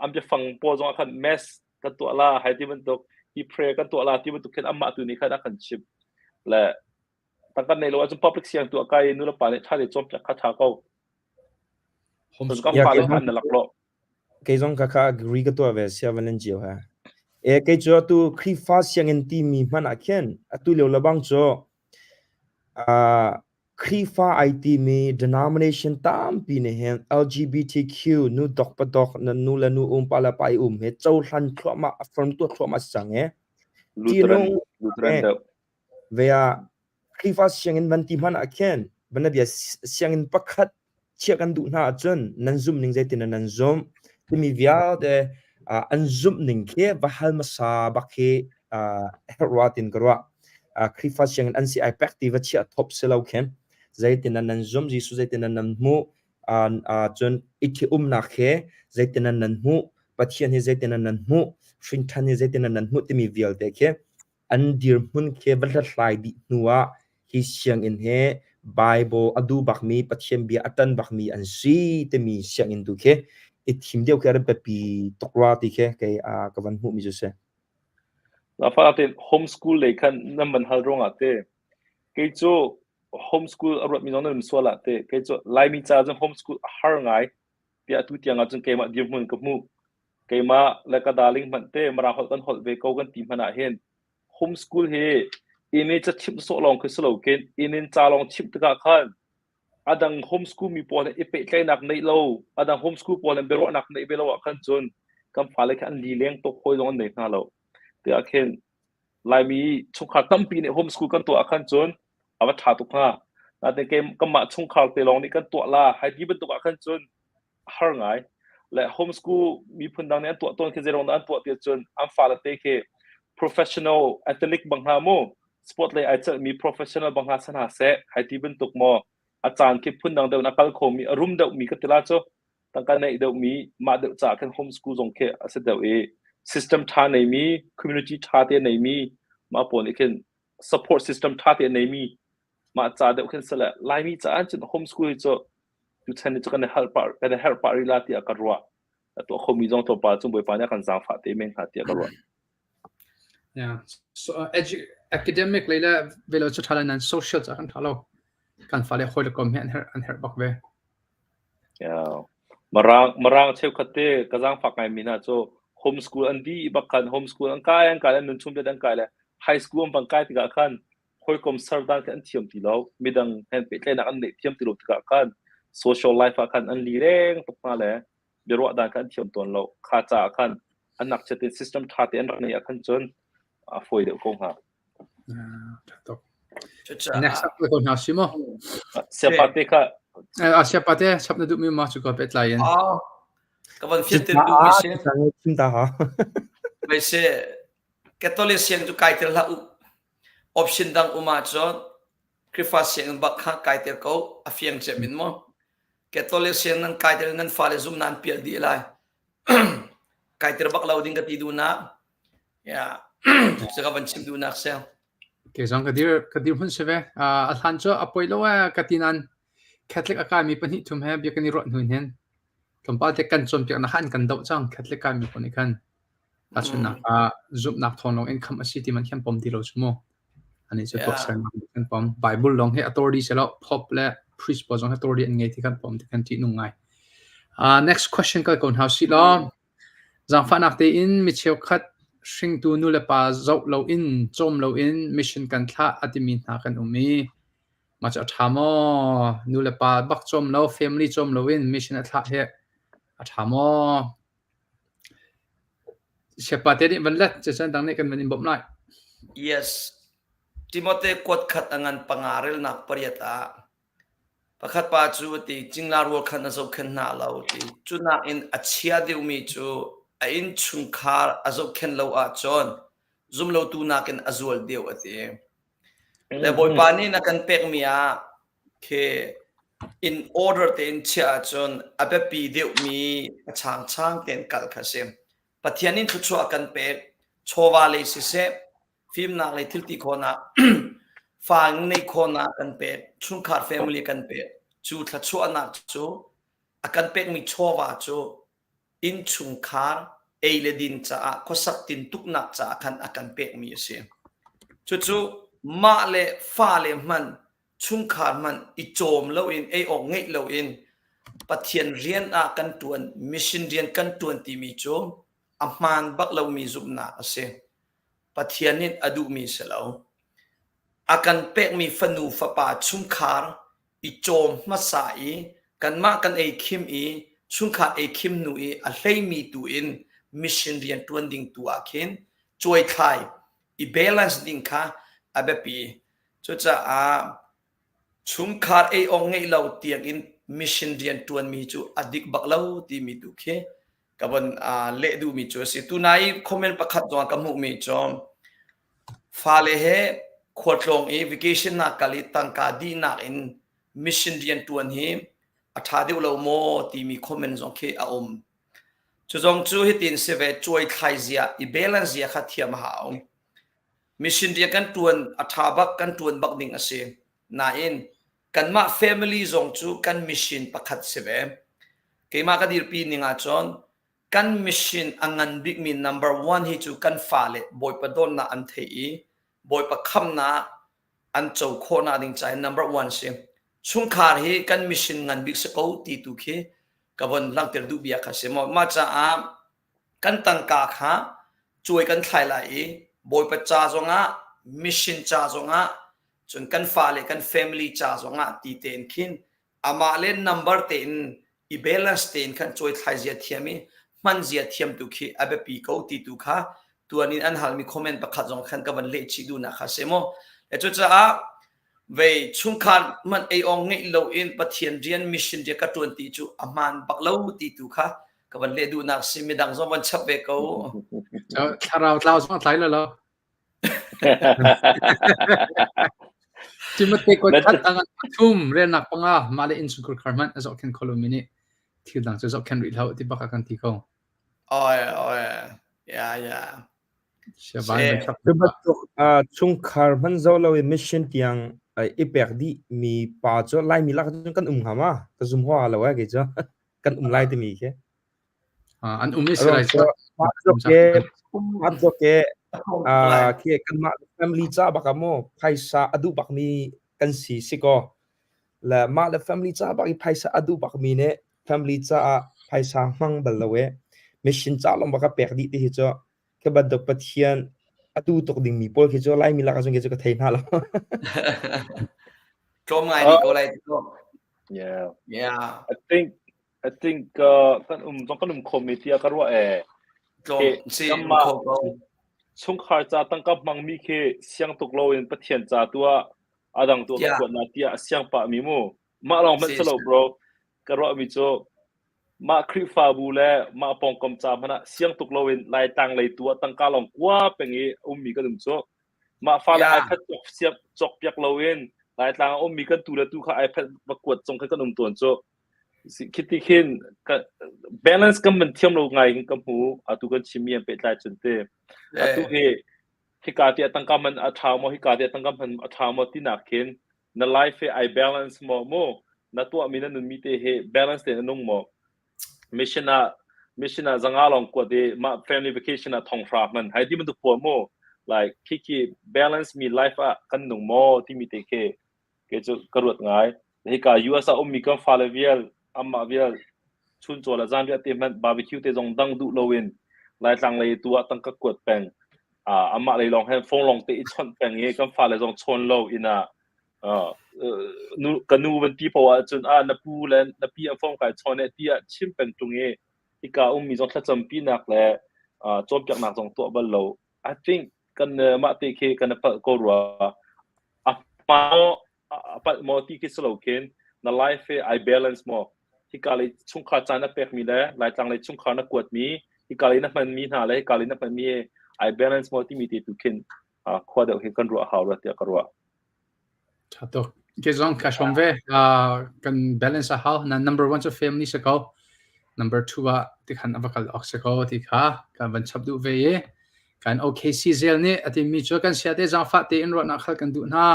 an biafang pawl zongah khan mass kan tuah la hai ti bantuk hi prayer kan tuah la ti bantuk khin amah tu nih khan a kan chimh. Le tangka nei lo ahcun public siang tu a kai i nulepa nih ṭha te cawnpiak kha ṭha ko. Kan fale kha an na laklawh. Kei zong kha kha agree ka tuah ve sia van nan cio ha. E kei cu atu Khrihfa sianginn timi hmanh ah khin atu lio lebang cu Khrihfa ai timi denomination tampi nih hin LGBTQ nu dok pa dok na nu le nu um pa le pa i um he cohlan thluahmah a firm tuah thluahmah si cang e. Lutheran Lutheran deuh. Ve ah Khrihfa sianginn van ti hmanh ah khin vanabia sianginn pakhat chiah kan duh hna ahcun nan zumh ning zeitin nan zumh timi vialte an zumh ning khi va hal hmasa bak khi herh rua tin ka ruah. Khrihfa sianginn an si ai pek ti va chiah thop si lo khin zeitin nan zumh Jesuh zeitin nan hmuh cun i ṭhi-umnak he zeitin nan hmuh Pathian hi zeitin nan hmuh hrinṭhan hi zeitin nan hmuh timi vialte khi An dirhmun khi va hlathlai dih hnu ah hi sianginn hi Bible a duh bakmi, Pathian bia a ṭan bakmi an si timi sianginn tu khi i thim deuh khi a biapi tuk rua ti khi kei ka van hmuhmi cu si. Nafa tein homeschool lei khan nan van hal ruangah te kei cu homeschool a ruatmi zong nan sual ah te kei cu Laimi ca cun homeschool a har ngai tiah atu tiang ah cun keimah dirhmun ka hmuh. Keimah le ka darling hmanh te Mirang holh kan holh ve ko kan ti hmanh ah hin homeschool hi inn i ca chimh sawh lawng khi si lo kin inn in ca lawng chimh tikah khan a dang homeschool mi pawl he i pehtlaihnak neih lo a dang homeschool pawl he biaruahnak neih ve lo ah khan cun kan fale kha an lileng tuk hawi zong an nei hna lo tiah khin. Laimi chungkhar tampi nih homeschool kan tuah ahkhan cun a va ṭha tuk hnga. Nain kei kanmah chungkhar te lawng nih kan tuah la hai ti bantuk ah khan cun a har ngai. Le homeschool miphun dang nih an tuah tawn khi zeiruang dah an tuah ti ahcun an fale te khi professional athlete bang hna mu sport lei ai celhmi professional bang hna san hna seh hai ti bantuk maw a caan khi phun dang deuh in a kal khomi a rum deuhmi ka ti la cu tangka neih deuhmi mah deuh caah khan homeschool zong khi a si deuh i system ṭha neimi community ṭha te neimi mah pawl nih khin support system ṭha te neimi mah ca deuh khin sale Laimi caah cun homeschool hi cu tuchan ni cu kan i harh pah kan i herh pah rih la tiah ka ruah a tuah khomi zong tlawmpal cung Bawipa nih a kan zaangfah te men hnga tiah ka ruah. Yeah. So, uh, edu- academic lei le velo cu ṭha lai nan social ca kan ṭha lo. Kan fale hawi le kom hi an herh an herh bak ve. Yeah. Marang marang cheukhat te ka zaangfak ngai mi hna cu homeschool an dih bak khan homeschool an kai an kai an nun chung vialte an kai le high school an van kai tikah khan hawikom ser dan khi an thiam ti lo midang he pehtlaihnak an neih thiam ti lo tikah khan social life ah khan an li leng tuk hna le biaruah dan kha an thiam tawn lo kha caah khan an ngakchiat in system ṭha te an rak neih ah khan cun a fawi deuh ko hnga. Next up ko hna si maw? Siapa te kha A siapa te chap na duhmi ma cu ka pehtlai in. Ka van fianter duhmi si. Chim ta ha. Mai se Catholic siang cu kai tel hlah u. Option dang um ahcun Khrihfa sianginn bak kha kai ter ko a fiang cem in maw. Catholic siang nan kai ter nan fale zum nan pial dih lai. Kai ter bak lo ding ka ti duhnak. Yeah. Cu ka van chim duhnak si. Ke zong ka dir ka dir hmun si ve. A hlan cu a poi lo eh ka ti nan Catholic a kaimi pahnih thum he bia kan i ruah hnu hin tlawmpal te kan cawnpiaknak kha an kan doh cang Catholic kaimi pawl nih khan. Tahchunhnak ah zumhnak thawng lawng in khamh a si ti man khi an pom ti lo cu mu. Anih cu tuahsernak nih kan pom. Bible lawng hi authority si lo, Pope le priest pawl zong hi authority an ngei ti kan pom ti kan ṭihnung ngai. Uh, next question kal ko hna usih law. Zaangfahnak tein mi cheukhat hringtu nulepa zoh loin, cawm loin mission kan thlah a timi hna kan um i mah cu a ṭha maw? Nulepa bak cawm lo, family cawm loin mission a thlah hi a ṭha maw? Siapa te nih van let, cucun dang nih kan van in bawmh lai. Yes. Timote kuat khat a ngan panga relnak pariat ah Pakhat pa cu a ti, cingla rual khan a zohkhenh hna lo a ti. Cu nakin a chia deuhmi cu a innchungkhar a zohkhenh lo ahcun zumlotu nakin a zual deuh a ti. Le Bawipa nih na kan pekmi ah khi in order tein chiah ahcun a biapi deuhmi a changchang tein kal kha a si. Pathian in thluachuah a kan pek, chawva lei siseh, fimnak le thilti khawhnak fa neih khawhnak kan pek chungkhar family kan pek cu thluachuahnak cu a kan pekmi chawva cu innchungkhar ei le din caah khuasak tintuknak caah khan a kan pekmi a si cucu mah le fa le hmanh chungkhar hmanh i cawm loin ei awk ngeih loin Pathian rian ah kan tuan mission rian kan tuan timi cu a hmaan bak lomi zumhnak a si Pathian nih a duhmi si lo. A kan pekmi fanu fapa chungkhar i cawm hmasa i kanmah kan ei khim i chungkhar ei khim hnu i a hleimi tu in mission rian ṭuan ding tu ah khin cuaithlai i balance ding kha a biapi. Cucaah chungkhar ei awk ngeih lo tiang in mission rian ṭuanmi cu a dik bak lo timi tu khi ka von leh duhmi cu a si. Tunai i comment pakhat zong ka hmuhmi cu fale he khualtlawng i vacation nak kal i tangka dihnak in mission rian ṭuan hi a ṭha deuh lo maw timi comment zong khi a um. Cu zong cu hitin si ve cuai thlai zia i balance zia kha thiam a hau. Mission rian kan ṭuan a ṭha bak kan ṭuan bak ding a si. Nain kanmah family zong cu kan mission pakhat si ve. Keimah ka dirpi ning ahcun kan mission a ngan bikmi number one hi cu kan fale Bawipa dawtnak an theih i Bawipa khamnak an co khawhnak ding caah number one si. Chungkhar hi kan mission ngan bik si ko ti tu khi ka von langhter duh bia kha si. Mah caah kan tangka kha cuai kan thlai lai i Bawipa ca zongah mission ca zongah cun kan fale kan family ca zongah ti tein khin amah le number tein i balance tein khan cuai thlai zia thiam i hman zia thiam tu khi a biapi ko ti tu kha Tuan in an halmi comment pakhat zong khan ka van leh chih duhnak kha si mu. Le cucaah vei chungkhar hmanh ei awng ngeih loin Pathian rian mission rian ka ṭuan ti cu a hmaan bak lo ti tu kha ka van leh duhnak si midang zong van chap ve ko. Thlarau tlau zong a tlai lo lo. Timote kuat khat a thum relnak panga mah le innchungkhar khar hmanh a zohkhenh kho lomi nih thil dang cu zohkhenh rih hlah ti bak a kan ti ko. Oi oi ya ya. Cu bantuk chungkhar hmanh zoh lo in mission tiang i pek dih mi pa cu Laimi lak cun kan um hnga ma? Ka zum hua lo eh kei cu. Kan um lai timi khi. An um i si lai cu. Ke ke kanmah family ca bak ah maw phaisa a duh bak mi kan si si kaw le mah le family ca bak i phaisa a duh bak mi nih family caah phaisa hmang bal lo e mission ca lawng bak a pek dih ti hi cu khi bantuk Pathian a tu tuk ding mi pawl khi cu Laimi lak ah cun cu ka thei hna lo. Tlawm ngai ni ko lai ti Yeah. Yeah. I think I think uh, kan um zong kan um kho mi tiah ka ruah eh. Tlawm si um kho ko. Chungkhar ca tangka hmang mi khi siang tuk lo in Pathian ca tu ah adang tu ka kuat na tiah siang pah mi mu. Mah lawng hmanh si lo bro. Ka ruah mi cu mah Khrihfabu le mah pawngkam ca hmanh ah siang tuk lo in Laitlang lei tu ah tangka lawng kua peng i ummi kan um cu. Mah fale iPad cawk siak cawk piak lo in Laitlang a ummi kan tu le tu kha iPad va kuat zong kha kan um tawn cu. Khiti khin balance kan man thiam lo ngai hin ka hmu atu kan chimmi an pehtlai cun te. Atu hi hika ti tangka man a ṭha maw hika ti tangka man a ṭha maw tinak khin na life he ai balance maw mu na tuahmi na nunmi te he balance tein a nung maw mission ah mission ah zanga lawng kuat i mah family vacation ah thonghra hman hai ti bantuk pawl mu like khi khi balance mi life ah kan nung maw timi te khi ke cu ka ruat ngai hika US ah ummi kan fale vial amah vial chuncaw le zanriah te hmanh barbecue te zong dang duh loin Laitlang lei tu ah tangka kuat peng amah lei lawng hen phone lawng te i chawnh peng i kan fale zong chawn lo ina nu ka nu van ti poah ahcun a na pu le na pi an phone kai chawn e tiah chim peng tung i hika ummi zong thlacam pinak le cawnpiaknak zong tuah bal lo I think kan mah te khi kan palh ko rua a hma a palh maw ti khi si lo khin na life he ai balance maw hika lei chungkhar caan na pekmi le Laitlang lei chungkhar na kuatmi hika lei na hmanmi hna le hika lei na hmanmi he ai balance maw timi te tu khin khua deuh hi kan ruah hau rua tiah ka ruah. Tha tuk. Ke zong ka hrawm ve. Kan balance a hau. Na number one cu family si ko. Number two ah tikhan a va kal awk si ko ti kha kan van chap duh ve i kan OKC zel nih a timi cu kan sia te zaangfah tein ruahnak hal kan duh hna.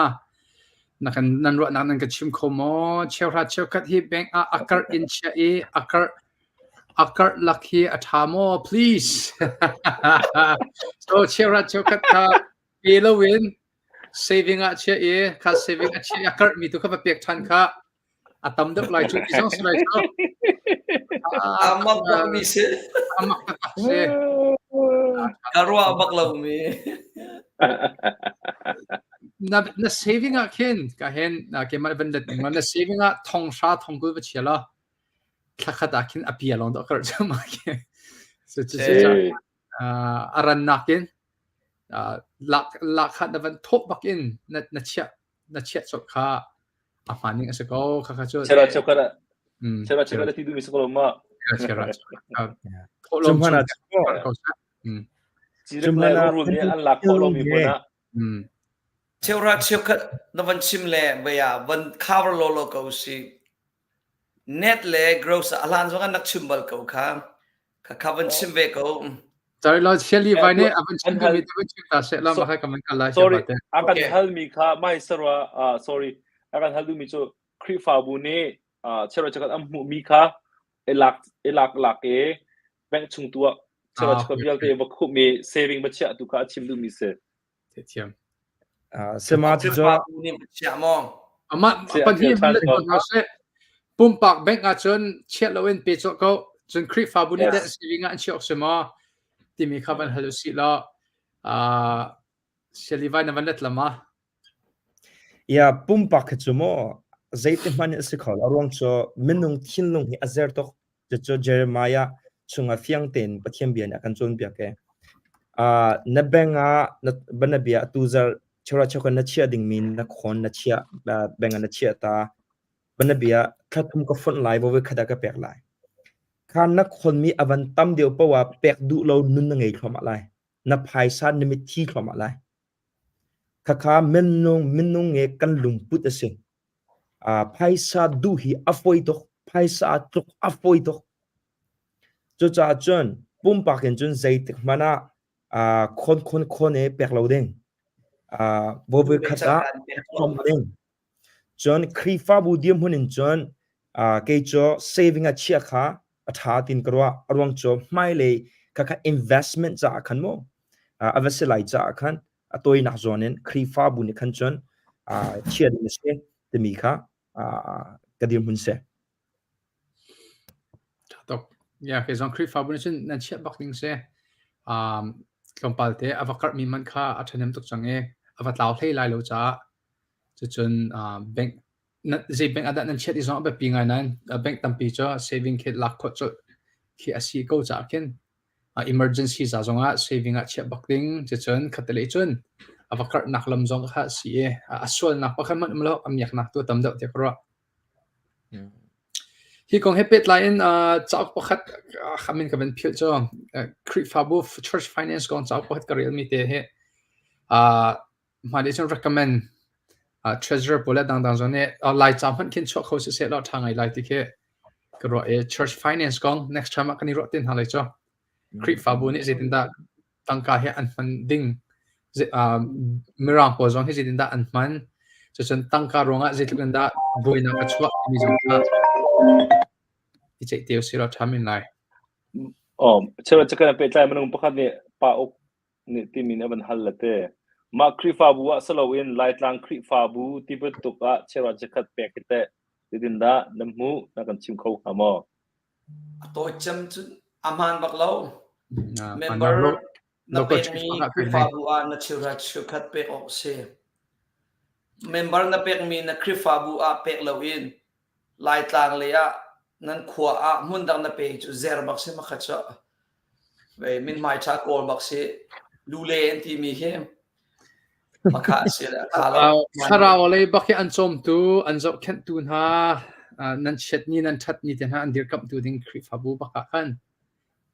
Na kan nan ruahnak nan ka chim kho maw? Cheuhra cheukhat hi bank ah a karh in chia i a karh a karh lak hi a ṭha maw? Please. so cheuhra cheukhat kha pe loin saving ah chia i kha saving a chia a karh mi tu kha va pek ṭhan kha a tam deuh lai cu ti zong si lai cu. Amak bak mi si. Amak taktak si. Ka ruah bak lo mi. Na na saving ah khin ka hen na keimah van let ning na saving ah thong hra thong kul va chia la thlakhat ah khin a pia lawng dawh karh cu ma khi. So cu a ran nak in lak lak kha na van thawh bak in na na chiah na chiah colh kha a hmaan ning a si ko kha kha cu chera chokara chera chokara ti duh mi si ko ma chera Cu hmanh ah Cirik le rul nih an lak khawh lomi hmun ah Cheuhra cheukhat na van chim le vei ah van cover lawlaw ko si. Net le gross ah a hlan zong an rak chim bal ko kha. Kha kha van chim ve ko. Sorry lo Shelly vai nih a van chim duhmi te van chim ta seh la ma kha ka man kal lai Sorry a kan hal mi kha mai sarwa sorry a kan hal duhmi cu Khrihfabu nih chero chekhat an hmuh mi kha elak elak lak e bank chung tu ah chero chekhat vialte va khup mi saving va chiah tu kha a chim duhmi si. Thiam. Sema cu Khrihfabu nih chiah maw? Amah pahnih hna seh pumpak bank ahcun chiah loin pe cawh ko cun Khrihfabu nih teh saving ah an chiah awk si maw timi kha van hal usih law Shelly vai na van let lama Ya pumpak hi cu maw zeiti hmanh a si kho lo. A ruang cu minung thinlung hi a zer tuk. Cucu Jeremiah chungah fiang tein Pathian bia nih a kan cawnpiak i. Uh, na bank ah na banabia atu zar chora choka na chia dingmi na khon na chia bank ah na chia ta banabia thlathum ka fonh lai vovi khada ka pek lai. Kha na khonmi avan tam deuh poah pek duh lo nun na ngei thluahmah lai. Na phaisa na mitthi thluahmah lai. Khakha minung minung nge kan lungput a si. Uh, phaisa duh hi a fawi tuk. Phaisa tluk a fawi tuk. Cucaah cun pumpak in cun zeitik hmanh ah uh, khon khon khon e pek lo ding. Uh, vovi khat ah khom ding. Cun Khrihfabu dirhmun in cun uh, kei cu saving ah chiah kha a ṭha tin ka ruah. A ruang cu hmailei khakha investment caah khan mu uh, a va si lai caah khan a tawinak zawn in Khrihfabu nih khan cun uh, chiah ding a si timi kha uh, ka dirhmun si. Ṭha tuk. Yeah, kei zong Khrihfabu nih cun nan chiah bak ding si. Um, tlawmpal te a va karhmi man kha a ṭhahnem tuk cang i a va tlau hlei lai lo caah cucun uh, bank na, zei bank ah dah nan chiat i zong a biapi ngai nain uh, bank tampi cu saving khi lak khawh colh khi a si ko caah khin uh, emergency ca zongah saving ah chiah bak ding cucun khatalei cun a va karhnak lam zong kha a si i a sualnak pakhat hmanh um lo a miaknak tu a tam deuh tiah ka ruah. Hi kong he pehtlai in cauk pakhat a min ka van philh cu Khrihfabu Church Finance kong cauk pakhat ka relmi te hi hmailei cun recommend treasurer pawl le dangdang zong nih Laica hmanh khin chuah kho siseh law ṭha ngai lai ti khi ka ruah i Church Finance kong next time ah kan i ruah te hna lai cu. Khrihfabu nih zeitindah tangka hi an hman ding Mirang pawl zong hi zeitindah an hman cucun tangka ruangah zeitluk in dah buainak a chuah timi zong kha i ceih te usih law ṭha men lai. Oh, cheu cu kan pehtlai minung pakhat nih pa uk nih timi nih a van hal le te. Mah Khrihfabu ah siloin Laitlang Khrihfabu ti bantuk ah cheu chikkhat pek hi teh zeitindah na hmuh na kan chim kho hnga maw? A tawi cem cu a hmaan bak lo. Member na pekmi Khrihfabu ah na cheuhra cheukhat pek awk a si. Member na pekmi na Khrihfabu ah pek loin Laitlang lei ah nan khua ah hmundang na pe cu zer bak si makhat cu. Mithmai ṭha kawl bak si. Lule an timi khi Thlarau lei bak hi an cawmtu, an zohkhenhtu hna, nan chiat ni, nan ṭhat ni te hna an dirkamhtu ding Khrihfabu bak ah khan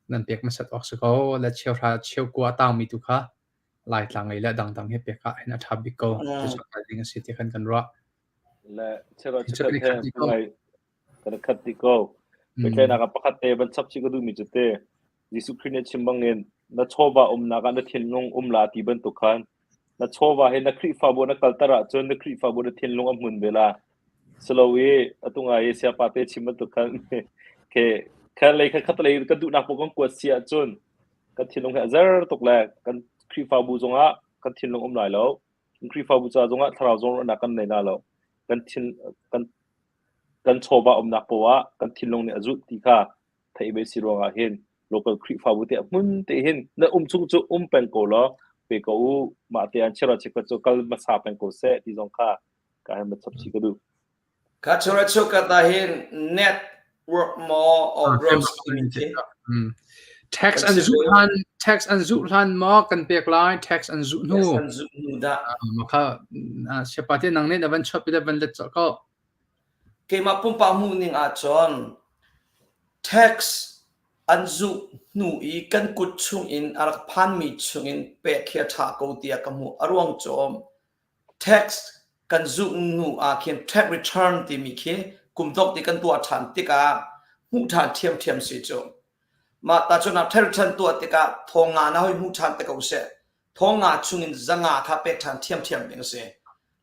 nan pek hmasat awk si ko. Le cheuhra cheukua a tangmi tu kha Laitlang lei le dangdang hi pek ah hin a ṭha bik ko. Cucu ding a si ti khan kan ruah. Le cheuhra cheukhat he Kan i khat dih ko. Biaceihnak ah pakhat te van chap chih ka duhmi cu te, Jesuh Khrih nih a chim bangin na chawva umnak ah na thinlung um la ti bantuk khan na chawva hi na Khrihfabu na kalter ahcun na Khrihfabu na thinlung a hmun ve la. Silo i atu ngai i siapa te chim bantuk khan ke kha lei kha khat lei kan duhnak paoh kan kuat si ahcun kan thinlung hi a zer tuk le kan Khrihfabu zongah kan thinlung um lai lo. Kan Khrihfabu ca zongah thlarau zawnruahnak kan nei la lo. Kan thin kan kan chawva umnak poah ah kan thinlung nih a zulh ti kha theih ve si ruangah hin local Khrihfabu te hmun te hin na um chung cu um peng ko law pe ko u mah te an chira chikhat cu kal hmasa peng ko seh ti zong kha ka han chap chi ka duh. Ka chura chukat ah hin net work maw or gross timi khi Tax an zuh hlan tax an zuh hlan maw kan pek lai tax an zuh hnu an zuh hnu dah kha siapa te nang nih na van chuah pi le van let cawh ko Keimah pumpak hmuhning ahcun tax an zuh hnu i kan kut chungin a rak phanmi chungin pek hi a ṭha ko tiah ka hmuh. A ruang cu tax kan zuh hnu ah khin tax return timi khi kum dongh ti kan tuah ṭhan tikah hmuh ṭhan ṭhiamṭhiam si cu. Mah tahchunhnak tax return tuah tikah thong nga na hoi hmuh ṭhan te ko seh. Thong nga chungin zanga kha pek ṭhan ṭhiamṭhiam ding a si.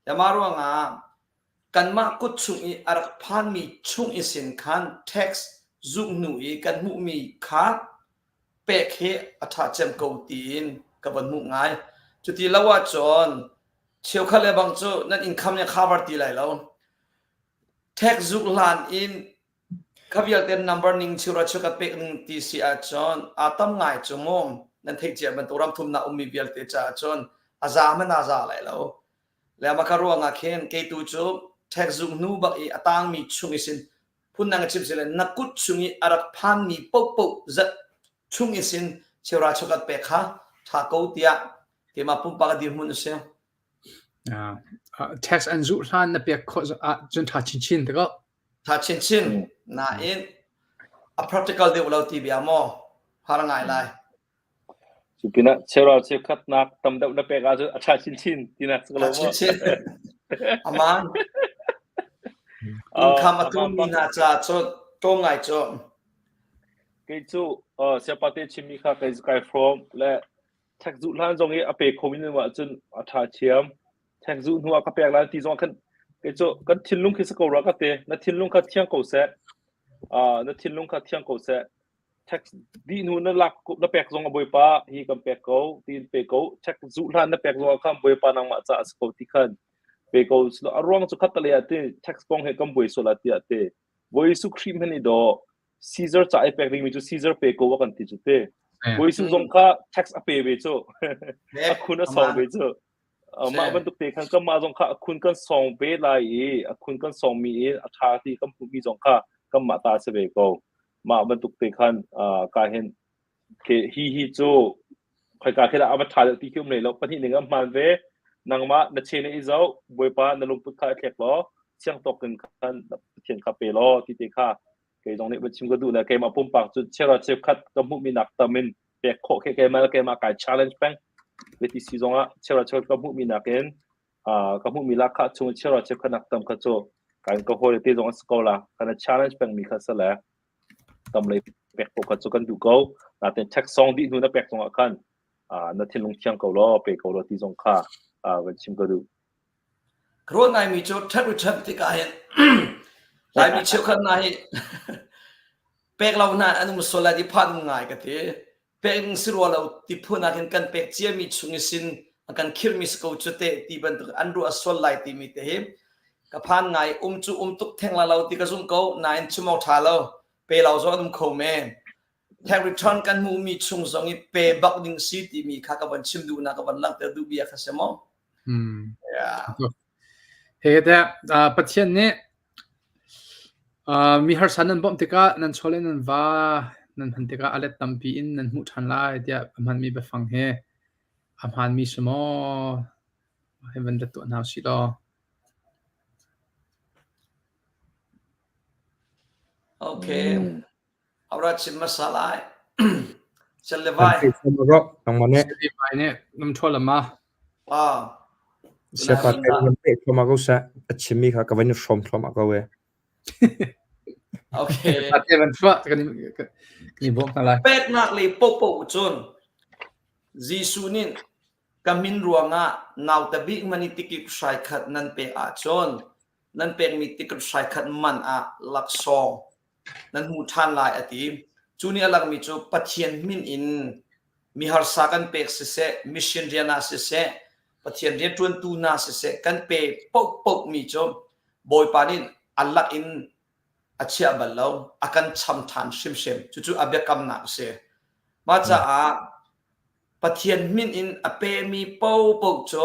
Mah ruangah Kanmah kut chung i a rak phanmi chung i sin khan tax zuk hnu i kan hmuhmi kha pek hi a ṭha cem ko tiin ka von hmuh ngai. Cuti lo ahcun cheukhat le bang cu nan income nih a cover ti lai lo. Tax zuk hlan in kha vialte number ning chura chuka pek ning ti si ahcun aa tam ngai cu mu nan theih cia bantuk ram thumnak ummi vialte caah cun a za hmanh aa za lai lo. Le mah kha ruangah khin kei tu cu ṭhek zung hnu bak i a tangmi chung i sin phundang a chim si le na kut chung i a rak phanmi paohpaoh zat chung i sin cheuhra cheukhat pek kha Ṭha ko tiah keimah pumpak a dirhmun a si. Tax an zuh hlan na pek khawh ah cun ṭha chinchin te ko. Ṭha chinchin. Nain a practical deuh lo ti bia maw har ngai lai. Cu pinah cheural cheukhatnak tam deuh na pek ahcun a ṭha chinchin tinak si ko lo maw? Chinchin. Aman. Income a tlawmmi hna caah cun tlawm ngai cu. Kei cu siapa te chimmi kha kei kai hrawm le tax zuh hlan zong i a pe khomi nu ahcun a ṭha thiam. Tax zuh hnu ah ka pek lai ti zong khan kei cu kan thinlung khi si ko rua ka te. Na thinlung kha thiang ko seh. Na thinlung kha thiang ko seh. Tax dih hnu na lak na pek zong a bawipa hi kan pek ko tiin pe ko. Tax zuh hlan na pek zong ah khan bawipa nangmah caah a si ko ti khan pe ko. A ruang cu khat tale ah ti tax kong he kan buai sual ah tiah ti. Bawi Jesuh Khrih hmanh i dawh Caesar ca i pek dingmi cu Caesar pe ko a kan ti cu te. Bawi Jesuh zong kha tax a pe ve cu. A khun a sawng ve cu. Mah bantuk te khan kanmah zong kha a khun kan sawng ve lai i a khun kan sawng mi i a ṭha ti kan hmuhmi zong kha kanmah ta si ve ko. Mah bantuk te khan ka hin hi hi cu khoika khi dah a va ṭha deuh ti khi um lei lo. Pahnih ning an hmaan ve. Nangmah na chen i zoh, Bawipa na lungput kha i thlek law, siang tawk in khan Pathian kha pe law ti te kha kei zong nih va chim ka duh le keimah pumpak cu chera cheukhat ka hmuhmi nak tam in pek khawh khi keimah le keimah kai challenge peng. Leti si zongah chera cheukhat ka hmuhmi nakin ka hmuhmi lahkhah chung chera cheukhat nak tam kha cu kan ka hawi te zong a si ko la. Kana challenge pengmi kha si le tam lei pek ko kha cu kan duh ko. Natin tax song dih hnu na pek zongah khan na thinlung thiang ko law pe ko law ti zong kha van chim ka duh. Ka ruah ngaimi cu ṭhat u ṭhat tikah hin Laimi cheukhat hna hi pek lo hna an um sual lai ti phan um ngai ka ti. Pek ding si rua lo ti phun ah khin kan pek ciami chung i sin a kan khirhmi si ko cu teh ti bantuk an ruah sual lai timi te hi ka phan ngai um cu um tuk theng la lo ti ka zumh ko nain chim awk ṭha lo pe lo zong an um kho men. Tax return kan hmuhmi chung zong i pe bak ding si timi kha ka van chim duhnak ka van langhter duh bia kha si maw? Yeah. He te Pathian nih mi harsa nan bawmh tikah nan chaw le nan va nan hman tikah a let tampi in nan hmuh ṭhan lai tiah a hmanmi biafang hi a hmaanmi si maw? Hei van let tuah hna usih law. Okay. Aura chim hmasa lai. Sel le vai. Nangmah nih. Vai nih nam ṭhawl ama. Ah. Siapa te nan pe thluahmah ko seh. A chimmi kha ka van i hrawm thluahmah ko e. Okay. Ate van thluah kan i bawm hna lai. Peknak le popo cun Jesuh nih ka min ruangah nauta bik mani tikik hrai khat nan pek ahcun nan pekmi tikik hrai khat man ah laksawng nan hmu ṭhan lai a ti. Cu nih a langmi cu Pathian min in mi harsa kan pek siseh, mission rian ah siseh, Pathian rianṭuantu hna siseh, kan pe paohpaohmi cu Bawipa nih a lak in a chiah bal lo, a kan cham ṭhan hrimhrim. Cucu a biakamnak a si. Mah caah Pathian min in a pemi paohpaoh cu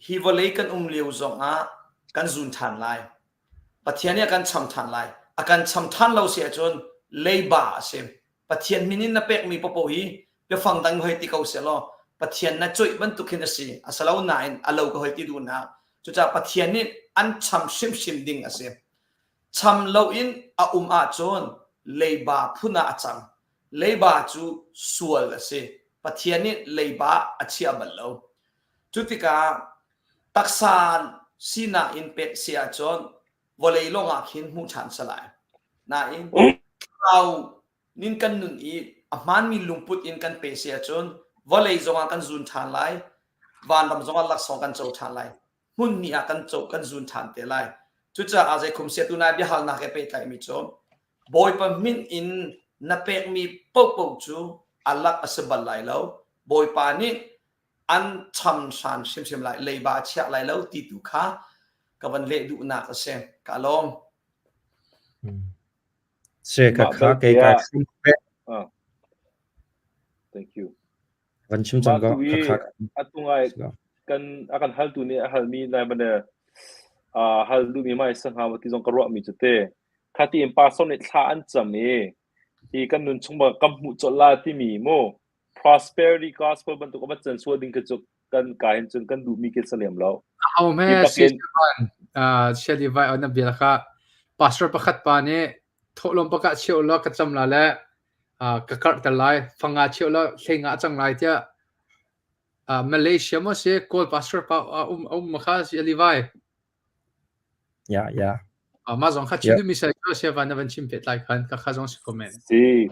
hi vawlei kan um lio zongah kan zun ṭhan lai. Pathian nih a kan cham ṭhan lai. A kan cham ṭhan lo si ahcun leiba a si. Pathian min in na pekmi paohpaoh hi biafang dang hoi ti ko seh law Pathian na coih bantuk hin a si. A si lo nain a lo ka hoi ti duhnak. Cucaah Pathian nih an cham hrimhrim ding a si. Cham loin a um ahcun leiba phun ah a cang. Leiba cu sual a si. Pathian nih leiba a chia bal lo. Cu tikah Taksa sinak in pek si ahcun vawlei lawngah khin hmuh ṭhan si lai. Nain thlarau nin kan nun i a hmaanmi lungput in kan pe si ahcun vawlei zongah kan zun ṭhan lai, vanram zongah laksawng kan co ṭhan lai, hmun hnih ah kan co kan zun ṭhan te lai. Cucaah zeikhum sia tu nai biahalnak he pehtlaihmi cu Bawipa min in na pekmi paohpaoh cu a lak a si bal lai lo. Bawipa nih an cham hran hrimhrim lai leiba a chiah lai lo ti tu kha ka van leh duhnak a si ka lawm Se ka kha kei ka Thank you. Van chim cang ko ka kha atu ngai kan a kan hal tu nih a hal mi nai bane a hal du mi mai sa hnga ti zong ka ruah mi chu te kha ti in pastor nih thla an cham i hi kan nun chung ba kam hmuh chol la ti mi mu. Prosperity gospel bantuk a va can sual ding khi cu kan ka hin cun kan duhmi khi si lem lo. Aho me si vai on bia kha pastor pakhat pa nih thawhlawm pakhat cheu la ka cham la le ka karh ter lai fanga cheu la hleinga cang lai tiah Malaysia mo si Kawl pastor pa um um kha si Levi. Yeah, yeah. Mah zong kha chim duhmi sai cu sia van na van chim pet lai khan ka kha zong si comment. Si.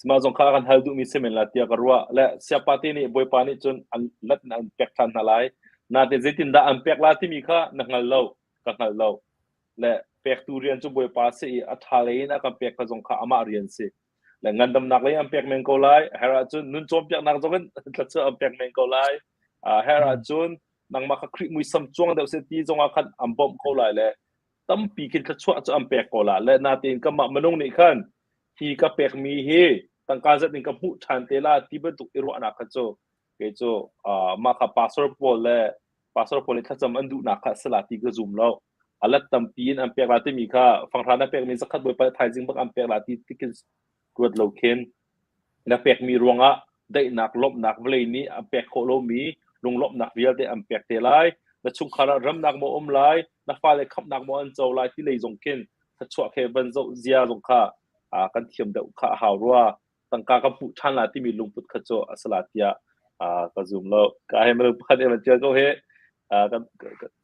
Mah zong kha kan hal duhmi si men la tiah ka ruah. Le siapa te nih Bawipa nih cun an lat in an pek ṭhan hna lai. Natin zeitindah an pek la timi kha na hngal lo, ka hngal lo. Le pektu rian cu Bawipa si i a ṭha lei in a kan pek kha zong kha amah rian si. Le ngandamnak lei an pek men ko lai. Her ahcun nun cawnpiaknak zong in thluachuah an pek men ko lai. Her ahcun nangmah kha Khrih muisam cuang deuh seh ti zongah khan an bawmh ko lai le tampi khin thluachuah cu an pek ko la le natein kanmah minung nih khan hi ka pekmi hi tangka zat in ka hmuh ṭhan te la ti bantuk i ruahnak kha cu kei cu mah kha pastor pawl le pastor pawl nih thlacam an duhnak kha a si la ti ka zum lo a let tampi in an pek la timi kha fanghra na pekmi zakhat bawipa thaizing bak an pek la ti tikin ruat lo khin Na pekmi ruangah daihnak, lawmhnak vawlei nih an pek khawh lomi lunglawmhnak vialte an pek te lai. Na chungkhar ah remnak maw um lai, na fale khamhnak maw an co lai ti lei zong khin thluachuah khe van zoh zia zong kha kan thiam deuh kha a hau rua. Tangka ka hmuh ṭhan la timi lungput kha cu a si la tiah ka zum lo. Ka he minung pakhat nih van ṭial ko hi. Kan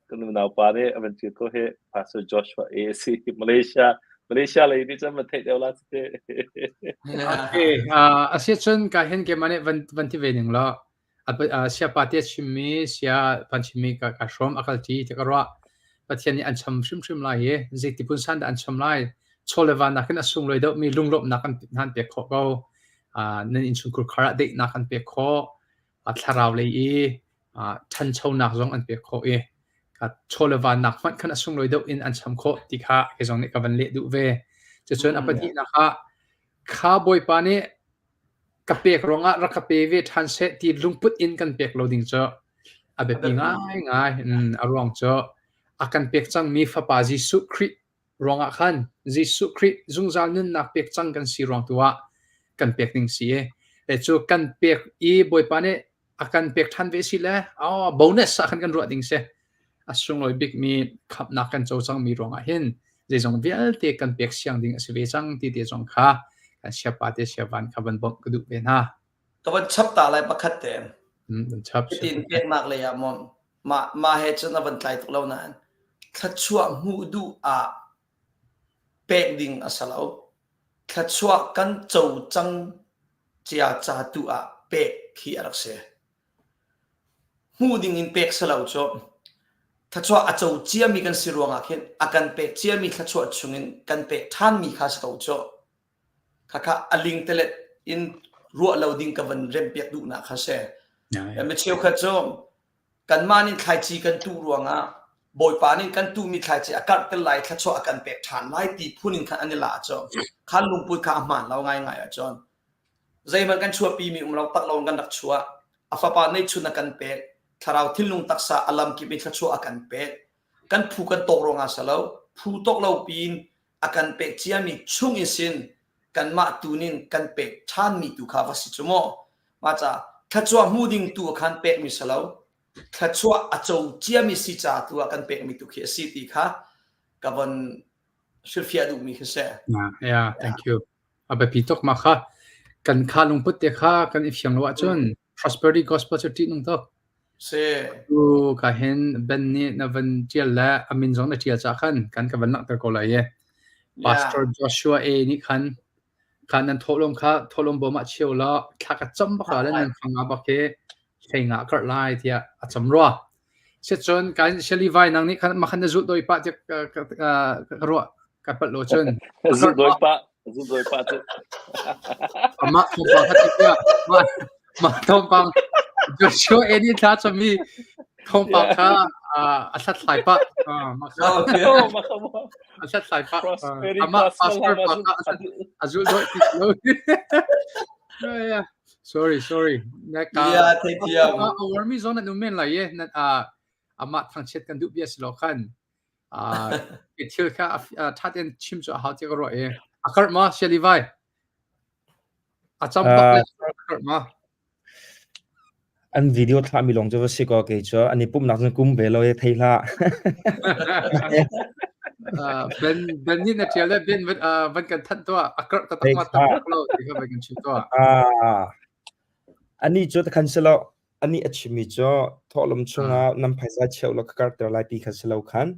kan unau pa nih a van ṭial ko hi. Pastor Joshua A si Malaysia Malaysia lei nih cun van theih deuh la te. Okay, a si cun ka hin keimah nih van van ti ve ning law sia pa te chimmi sia van chimmi ka ka hrawm a kal ṭi ti ka ruah. Pathian nih an cham hrimhrim lai i zeiti phun san dah an cham lai. Chaw le van nakin a sunglawi deuhmi lunglawmhnak an an pek khawh ko. Nan innchungkhar khar ah daihnak an pek khawh. Thlarau lei i ṭhanchonak zong an pek khawh i chaw le vannak hmanh khan a sunglawi deuh in an cham khawh ti kha kei zong nih ka van leh duh ve. Cucun a pahnihnak ah kha Bawipa nih ka pek ruangah rak ka pe ve ṭhan seh ti lungput in kan pek lo ding cu a biapi ngaingai. A ruang cu a kan pek cangmi Fapa Jesuh Khrih ruangah khan Jesuh Khrih zungzal nunnak pek cang kan si ruang tu ah kan pek ding si i cu kan pek i Bawipa nih a kan pek ṭhan ve si le oh, bonus ah khan kan ruah ding si. A sunglawi bikmi khamhnak kan co cangmi ruangah hin zeizong vialte kan pek siang ding a si ve cang ti te zong kha kan siapa te siavan kha van bawmh ka duh ve hna. Ka van chap ta lai pakhat te. Van chap. Hitin peknak lei ah maw mah mah he cun a van tlai tuk lo nain thluachuah hmuh duh ah pek ding a si lo. Thluachuah kan co cang cia ca tu ah pek khi a rak si. Hmuh ding in pek si lo cu thluachuah a co ciami kan si ruangah khin a kan pek ciami thluachuah chungin kan pek ṭhanmi kha si ko cu. Khakha a lingtelet in ruah lo ding ka van remhpiak duhnak kha si. Mi cheukhat cu kanmah nih thlaici kan tuh ruangah Bawipa nih kan tuhmi thlaici a karhter lai thluachuah a kan pek ṭhan lai ti phun in khan an i la cu khan lungput kha a hmaan lo ngaingai ahcun zeihmanh kan chuahpimi um lo tak lo kan rak chuah a fapa neihchun a kan pek thlarau thinlung taksa a lamkip in thluachuah a kan pek kan phu kan tawk ruangah si lo phu tawk lo piin a kan pek ciami chung in sin kanmah tu nin kan pek ṭhanmi tu kha va si cu maw mah ca thluachuah hmu ding tu khan pekmi si lo thluachuah a co ciami si ca tu ah kan pekmi tu khi a si ti kha ka von hrilhfiah duhmi khi si. Yeah, thank you. A biapi tuk mah kha kan kha lungput te kha kan i fiang lo ahcun prosperity gospel cu ṭih nung tuk. Si. Tu ka hin Ben nih na van ṭial le a min zong na ṭial cah khan kan ka van langhter ko lai i Pastor Joshua A nih khan kha nan thawhlawm kha thawhlawm bawm ah cheu law thla ka cam bak la nan fanga bak hi hlei nga karh lai tiah a cam rua. Sicun kan Shali vai nang nih khan makhan na zulh doi pah tiah ka ka ruah ka palh lo cun. Zulh doi pah zulh doi pah cu. Amah thawngpang kha tiah mah mah thawngpang Joshua Eni thla cami thawngpang kha a hlathlai pah. A hlathlai pah. Amah pastor pa kha a zulh doi ti lo. Sorry, sorry. Na ka Yeah, theithiam. A warmi zong nan um men lai i nan amah thangchiat kan duh bia si lo khan. Thil kha ṭha tein chim cu a hau tiah ka ruah i. A karh ma, Shelley vai? A cam bak le a karh ma? An video thlahmi lawng cu va si kaw kei cu an i pumhnak cun kum ve lo i thei hlah. Ben Ben nih na ṭial le Ben van kan thanh tuah a karh taktak ma tak lo ti kha van kan chim tuah. Anih cu takhan si lo anih a chimmi cu thawhlawm chungah nan phaisa cheu law ka karhter lai ti kha si lo khan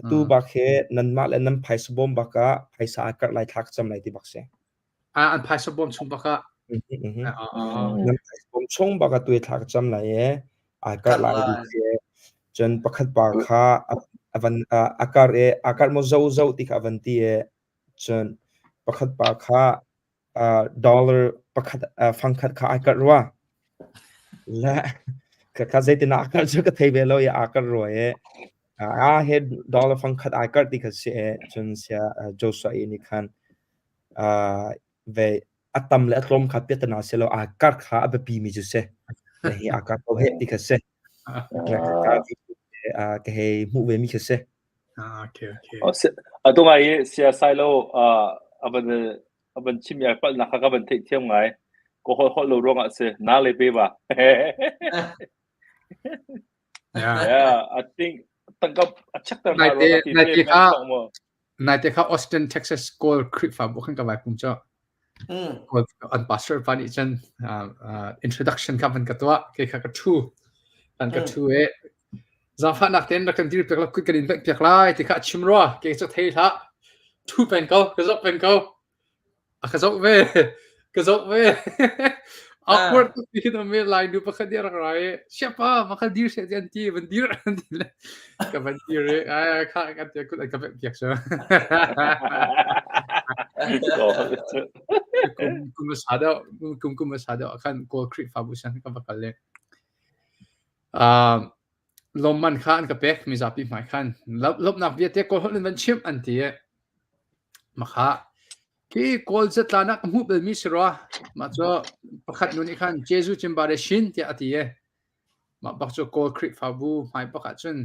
atu bak hi nanmah le nan phaisa bawm bak ah phaisa aa karh lai thla ka cam lai ti bak si. An phaisa bawm chung bak ah. Nan phaisa bawm chung bak ah tuai thla ka cam lai i aa karh lai ti si. Cun pakhat pa kha a van a karh i aa karh maw zo zo ti kha a van ti i cun pakhat pa kha dollar pakhat fangkhat kha ai karh rua. Le kha zeitin aa karh cu ka thei ve lo i aa karh rua i a he dollar fangkhat ai karh ti kha si i cun sia Joshua i nih khan ve a tam le a tlawm kha piatana si lo aa karh kha a biapi mi cu si. Hi aa karh ko heh ti kha si. Ka hei hmuh ve mi kha si. Okay, okay. Atu ngai i sia sai lo a van a van chim i palhnak kha ka van theih thiam ngai. Ka holh holh lo ruangah si. Na le pe ba. Yeah. Yeah, I think tangka a check ter na Naite naite kha naite kha Austin, Texas Kawl Khrihfabu khan ka vai pum cu. Kawl an pastor pa nih cun introduction kha van ka tuah. Kei kha ka ṭhu. An ka ṭhu i zaangfahnak tein rak kan dir piak la kut kan in bengh piak lai ti kha a chim rua. Kei cu thei hlah. Ṭhu peng ko, ka zoh peng ko. A ka zoh ve. Ka zoh ve. Awkward tuk ti hin um i Lai nu pakhat nih a rak ra i siapa va kha dir seh ti an ti van dir an ti le ka van dir i ai kha kan ti kut an ka bengh piak cu. Kum kum a sa deuh kum kum a sa deuh ah khan Kawl Khrihfabu siang ka va kal le uh, lawmman kha an ka pek mizapi hmai khan lawmhnak vialte Kawl holh in van chimh an ti i Makha khi Kawl zatlan ah ka hmuh balmi si rua. Mah cu pakhat nu nih khan Jesuh cimbare shin tiah a ti i mah bak cu Kawl Khrihfabu hmai bak ah cun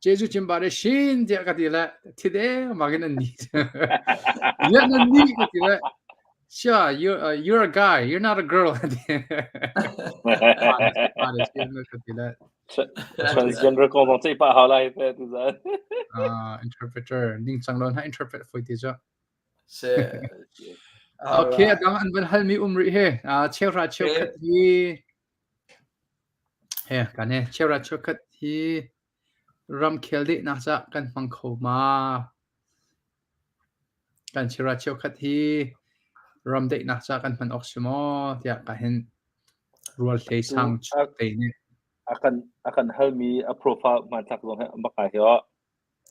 Jesuh cimbare shin tiah ka ti le thi dengmang in an ni. Ziah nan ni ka ti le Sure, you're, uh, you're a guy, you're not a girl. Ka ti le Transgender kong zong ceih pah hau lai te tu zan. Ah, interpreter ningcang lo hna interpret foi ti cu. Se. Okay, adang an van halmi um rih he. Ah, cheuhra cheukhat hi he kan he cheuhra cheukhat hi ramkhel dehnak ca kan hmang kho ma? Kan cheuhra cheukhat hi ram daihnak ca kan hman awk si maw tiah ka hin rual hlei sang te nih a kan a kan halmi a profile hmanthlak zong he bak ai hi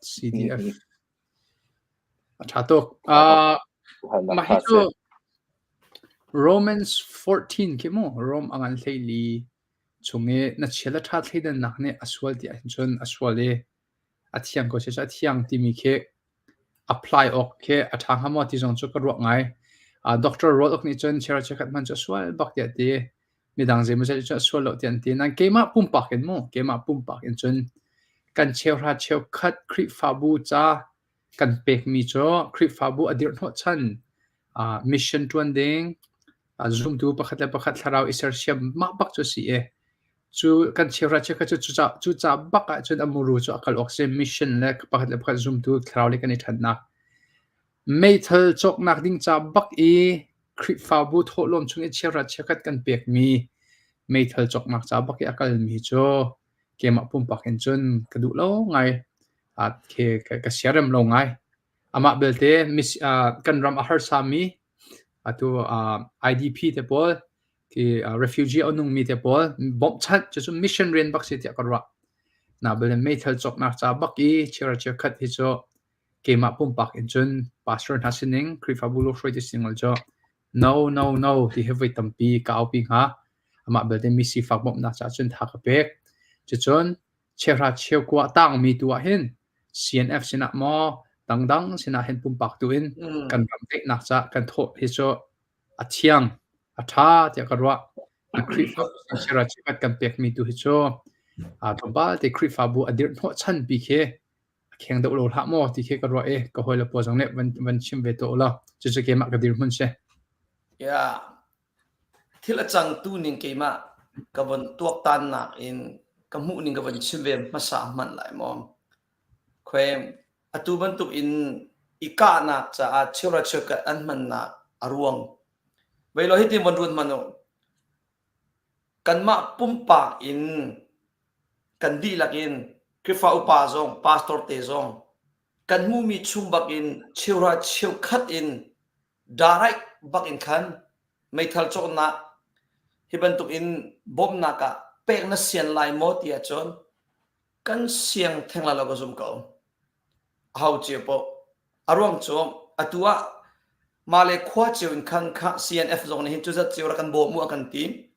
CDF a ṭha tuk. Uh, mah hi cu Romans 14 khi mu Rom a ngan hlei li chung i na chia le ṭha thleidannak nih a sual ti ahhin cun a sual i a thiang ko seh a thiang timi khi apply awk khi a ṭha hnga maw ti zong cu ka ruah ngai. Uh, Doctor Rual Uk nih cun chera chiakhat hman cu a sual bak tiah ti. Midang zeimawzat cu a sual lo tiah an ti. Nain keimah pumpak in mu, keimah pumpak in cun kan cheuhra cheukhat Khrihfabu ca kan pekmi cu Khrihfabu a dirh hnawhchan uh, mission ṭuan ding, uh, zumtu pakhat le pakhat thlarau i sersiam mah bak cu a si i Cu kan cheuhra cheukhat cu cuca bak ahcun a muru cu a kal awk si. Mission le pakhat le pakhat zumtu thlarau le kan i ṭhatnak. Meithal cawknak ding ca bak i Khrihfabu thawhlawm chung i cheuhra cheukhat kan pekmi meithal cawknak ca bak i a kalmi cu keimah pumpak in cun ka duh lo ngai. Ka siarem lo ngai. Amah belte kan ram a harsami atu IDP te pawl Khi refugee a nungmi te pawl bawmhchanh cucu mission rian bak si tiah ka ruah. Na bel meithal cawknak ca bak i chira chiakhat hi cu keimah pumpak in cun pastor hna sining Khrihfabu hruaitu sining cu no no no ti hi voi tampi ka aupi hnga. Amah belte mi sifak bawmhnak caah cun tha ka pek. Cucun cheuhra cheukua tangmi tu ah hin CNF sinah maw dangdang sinah hin pumpak tu in kan ram daihnak caah kan thawh hi cu a thiang, a ṭha tiah ka ruah. Khrihfabu sincere chikkhat kan pekmi tu hi cu tlawmpal te Khrihfabu a dirh hnawhchan pi khi a kheng deuh lo hlah maw ti khi ka ruah i ka hawile pawl zong nih van, van chim ve tuah u law cucu keimah ka dirhmun si. Yeah. Thil a cang tu ning keimah. ka von tuaktannak in ka hmuhning ka von chim ve hmasa hmanh lai maw. Khuai atu bantuk in i kahnak caah cheuhra cheukhat an hmannak a ruang. Vei law hitin von ruat hmanh u. Kanmah pumpak in kan dihlak in Khrihfa upa zong, pastor te zong kan hmuhmi chung bak in cheuhra cheukhat in direct bak in khan meithal cawknak hi bantuk in bawmhnak ah pek na sian lai maw ti ahcun kan siang theng lai lo ka zum ko. Aho cio paoh. A ruang cu atu ah mah le khua cio in khan kha CNF zong nih hin cu zat cio rak kan bawm u a kan ti.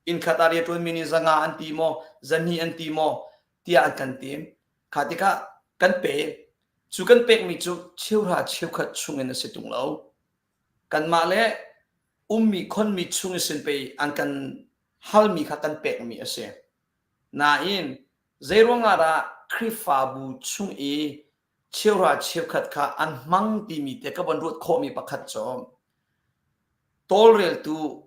Inn khat ah rianṭuanmi nih zanga an ti maw, zahnih an ti maw tiah an kan ti. Kha tikah kan pe. Cu kan pekmi cu cheuhra cheukhat chungin a si tung lo. Kanmah le ummi khonmi chung in sin pei an kan halmi kha kan pekmi a si. Nain zeiruang ah dah Khrihfabu chung i cheuhra cheukhat kha an hmang timi te ka von ruat khawhmi pakhat cu tawlreltu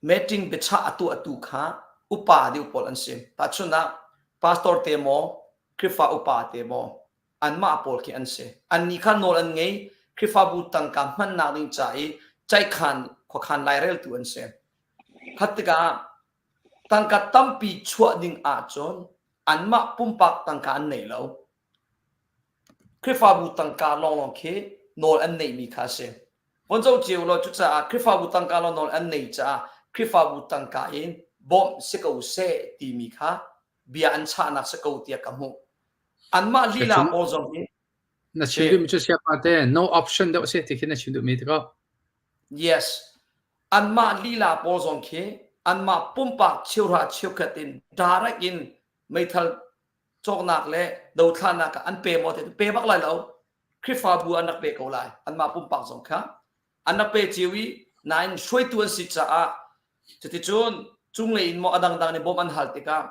meeting biachah a tuahtu kha upa deuh pawl an si. Tahchunhnak, pastor te maw, Khrihfa upa te maw, anmah pawl khi an si. Annih kha nawl an ngei, Khrihfabu tangka hmannak ding ca i caihkhan khuakhan laireltu an si. Khat tikah tangka tampi chuah ding ahcun anmah pumpak tangka an nei lo. Khrihfabu tangka lawnglawng khi nawl an neihmi kha a si. Von zoh cio law cucaah Khrihfabu tangka lawng nawl an nei caah Khrihfabu tangka in bawmh si ko seh timi kha bia an chahnak si ko tiah ka hmuh. Anmah lila pawl zong hi Na chim duhmi cu siapa te no option deuh si ti khi na chim duhmi ti ko. Yes. Anmah lila pawl zong khi anmah pumpak cheuhra cheukhat in direct in meithal cawknak le dothlanak ah an pe maw ti pe bak lai lo. Khrihfabu an rak pe ko lai. Anmah pumpak zong kha an rak pe cio i nain hruaitu an si caah cuticun cunglei in maw a dangdang nih bawmh an hal tikah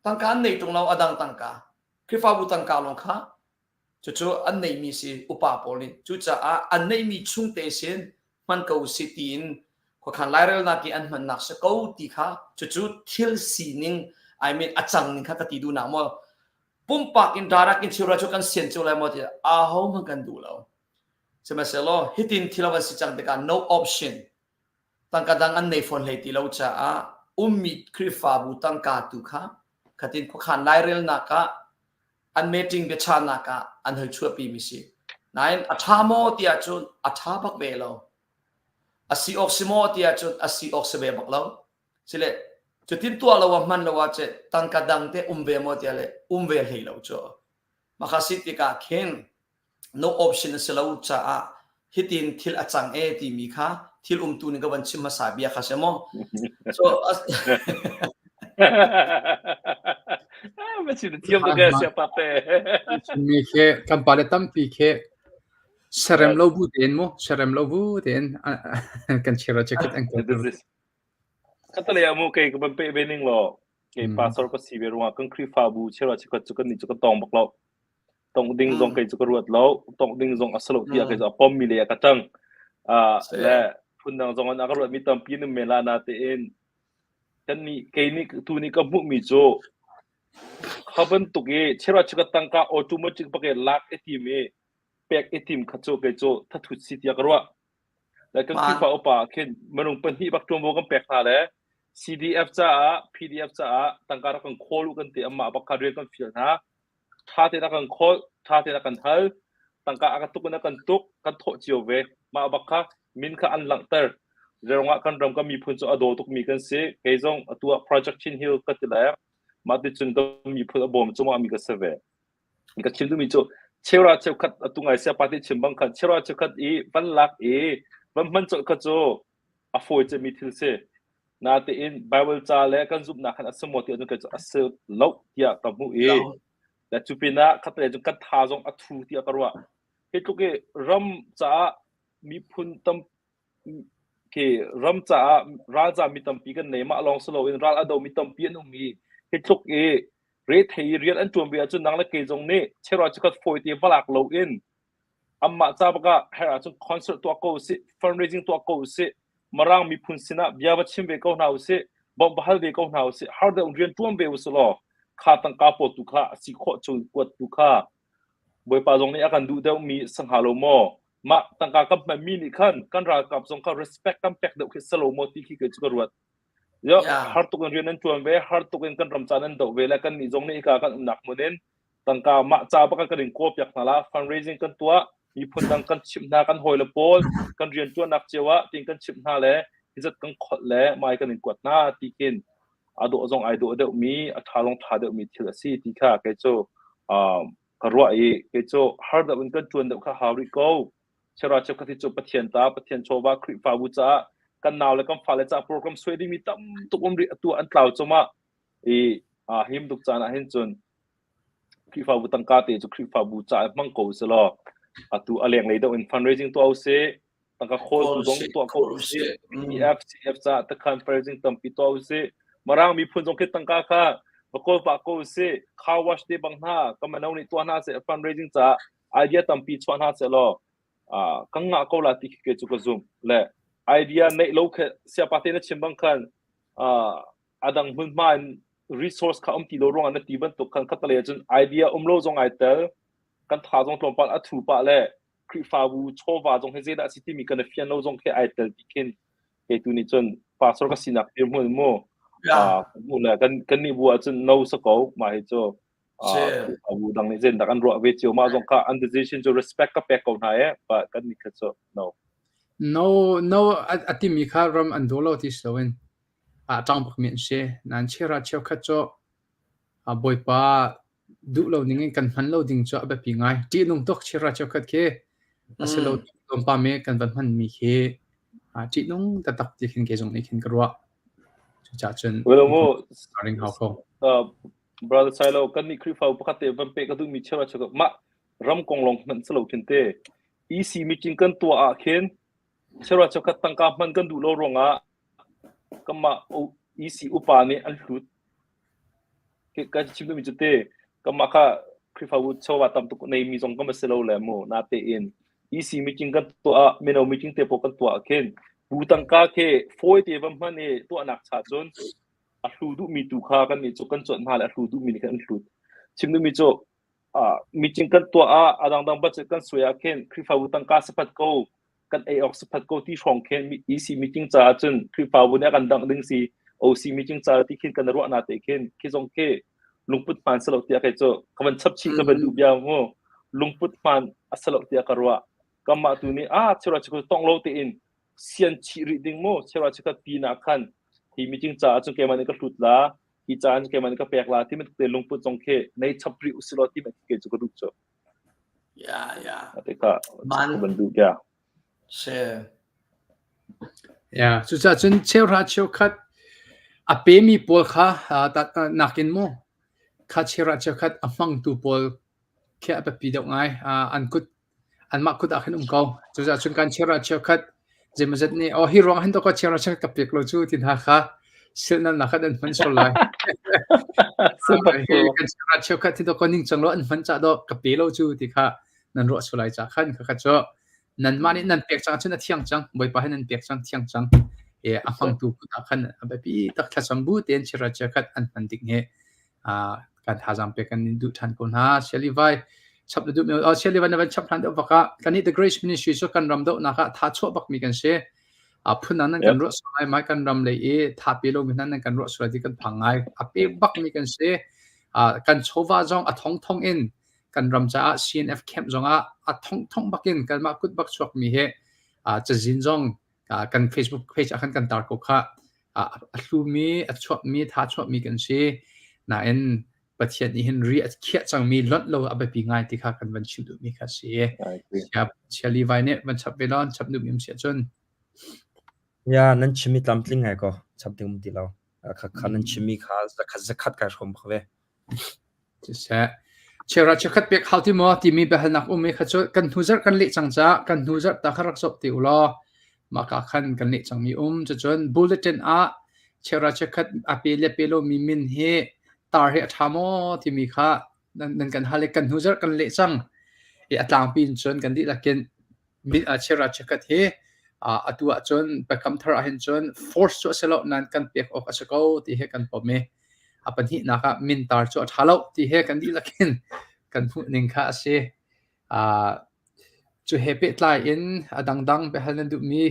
tangka an nei ṭung lo a dang tangka Khrihfabu tangka lawng kha cucu an neihmi si upa pawl nih cucaah an neihmi chungte sin hman ko si tiin khuakhan lairelnak i an hmannak si ko ti kha cucu thil sining I mean a cang ning kha ka ti duhnak maw pumpak in direct in chira cu kan sian cio lai maw ti aho hmanh kan duh lo sihmanhsehlaw hitin thil a van si cang tikah no option tangka dang an nei fawn hlei ti lo caah ummi Khrihfabu tangka tu kha khatin khuakhan lairelnak ah an meeting biachahnak ah an hoi chuahpi mi si. Nain a ṭha maw tiah cun a ṭha bak ve lo. A si awk si maw tiah cun a si awk si ve bak lo. Sile cutin tuah lo ah hman lo ah cun tangka dang te um ve maw tiah le um ve hlei lo cu. Maka si tikah khin no option a si lo caah hitin thil a cang e timi kha thil umtu ning ka van chim hmasa bia kha si maw so Ma chim thiam tuk e sia pa te mi khe kan pa le tampi khe serem lo bu tein mu serem lo bu tein kan chira chekit an ko Khatale amu kei ka ban pe ve ning lo kei pastor ka si ve ruangah kan Khrihfabu chera chikhat cu kan nih cu ka tong bak lo tong ding zong kei cu ka ruat lo tong ding zong a si lo tiah kei cu a pom mi le ka tang le phundang zong an a ka ruat mi tampi num men la na tein kan nih kei nih tu nih ka hmuh mi cu kha bantuk i chera chikhat tangka automatic bak i lak i tim i pek i tim kha cu kei cu thathut si tiah ka ruah Le kan Khrihfa upa khin minung pahnih bak ṭuanvo kan pek hna le CDF caah PDF caah tangka rak kan khawl u kan ti amah bak kha rian kan fial hna. Ṭha tein a kan khawl, ṭha tein a kan hal, tangka a ka tuk in a kan tuk, kan thawh cio ve. Mah bak kha min kha an langhter. Zeirungah kan ram kan miphun cu a daw tukmi kan si. Kei zong atu ah Project Chin Hill ka ti le mah ti cun kan miphun a bawm cungah mi ka si ve. Ka chim duhmi cu cheura cheukhat atu ngai sia party chim bang khan cheura cheukhat i van lak i van hman colh kha cu a fawi cemmi thil si. Natein Bible ca le kan zumhnak khan a si maw ti ahcun kei cu a si lo tiah ka hmuh i le cu pinah khatlei cun kan tha zong a thu tiah ka ruah. Hi tluk i ram caah miphun tam Khi ram caah ralzaam mi tampi kan nei. Mah lawng si loin ral a domi tampi an um i hi tluk i rethei i rian an ṭuan ve ahcun nang le kei zong nih cheuhra chikkhat fawite va lak loin anmah ca bak ah herh ahcun concert tuah ko usih, fundraising tuah ko usih, Mirang miphun sinah bia va chim ve ko hna usih. Bawmh va hal ve ko hna usih. Har deuh in rian ṭuan ve usih law kha tangka pawl tu kha a si khawh chung kuat tu kha Bawipa zong nih a kan duh deuhmi si hnga lo maw? Mah tangka kan hmanmi nih khan kan ralkap zong kha respect kan pek deuh khi si lo maw ti khi kei cu ka ruat. Yo, har tuk in rian an ṭuan ve, har tuk in kan ram ca nan doh ve le kan nih zong nih hika kan umnak hmun in tangka mah ca bak kan in kawl piak hna la, fundraising kan tuah, miphun dang kan chimh hna, kan hawile pawl kan rian ṭuannak cio ah tiin kan chimh hna le hizat kan kholh le mai kan in kuat hna ti khin a dawh zong ai dawh deuhmi, a ṭha zong ṭha deuhmi thil a si ti kha kei cu ka ruah i kei cu har deuh in kan ṭuan deuh kha hau rih ko. Chera cheukhat hi cu Pathian ta, Pathian chawva, Khrihfabu caah kan nau le kan fale caah program suai dingmi tam tuk um rih atu an tlau cuma i him tuk caan ah hin cun Khrihfabu tangka te cu Khrihfabu caah hmang ko usih law atu a lenglei deuh in fundraising tuah usih tangka khawltu zong tuah ko usih PDF CF caah takhan fundraising tampi tuah usih Marang miphun zong khi tangka kha va kawl pah ko usih car wash te bang hna ka mano nih tuah hna seh fundraising caah idea tampi chuah hna seh law kan ngah ko la ti khi kei cu ka zumh le idea neih lo khe siapa te na chim bang khan adang hmunhma in resource kha um ti lo ruangah na ti bantuk khan khatalei ahcun idea um lo zong ai tel kan tha zong tlawmpal a thu pah le Khrihfabu chawva zong hi zeidah a si timi kan i fian lo zong khi ai tel ti khin kei tu nih cun pastor ka sinak dirhmun mu mu le kan kan nih bu ahcun no sa ko mah hi cu Khrihfabu dang nih zeidah an ruah ve cio mah zong kha an decision cu respect ka pek ko hna e but kan nih kha cu no no no a timi kha ram an daw lo ti si loin a ṭang bakmi an si. Nain cheuhra cheukhat cu Bawipa duh lo ning in kan hman lo ding cu a biapi ngai. Ṭihnung tuk cheuhra cheukhat khi a si lo tlawmpam i kan van hmanmi khi ṭihnung taktak ti khin kei zong nih khin ka ruah. Cucaah cun ring hau ko. Brother Silo, kan nih Khrihfabu pakhat te van pek ka duhmi cheuhra cheukhat mah ram kong lawng hmanh si lo khin te EC meeting kan tuah ah khin cheuhra cheukhat tangka hman kan duh lo ruangah Kanmah EC upa nih an hlut. Ka chim duhmi cu te, kanmah kha Khrihfabu chawva tam tuk neimi zong kan va si lo le mu. Natein EC meeting kan tuah ah, mino meeting te pawl kan tuah ah khin bu tangka khi fawi te va hman i tuahnak cha cun a hlu duhmi tu kha kan nih cu kan cuanh hna le a hlu duhmi nih khan an hlut. Chim duhmi cu meeting kan tuah ah a dangdang budget kan suai ah khin Khrihfabu tangka sapat ko kan ei awk saphat ko ti hrawng khin EC meeting caah cun Khrihfabu nih a kan dangh ding si OC meeting ca ti khin kan ruah na te khin khi zong khi lungput hmaan si lo tiah kei cu ka van chap chih ka van duh bia mu lungput hmaan a si lo tiah ka ruah kanmah tu nih ah chira chikhu tong lo tein sian chih rih ding mu chira chikhat pi na khan hi meeting caah cun keimah nih ka hlut la hi ca cun keimah nih ka pek la ti bantuk te lungput zong khi nei chap rih usih law ti bantuk ke cu ka duh cu Yeah, yeah. Te kha Man. ban duh ya. Si. Yeah, cucaah cun cheuhra cheukhat a pemi pawl kha nakin mu kha cheuhra cheukhat a hmangtu pawl khi a biapi deuh ngai. An kut anmah kut ah khin um ko. Cucaah cun kan cheuhra cheukhat zeimawzat nih oh hi ruang hin to ka cheuhra cheukhat ka pek lo cu ti hna kha silhnalnak kha an hman sual lai. Kan cheuhra cheukhat hi to ka ningcang lo an hman cah dawh ka pe lo cu ti kha nan ruah sual lai ca khan khakha cu nanmah nih nan pek cang ahcun a thiang cang Bawipa he nan pek cang thiang cang e a hmangtu kut ah khan a biapi tak thlacam bu tein cheuhra cheukhat an hman ding hi kan thazaang pek kan in duh ṭhan ko hna. Shelley Vai chap na duh mi oh Shelley Vai na van chap hlan deuh bak ah kan nih The Grace Ministry cu kan ram dohnak ah tha chuah bak mi kan si. A phun nan kan ruah sual lai mai kan ram lei i tha pe lo mi nan kan ruah sual ti kan phang ngai. A pe bak mi kan si. Kan chawva zong a thong thong in kan ram caah CNF camp zong ah a thong thong bak in kanmah kut bak chuak mi he cazin zong kan Facebook page ah khan kan tar ko kha. A hlumi, a chuakmi, tha chuahmi kan si. Nain Pathian nih hin ri a khiah cangmi lonh lo a biapi ngai ti kha kan van chim duhmi kha a si. Chia Levi nih van chap ve law, chap duhmi um si ahcun. Ya, nan chimmi tlamtling ngai ko. Chap ding um ti lo. Kha kha nan chimmi kha zakhat zakhat kai hrawm bak ve. Siseh, cheuhra cheukhat pek hau ti maw timi biahalnak um i kha cu kan hnu zarh kan leh cang caah kan hnu zarh ta kha rak zoh te u law mah ka khan kan leh cangmi um. Cucun bulletin ah cheuhra cheukhat a pe le pe lomi min hi tar hi a ṭha maw timi kha nan, nan kan hal i kan hnu zarh kan leh cang. I a tlangpi in cun kan dihlak in cheuhra cheukhat hi Atu ahcun Biakam Thar ahhin cun force cu a si lo nain kan pek awk a si ko ti hi kan pom i a pahnihnak ah mintar cu a ṭha lo ti hi kan dihlak in kan hmuh ning kha a si. Cu he pehtlai in a dangdang biahal nan duhmi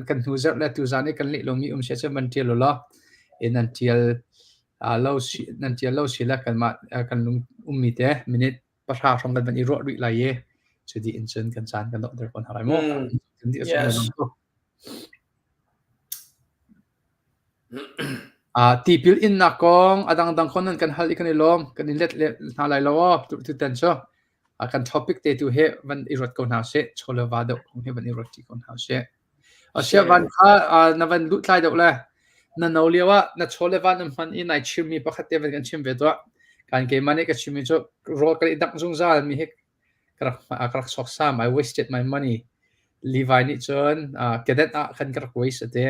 kan hnu zarh le tuzaan i kan leh lomi um si ahcun van ṭial u law nan ṭial lo si nan ṭial lo si le kanmah kan lung ummi te minute 3 hrawng kan van i ruah rih lai i cu dih in cun kan caan kan donghter ko hna lai mu. Kan dih Yes. Tipil innak kong a dangdang kong nan kan hal i kan i lawm. Kan in let let hna lai lo aw tutan cu. Kan topic te tu hi van i ruat ko hna sih. Chaw le va deuh kong hi van i ruat ṭi ko hna sih. Asia van kha na van luh tlai deuh le na no lio ah na chaw le van na hman i nai chimmi pakhat te van kan chim ve tuah. Kan keimah nih ka chimmi cu rawl kan i dangh zungzal mi hi ka rak ka rak sawksam. I wasted my money. Levi nih cun kedenh ah khan ka rak waste a ti.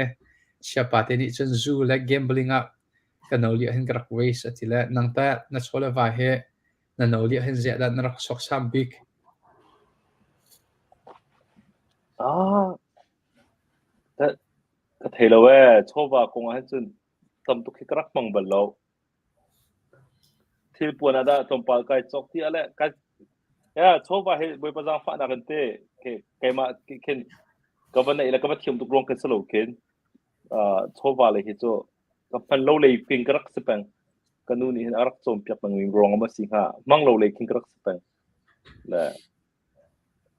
Siapa te nih cun zu le gambling ah ka no lio hin ka rak waste a ti le nang teh na chaw le va hi na no lio hin ziah dah na rak sawksam bik? Ah, ka thei lo ee. Chawva kong ah hin cun tam tuk hi ka rak hmang bal lo. Thil puan ah dah tlawmpal kai cawk ti ah le kai ya chawva hi Bawipa zaangfahnak in te ke keimah khin ka va neih le ka va thiam tuk ruang khin si lo khin chawva le hi cu ka hman lo lei ping ka rak si peng. Ka nu nih hin a rak cawnpiak peng mi ruang ah maw si hnga hmang lo lei khin ka rak si peng. Le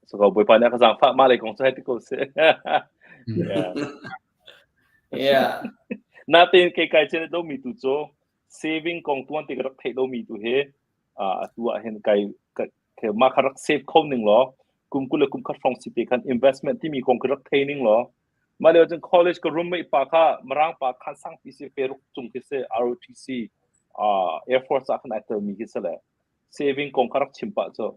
So ko Bawipa nih a ka zaangfah mah lei kong cu hei ti ko seh. Yeah. Yeah. Natein kei kai chen lomi tu cu saving kong tuan ti ka rak theih lomi tu hi atu ah hin kai ka mah kha rak save kho ning law kum 20 le kum khat hrawng si te khan investment timi kong ka rak thei ning law mah lio cun college ka roommate pa kha Mirang pa khan sangpi si feruk cung khi si ROTC Air Force ah khan ai tel mi khi si le saving kong kha rak chim pah cu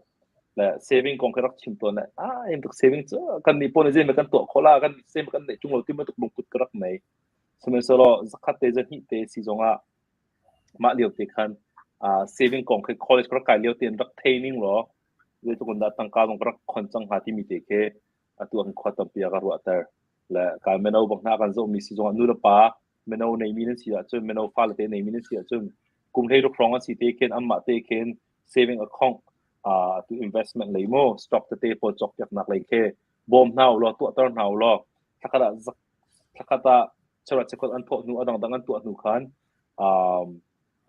le saving kong kha rak chim tawn le ah em tuk saving cu kan nih pawn zei kan tuah kho la kan same kan neih tung lo ti bantuk lungput ka rak nei sihmanhsehlaw zakhat te zahnih te si zong ah mah lio te khan saving kong khi college ka rak kai lio tein rak thei ning law zeitluk in dah tangka zong ka rak khon cang hnga timi te khi atu an khua tampi a ka ruahter le kai mino bak hna kan zohmi si zong ah nu le pa mino neimi nan si ahcun mino fale te neimi nan si ahcun kum 16 hrawng an si te khin anmah te khin saving account uh, tu investment lei mu stock tete pawl cawk piaknak lei khi bawm hna u law tuahter hna u law thlakhat ah thlakhat ah cherat chekhot an thawh hnu a dangdang an tuah hnu khan um,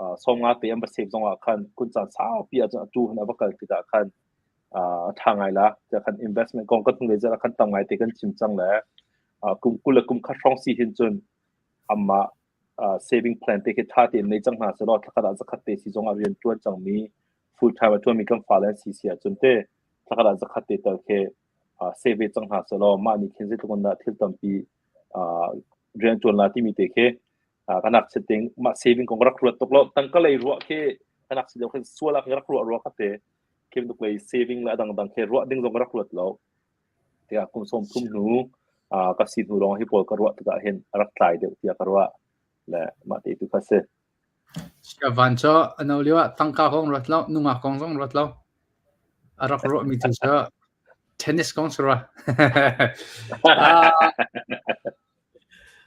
uh, sawmnga te an va save zong ah khan kun caan saupi ah cun atu han a va kal tikah khan uh, a tha ngai la tiah khan investment kong kan hnulei zat ah khan tam ngai te kan chim cang le kum 20 le kum khat hrawng si hin cun amah saving plan te khi ṭha tein nei cang hna selaw thlakhat ah zakhat te si zong ah rian ṭuan cangmi full time a ṭuanmi kan fale an si si ahcun te thlakhat ah zakhat te tal khi save ve cang hna selaw mah nih khin zeitluk in dah thil tampi rian ṭuan la timi te khi kan nak chiat ding mah saving kong rak ruat tuk lo tangka lei ruah khi kan nak si deuh khin sual ah rak ruah rua kha te khi bantuk lei saving le a dangdang khi ruah ding zong rak ruat lo tiah kum 30 hnu ka si hnu lawng hi pawl ka ruah tikah hin a rak tlai deuh tiah ka ruah le mah te tu kha si. Van cu a no lio ah tangka kong ruat lo, nungak kong zong ruat lo. A rak ruah mi tu cu tennis kong si rua.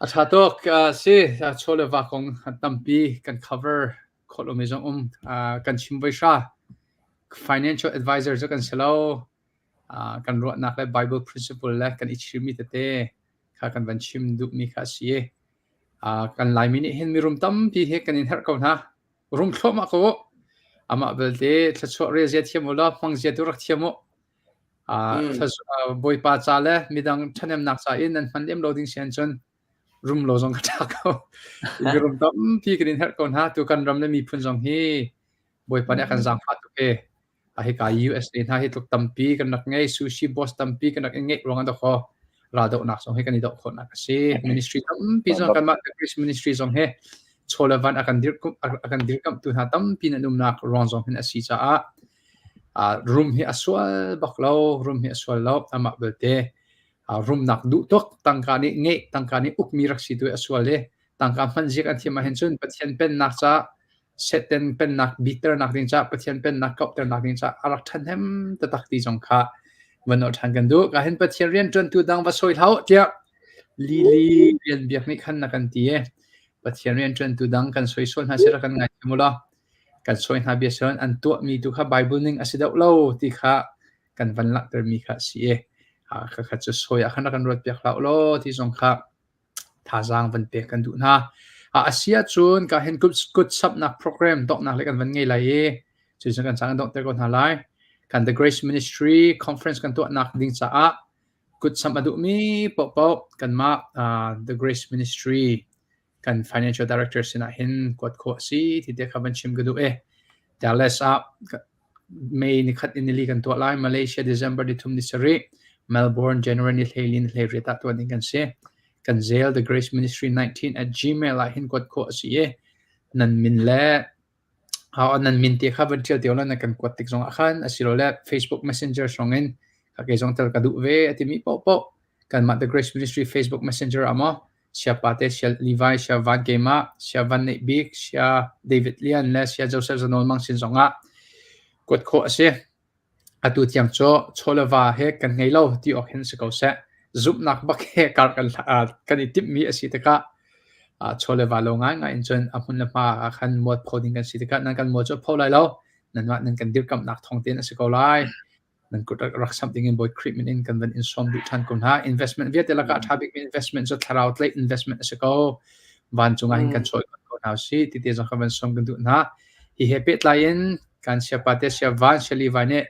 A ṭha tuk. Si, chaw le va kong tampi kan cover khawh lomi zong um. Kan chim voi hra. Financial advisor cu kan si lo. Kan ruahnak le Bible principle le kan i chimmi tete kha kan van chim duhmi kha a si i kan Laimi nih hin mirum tampi hi kan in herh ko hna. Rum thluahmah ko u. Amah belte thluachuah rel zia thiam u law hmang zia tu rak thiam u. Bawipa ca le midang ṭhahnemnak ca in nan hman lem lo ding si ahcun rum lo zong ka ṭha ko. Mirum tampi kan in herh ko hna. Tu kan ram le miphun zong hi Bawipa nih a kan zaangfah tuk i hika USA hna hi tluk tampi kan rak ngei sushi boss tampi kan rak i ngeih ruang ah dawkaw raldohnak zong hi kan i doh khawhnak a si ministry tampi zong kanmah the Christ ministry zong hi chaw le van a kan dirkamh a kan dirkamhtu hna tampi nan umnak ruang zong hin a si caah rum hi a sual bak lo rum hi a sual lo amah belte rumnak duh tuk tangka nih ngeih tangka nih ukmi rak si tu a sual i tangka hman zik an thiam ahhin cun Pathian pennak ca Satan pennak biternak ding caah Pathian pennak kauhternak ding caah a rak ṭhahnem taktak ti zong kha van nolh ṭhan kan duh. Ka hin Pathian rianṭuantu dang va sawi hlah tiah. Lily rian biak nih khan na kan ti e. Pathian rian ṭuantu dang kan soisol hna sira kan ngaithiam u law kan sawi hna bia siloin an tuahmi tu kha Bible ning a si deuh lo ti kha kan van langhtermi kha a si i khakha cu sawi ah khan rak kan ruat piak hlah u law ti zong kha thazaang van pek kan duh hna. A si ahcun ka hin kut samhnak program donghnak le kan van ngei lai i cu cun kan caan kan donghter ko hna lai. Kan The Grace Ministry Conference kan tuahnak ding caah kut samh a duhmi paohpaoh kanmah The Grace Ministry kan financial director sinah hin kuat khawh a si ti te kha van chim ka duh e. Dallas ah May ni khat in nili kan tuah lai Malaysia December ni thum ni sarih Melbourne January ni hleili ni hleiriat ah tuah ding kan si. Kan zel The Grace Ministry 19 at gmail ah hin kuat khawh a si i nan min le nan min te kha van ṭial te na kan kuat tik zongah khan asilole Facebook Messenger zongin ka kei zong tel ka duh ve a timi paohpaoh kanmah The Grace Ministry Facebook Messenger ah maw Sia Pate, Sia Levi, Sia Van Keimah, Sia Van Neih Bik, Sia David Lian le Sia Joseph Zanawl Mang sin zongah kuat khawh a si. Atu tiang cu chaw le va he kan ngei lo ti awk hin si ko seh. Zumhnak bak he kar kan kan i timhmi a si tikah chaw le va lo ngaingai in cun a hmun le hma ah khan mual pho ding kan si tikah nan kan mual cu a pho lai lo. Nanmah nan kan dirkamhnak thawng tein a si ko lai. Nan kut rak samh ding in Bawi Khrih min in kan van in sawm duh ṭhan ko hna. Investment vialte lakah a ṭha bikmi investment cu thlarau tlaih investment a si ko. Vancung ah hin kan chawi ko hna usih ti te zong kha van sawm kan duh hna. Hi he pehtlai in kan siapa te sia van sia Levi nih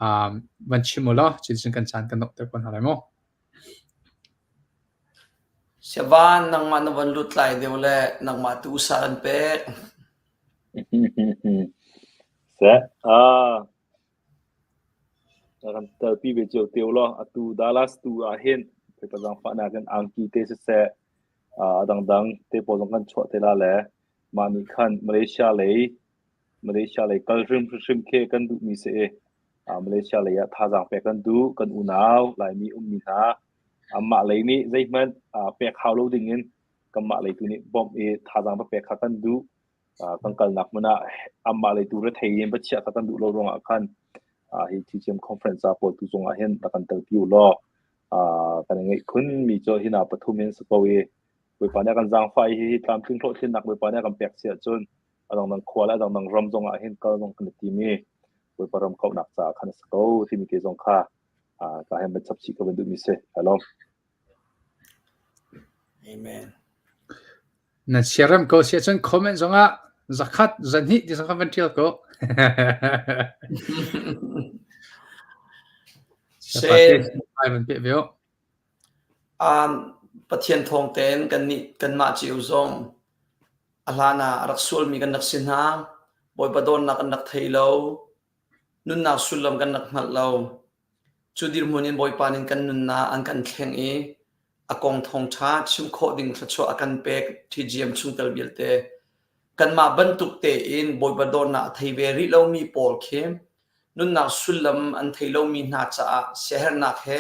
um, van chim u law cuticun kan caan kan donghter ko hna lai mu. Siavan nangmah na van lut lai deuh le nangmah tu usa an pek. Seh, ah Kan telpi ve cio te ulaw atu Dallas tu ah hin Bawipa zaangfahnak in angki te siseh a dangdang te pawl zong kan chuah te la le mah nih khan Malaysia lei Malaysia lei kal hrimhrim khi kan duhmi si i Malaysia lei ah thazaang pek kan duh kan unau Laimi ummi hna anmah lei nih zeihmanh pek hau lo ding in kanmah lei tu nih bawmh i thazaang va pek kha kan duh. Kan kalnak hmun ah anmah lei tu rethei in va chiah kha kan duh lo ruangah khan hi TCM conference ah pawl tu zongah hin rak kan telpi u law kan i ngeih khun mi cu hi hna pathum in si ko i Bawipa nih a kan zaangfah i hihi tlamtling hlawhtlinnak Bawipa nih a kan pek si ahcun a dangdang khua le a dangdang ram zongah hin kal zong kan i tim i Bawipa ram kauhnak caah khan a si ko timi te zong kha ka hen van chap chih ka van duhmi si. Hello. Amen. Na siarem ko si ahcun comment zongah zakhat zahnih ti zong kha van ṭial ko. Se Ai van peh ve u. Um, Pathian thawng tein kan nih kanmah cio zong a hlan ah a rak sualmi kan rak si hna. Bawipa dawtnak kan rak thei lo. Nunnak sullam kan rak hngalh lo. Cu dirhmun in Bawipa nih kan nunnak an kan thleng i a kong thawngṭha chim khawh ding thluachuah a kan pek TGM chungtel vialte. Kanmah bantuk tein Bawipa dawtnak a thei ve rih lomi pawl khi nunnak sullam an thei lomi hna caah siaherhnak he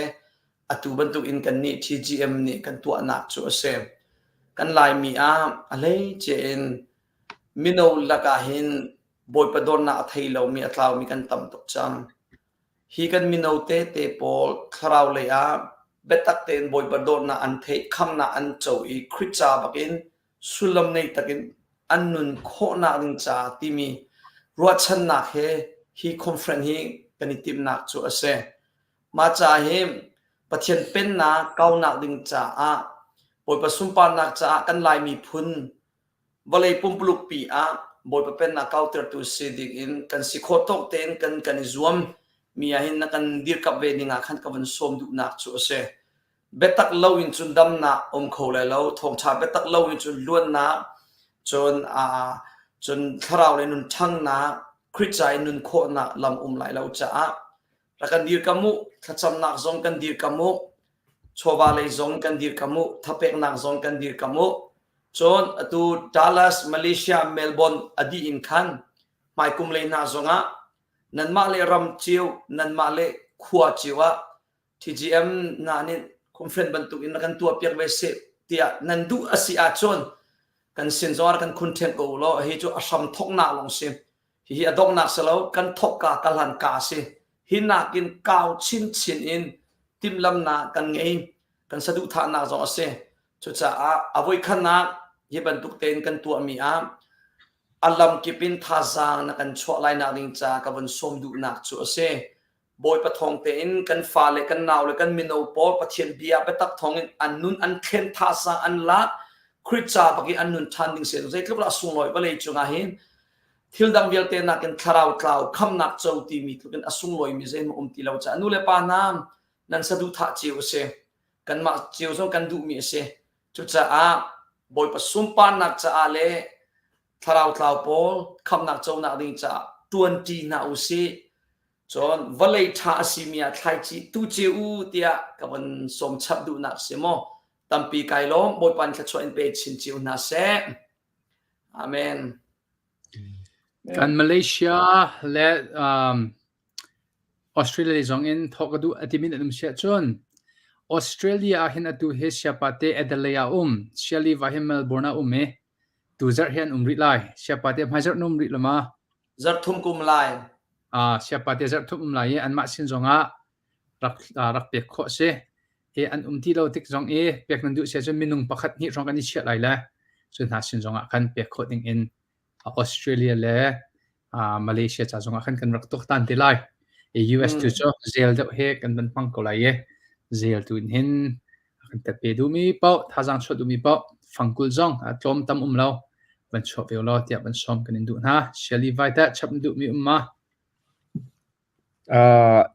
atu bantuk in kannih TGM nih kan tuahnak cu a si. Kan Laimi ah a hleice in mino lakah hin Bawipa dawtnak a thei lomi a tlaumi kan tam tuk cang. Hi kan mino tete pawl thlarau lei ah biatak tein Bawipa dawtnak an theih, khamnak an co i Khrih ca bakin sullam nei takin an nun khawhnak ding ca timi ruahchannak he hi conference hi kan i timhnak cu a si. Mah ca hi Pathian pennak kaunak ding caah Bawipa sunparnak caah kan Lai miphun Vawlei pumpuluk pi ah Bawipa Pennak kautertu si ding in kan si khawh tawk tein kan kan i zuam mi ah hin na kan dirkamh ve ding ah khan ka van sawm duhnak cu a si. Biatak lo in cun damnak um kho lai lo, thawngṭha biatak lo in cun luannak, cun aa cun thlarau le nun ṭhangnak, Khrih ca i nun khawhnak lam um lai lo caah rak kan dirkamh u, thlacamnak zong kan dirkamh u, chawva lei zong kan dirkamh u, thapeknak zong kan dirkamh u. Cun atu Dallas, Malaysia, Melbourne a dih in khan hmaikum lei hna zongah nanmah le ram cio, nanmah le khua cio ah TGM hna nih conference bantuk in na kan tuahpiak ve seh tiah nan duh a si ahcun kan sin zongah kan khun ṭhen ko law hi cu a hram thawknak lawng si. Hihi a donghnak si lo, kan thawkka ka hlanka a si. Hi nakin kau chinchin in timhlamnak kan ngei. Kan saduhthahnak zong a si. Cucaah a voikhatnak hi bantuk tein kan tuahmi ah a lamkip in thazaang na kan chuah lai nak ding ca ka vun sawm duhnak cu a si. Bawipa thawng tein kan fale, kan naule, kan mino pawl Pathian bia biatak thawngin an nun an thlen thazaang an lak Khrih ca bak i an nun ṭhan ding si zeitluk lah sunglawi vawlei cungah hin thil dang vialte nakin thlarau tlau khamnak co timi tluk in a sunglawimi zeihmanh um ti lo caah nu le pa hna nan saduhthah cio a si kanmah cio zong kan duhmi a si cucaah Bawipa sunparnak caah le thlarau tlau pawl khamnak conak ding caah ṭuanṭi hna u sih Cun vawlei ṭha a simi ah thlaici tu cio u tiah ka von sawm chap duhnak si maw? Tampi kai lawm, Bawipa nih thluachuah in pe chin cio hna seh. Amen. Kan Malaysia le um, Australia zong in thawk ka duh a timi an um siah cun Australia ah hin atu hi siapa te Adelaide ah um, Sialiva hi Melbourne ah um i tu zarh hi an um rih lai. Siapa te hmaizarh na um rih lo ma? Zarh thum kum lai. Siapa te zarh thum um lai i anmah sin zongah rak rak pek khawh a si. I an um ti lo tik zong i pek nan duh si ahcun minung pakhat hnih hrawng kan i chiah lai le cu hna sin zongah khan pek khawh ding in Australia le Malaysia ca zongah khan kan rak tuaktan te lai. I US tu cu zel deuh he kan van hmang ko lai i zel tu in hin kan tet pe duhmi paoh thazaang chuah duhmi paoh fangkul zong tlawm tam um lo van chuah ve law tiah van sawm kan in duh hna. Shelley vai teh chap na duhmi um ma?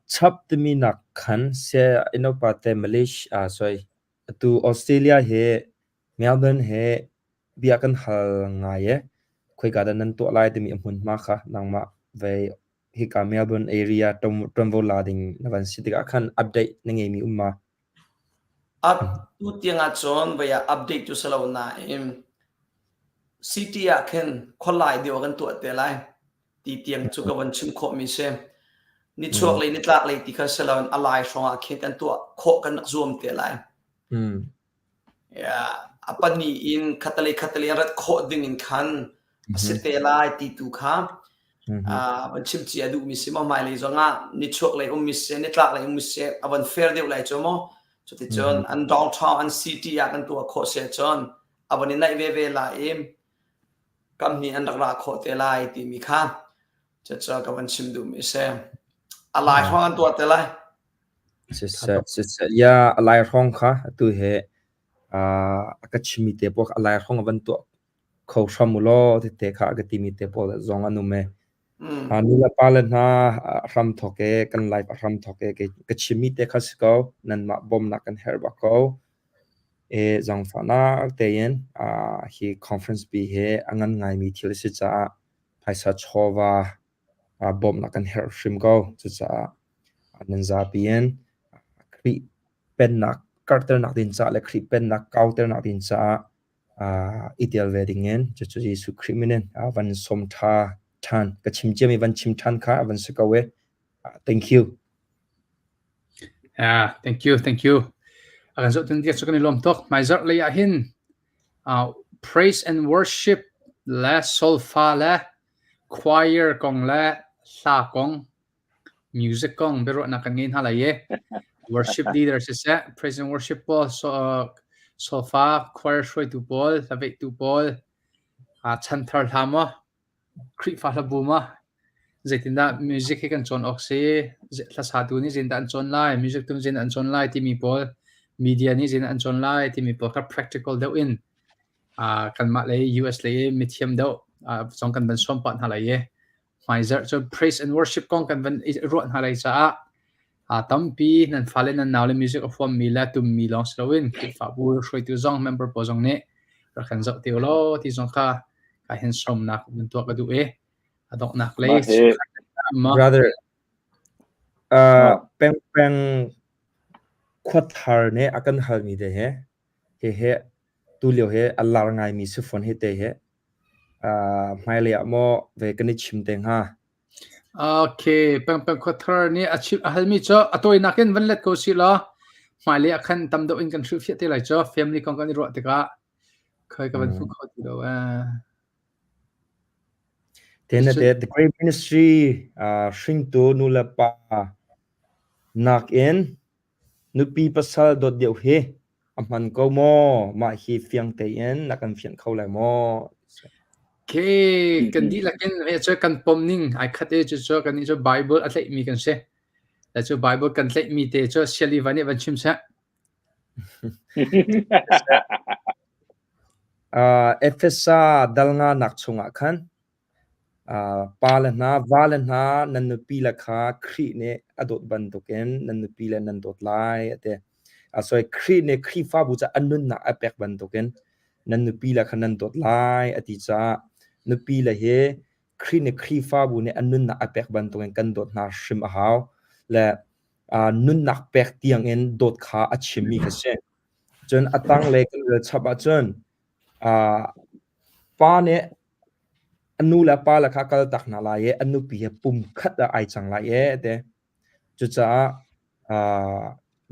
Chap timi nak khan sia inopa te Malaysia sorry atu Australia he Melbourne he bia kan hal ngai e khoika dah nan tuah lai timi a hmunhma kha nangmah vei hika Melbourne area ṭuanvo la ding na van si tikah khan update na ngeimi um ma? Atu tiang ahcun vei ah update cu si lo nain city ah khin khualai deuh ah kan tuah te lai ti tiang cu ka van chim khawhmi si. Nichuak lei nitlak lei ti kha si loin a lai hrawng ah khin kan tuah khawh kan rak zuam te lai. Yeah, a pahnih in khatalei khatalei rat khawh ding in khan a si te lai ti tu kha van chim cia duhmi si maw hmailei zongah nichuak lei ummi siseh nitlak lei ummi siseh a van fair deuh lai cu maw cuticun an downtown an city ah kan tuah khawh si ahcun a van i naih veve lai i kam hnih an rak ra khawh te lai timi kha cucu ka van chim duhmi si a lai hrawng an tuah te lai Siseh, siseh, ya a lai hrawng kha atu he a ka chimmi te pawl kha a lai hrawng a van tuah kho hram u law tete kha a ka timi te pawl zong an um e. Nu le pa le hna hram thawk e, kan life a hram thawk e, ka chimmi te kha si ko, nanmah bawmnak kan herh bak ko. E zaangfahnak tein hi conference pi he a ngan ngaimi thil a si caah phaisa chawva bawmhnak kan herh hrim ko. Cucaah nan zapi in Khrih pennak karhternak ding caah le Khrih pennak kauternak ding caah i tel ve ding in cucu Jesuh Khrih min in van sawm ṭha ṭhan. Ka chim ciami van chim ṭhan kha van si ko e. Thank you. Yeah, thank you, thank you. A kan zoh tin cu kan i lawm tuk. Hmaizarh lei ah hin praise and worship le solfa le choir kong le hla kong music kong biaruahnak kan ngei hna lai i worship leader siseh, praise and worship pawl, so, sofa choir hruaitu pawl, hlaveihtu pawl, chanthar hla maw, Khrihfa hlabu maw, zeitindah music hi kan cawn awk si, hlasatu nih zeitindah an cawn lai, music tu nih zeitindah an cawn lai timi pawl, media nih zeitindah an cawn lai timi pawl kha practical deuh in kanmah lei US lei i mithiam deuh zong kan van sawm pah hna lai i hmaizarh cu praise and worship kong kan van i ruah hna lai caah tampi nan fale nan naule music a huammi le tummi lawng si loin Khrihfabu hruaitu zong member pawl zong nih rak kan zoh te ulaw ti zong kha ka hin sawmnak van tuah ka duh i a donghnak lei Brother pengpeng khuathar nih a kan halmi te he Hihi tulio hi a lar ngaimi si fawn hi te hi. Hmailei ah maw ve kan i chim te hnga? Okay, pengpeng khuathar nih a chim a halmi cu a tawinak in van let ko si law hmailei ah khan tam deuh in kan hrilhfiah te lai cu family kong kan i ruah tikah khoi ka van hmu kho ti lo eh. Te na te The Great Ministry hringtu nu le pa nakin nupi pasal dawt deuh hi. A hman ko maw? Mah hi fiang tein na kan fianh kho lai maw? Okay, kan dihlak in he cu kan pom ning ai khat i cucu kan nih cu Bible a tlaihmi kan si. Le cu Bible kan tlaihmi te cu Sialiva nih van chim seh. Uh, Efesa dal nga nak chungah khan Pale hna, vale hna nan nupile kha Khrih nih a dawt bantukin nan nupile nan dawt lai a ti. Sorry, Khrih nih Khrihfabu caah a nunnak a pek bantukin nan nupile kha nan dawt lai a ti caah nupile hi Khrih nih Khrihfabu nih a nunnak a pek bantukin kan dawt hna hrim a hau. Le nunnak pek tiangin dawt kha a chimmi kha si. Cun a tanglei kan rel chap ahcun pa nih A nu le a pale kha a kaltak hna lai i a nupi he pumkhat ah ai cang lai ee a ti. Cucaah uh,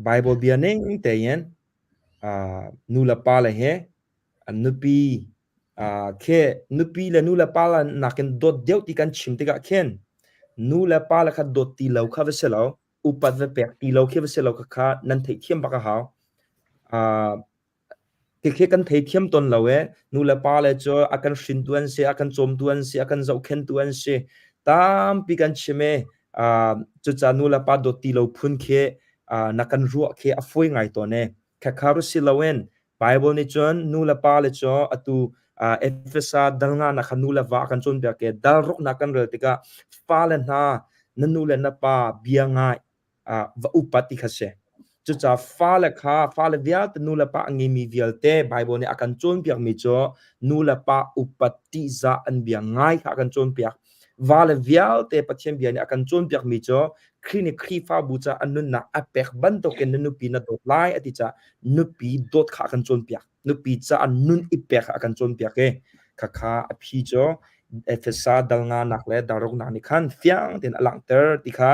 Bible bia ning tein uh, nu le pale he an nupi uh, khi nupi le nu le pa nakin dawt deuh ti kan chim tikah khin nu le pa le kha dawt ti lo kha va si lo upat va pek ti lo khi va si lo kha kha nan theihthiam bak a hau. Uh, Khikhi kan theithiam tawn lo ee. Nu le pa le cu a kan hrintu an si, a kan cawmtu an si, a kan zohkhentu an si. Tampi kan chim ee. Uh, cucaah nu le pa dawt ti lo phun khi uh, na kan ruah khi a fawi ngai tawn ee. Khakha ru si loin Bible nih cun nu le pa le cu atu uh, Efesa dal nga na kha nu le va kan cawnpiak i dal ruk na kan rel tikah fale hna na nu le na pa bia ngai ah va upat ti kha si. Cucaah fale kha fale vialte nu le pa a ngeimi vialte Bible nih a kan cawnpiakmi cu nu le pa upat ṭihzah an bia ngai kha a kan cawnpiak. Vale vialte Pathian bia nih a kan cawnpiakmi cu Khrih nih Khrihfabu caah a nunnak a pek bantukin na nupi na dawt lai a ti caah nupi dawt kha a kan cawnpiak. Nupi caah nun i pek a kan cawnpiak i khakha a phi cu Efesa dal nganak le dal ruknak nih khan fiang tein a langhter ti kha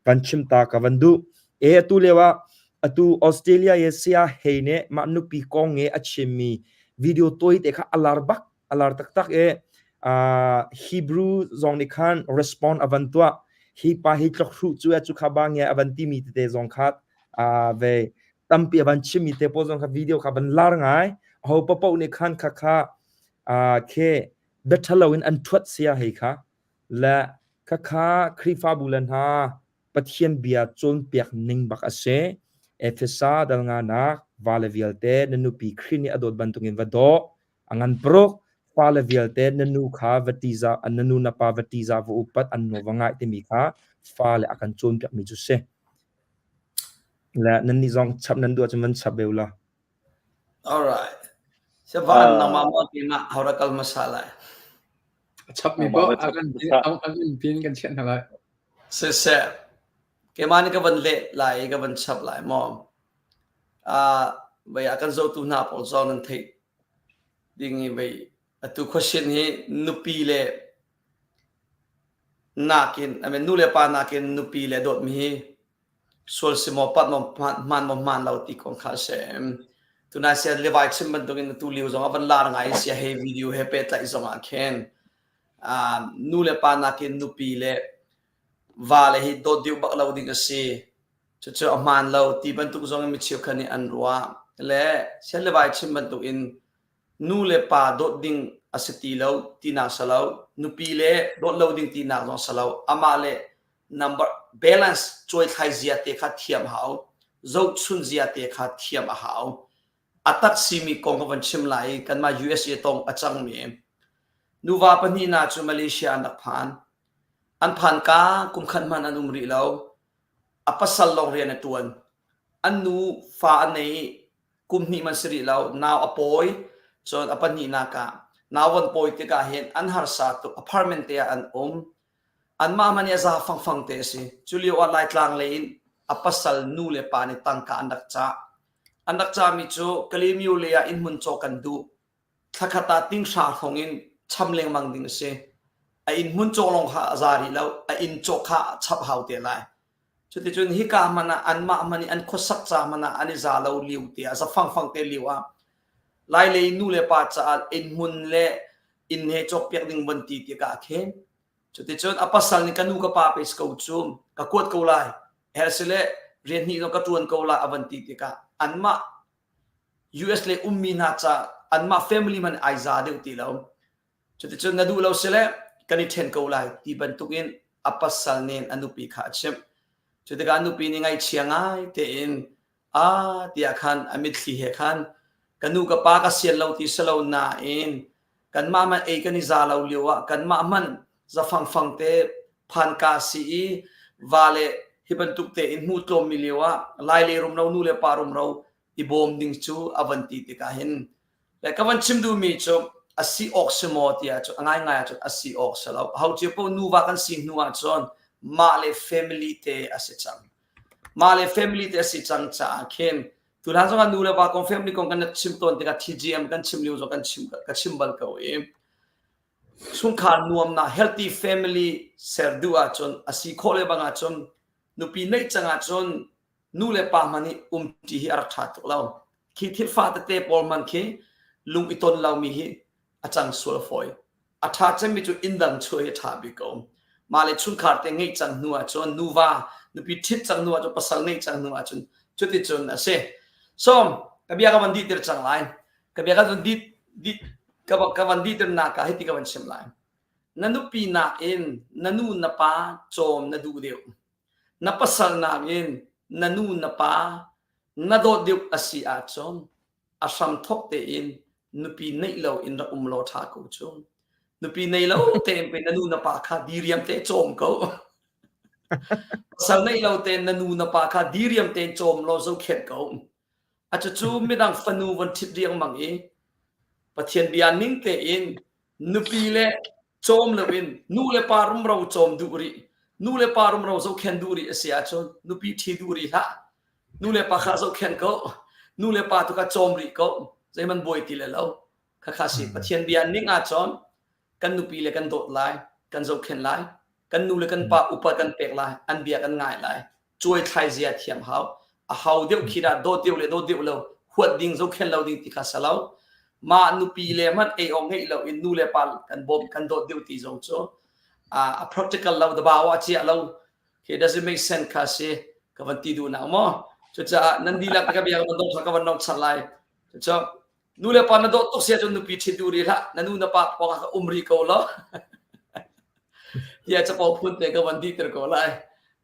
van chim ta ka van duh. E atu lio ah atu Australia i Saya Hei nih mah nupi kong i a chimmi video tawi te kha a lar bak a lar taktak i uh, Hebrew zong nih khan respond a van tuah hi pa hi tlok hruh cu cu kha ba nge a van timi tete zong kha uh, ve tampi a van chimmi te pawl zong kha video kha van lar ngai aho papoh nih khan kha kha uh, khe biathalo in an thuat sia hei kha le kha kha Khrihfabu le hna Pathian bia cawnpiak ning bak a si Efesa dal nga nak vale vialte na nupi Khrih nih a dawt bantukin va daw a ngan paruk fale vialte na nu kha va ṭihzah na nu na pa va ṭihzah va upat an nawl va ngaih timi kha fale a kan cawnpiakmi cu si. Le nannih zong chap nan duh ahcun van chap ve ulaw. All right. Sivan nangmah maw keimah hora kal hmasa lai. A chapmi poh a kan a kan pin kan chiah hna lai. Siseh. Keimah nih ka van leh lai i ka van chap lai maw. Ah, vei a kan zotu hna pawl zong nan theih ding i vei atu question hi nupi le nakin I mean nu le pa nakin nupi le dawtmi hi sual si maw pat maw hmaan maw hmaan lo ti kong kha a si. Tunai sia Levi chim bantukin atu lio zong ah van lar ngai sia he video he pehtlaih zong ah khin nu le pa nakin nupi le va le hi dawt deuh bak lo ding a si. Cucu a hmaan lo ti bantuk zong in mi cheukhat nih an ruah. Le sia Levi chim bantukin nu le pa dawt ding a si ti lo tinak si lo, nupi le dawt lo ding tinak zong si lo. Amah le number balance cuaithlai zia te kha thiam hau zohchun zia te kha thiam a hau a tak simi kong ka van chim lai i kanmah USA tong a cangmi nuva pahnihna cu Malaysia an rak phan an phan ka kum khat hmanh an um rih lo a pasal lawng rian a tuan an nu fa an nei kum hnih man si rih lo nau a pawi cun a pahnihnak ah nau van pawi tikah hin an harsa tuk apartment te ah an um Anmah hmanh hi a za fangfang te a si. Cu lio ah Laitlang lei in a pasal nu le pa nih tangka an rak cah. An rak cahmi cu Kalaymyo lei ah innhmun cawk kan duh. Thlakhat ah tinghra hrawng in cham lengmang ding a si. A innhmun cawk lawng kha a za rih lo. A inn cawk kha chap hau te lai. Cuticun hika hmanh ah anmah hmanh i an khuasak ca hmanh ah an i za lo lio te ah za fangfang te lio ah Lailei nu le pa caah innhmun le inn he cawkpiak ding van ti tikah khin cuticun a pasal nih ka nu ka pa pe ko cu ka kuat ko lai her sile rian hnih zong ka tuan ko lai a van ti tikah anmah. US le ummi hna ca anmah family man ai za deuh ti lo. Cuticun na duh lo sile kan i ṭhen ko lai ti bantukin a pasal nih a nupi kha a chimh. Cu tikah a nupi nih ngaihchia ngai tein a tiah khan a mitthli he khan ka nu ka pa ka sian lo ti si lo nain kanmah hmanh ei kan i za lo lio ah kanmah hmanh zafangfang te phanka si i va le hi bantuk tein hmuh tlawmmi lio ah lai le rumro nu le pa rumro i bawm ding cu a van ti tikah hin le ka van chim duhmi cu a si awk si maw tiah cu a ngaingai ahcun a si awk si lo ho cio paoh nuva kan si hnu ahcun mah le family te a si cang mah le family te a si cang caah khin tulan zong ah nu le va kong family kong kan chim tawn tikah TGM kan chim lio zong kan chim ka chim bal ko i chungkhar nuamnak healthy family ser duh ahcun a si khawh le bang ahcun nupi neih cang ahcun nu le pa hmanh nih umṭi hi a rak ṭha tuk lo. Khi thil fa tete pawl hmanh khi lung i ton lomi hi a cang sual fawi. A ṭha cemmi cu inn dang chuah hi a ṭha bik ko. Mah le chungkhar te ngeih cang hnu ahcun nuva nupi ṭhit cang hnu ahcun pasal ngeih cang hnu ahcun cuticun a si. So ka bia ka van dihter cang lai. Ka bia ka van dih, dih ka, ka van dihternak ah hiti ka van chim lai. Na nupi nakin na nu na pa cawm na duh deuh. Na pasal nakin na nu na pa na dawt deuh a si ahcun a hramthawk tein nupi neih lo in rak um law ṭha ko cu. Nupi nei lo tein pei na nu na pa kha diriam te cawm ko. Pasal neih lo tein na nu na pa kha diriam tein cawm law zohkhenh ko. A cucu midang fanu von ṭhit riangmang i Pathian bia ning tein nupi le cawm loin nu le pa rumro cawm duh rih nu le pa rumro zohkhen duh rih a si ahcun nupi ṭhi duh rih hlah nu le pa kha zohkhen ko nu le pa tu kha cawm rih ko zeiman buai ti le lo khakha si Pathian bia ning ahcun kan nupi le kan dawt lai kan zohkhen lai kan nu le kan pa upa kan pek lai an bia kan ngai lai cuai thlai zia thiam hau a hau deuh khi dah dawt deuh le dawt deuh lo huat ding zohkhen lo ding ti kha sa lo mah nupi le hmanh ei awk ngeih lo in nu le pa kan bawm kan dawt deuh ti zong cu a practical lo dabaw a chia lo okay does it make sense kha si ka van ti duh nak maw cucaah nan dihlak ka bia ka van dong ka van dong chan lai cucu nu le pa na dawt tuk sia cun nupi ṭhit duh rih hlah na nu na pa pawng ah ka um rih ko lo tiah capo phun te ka van dihter ko lai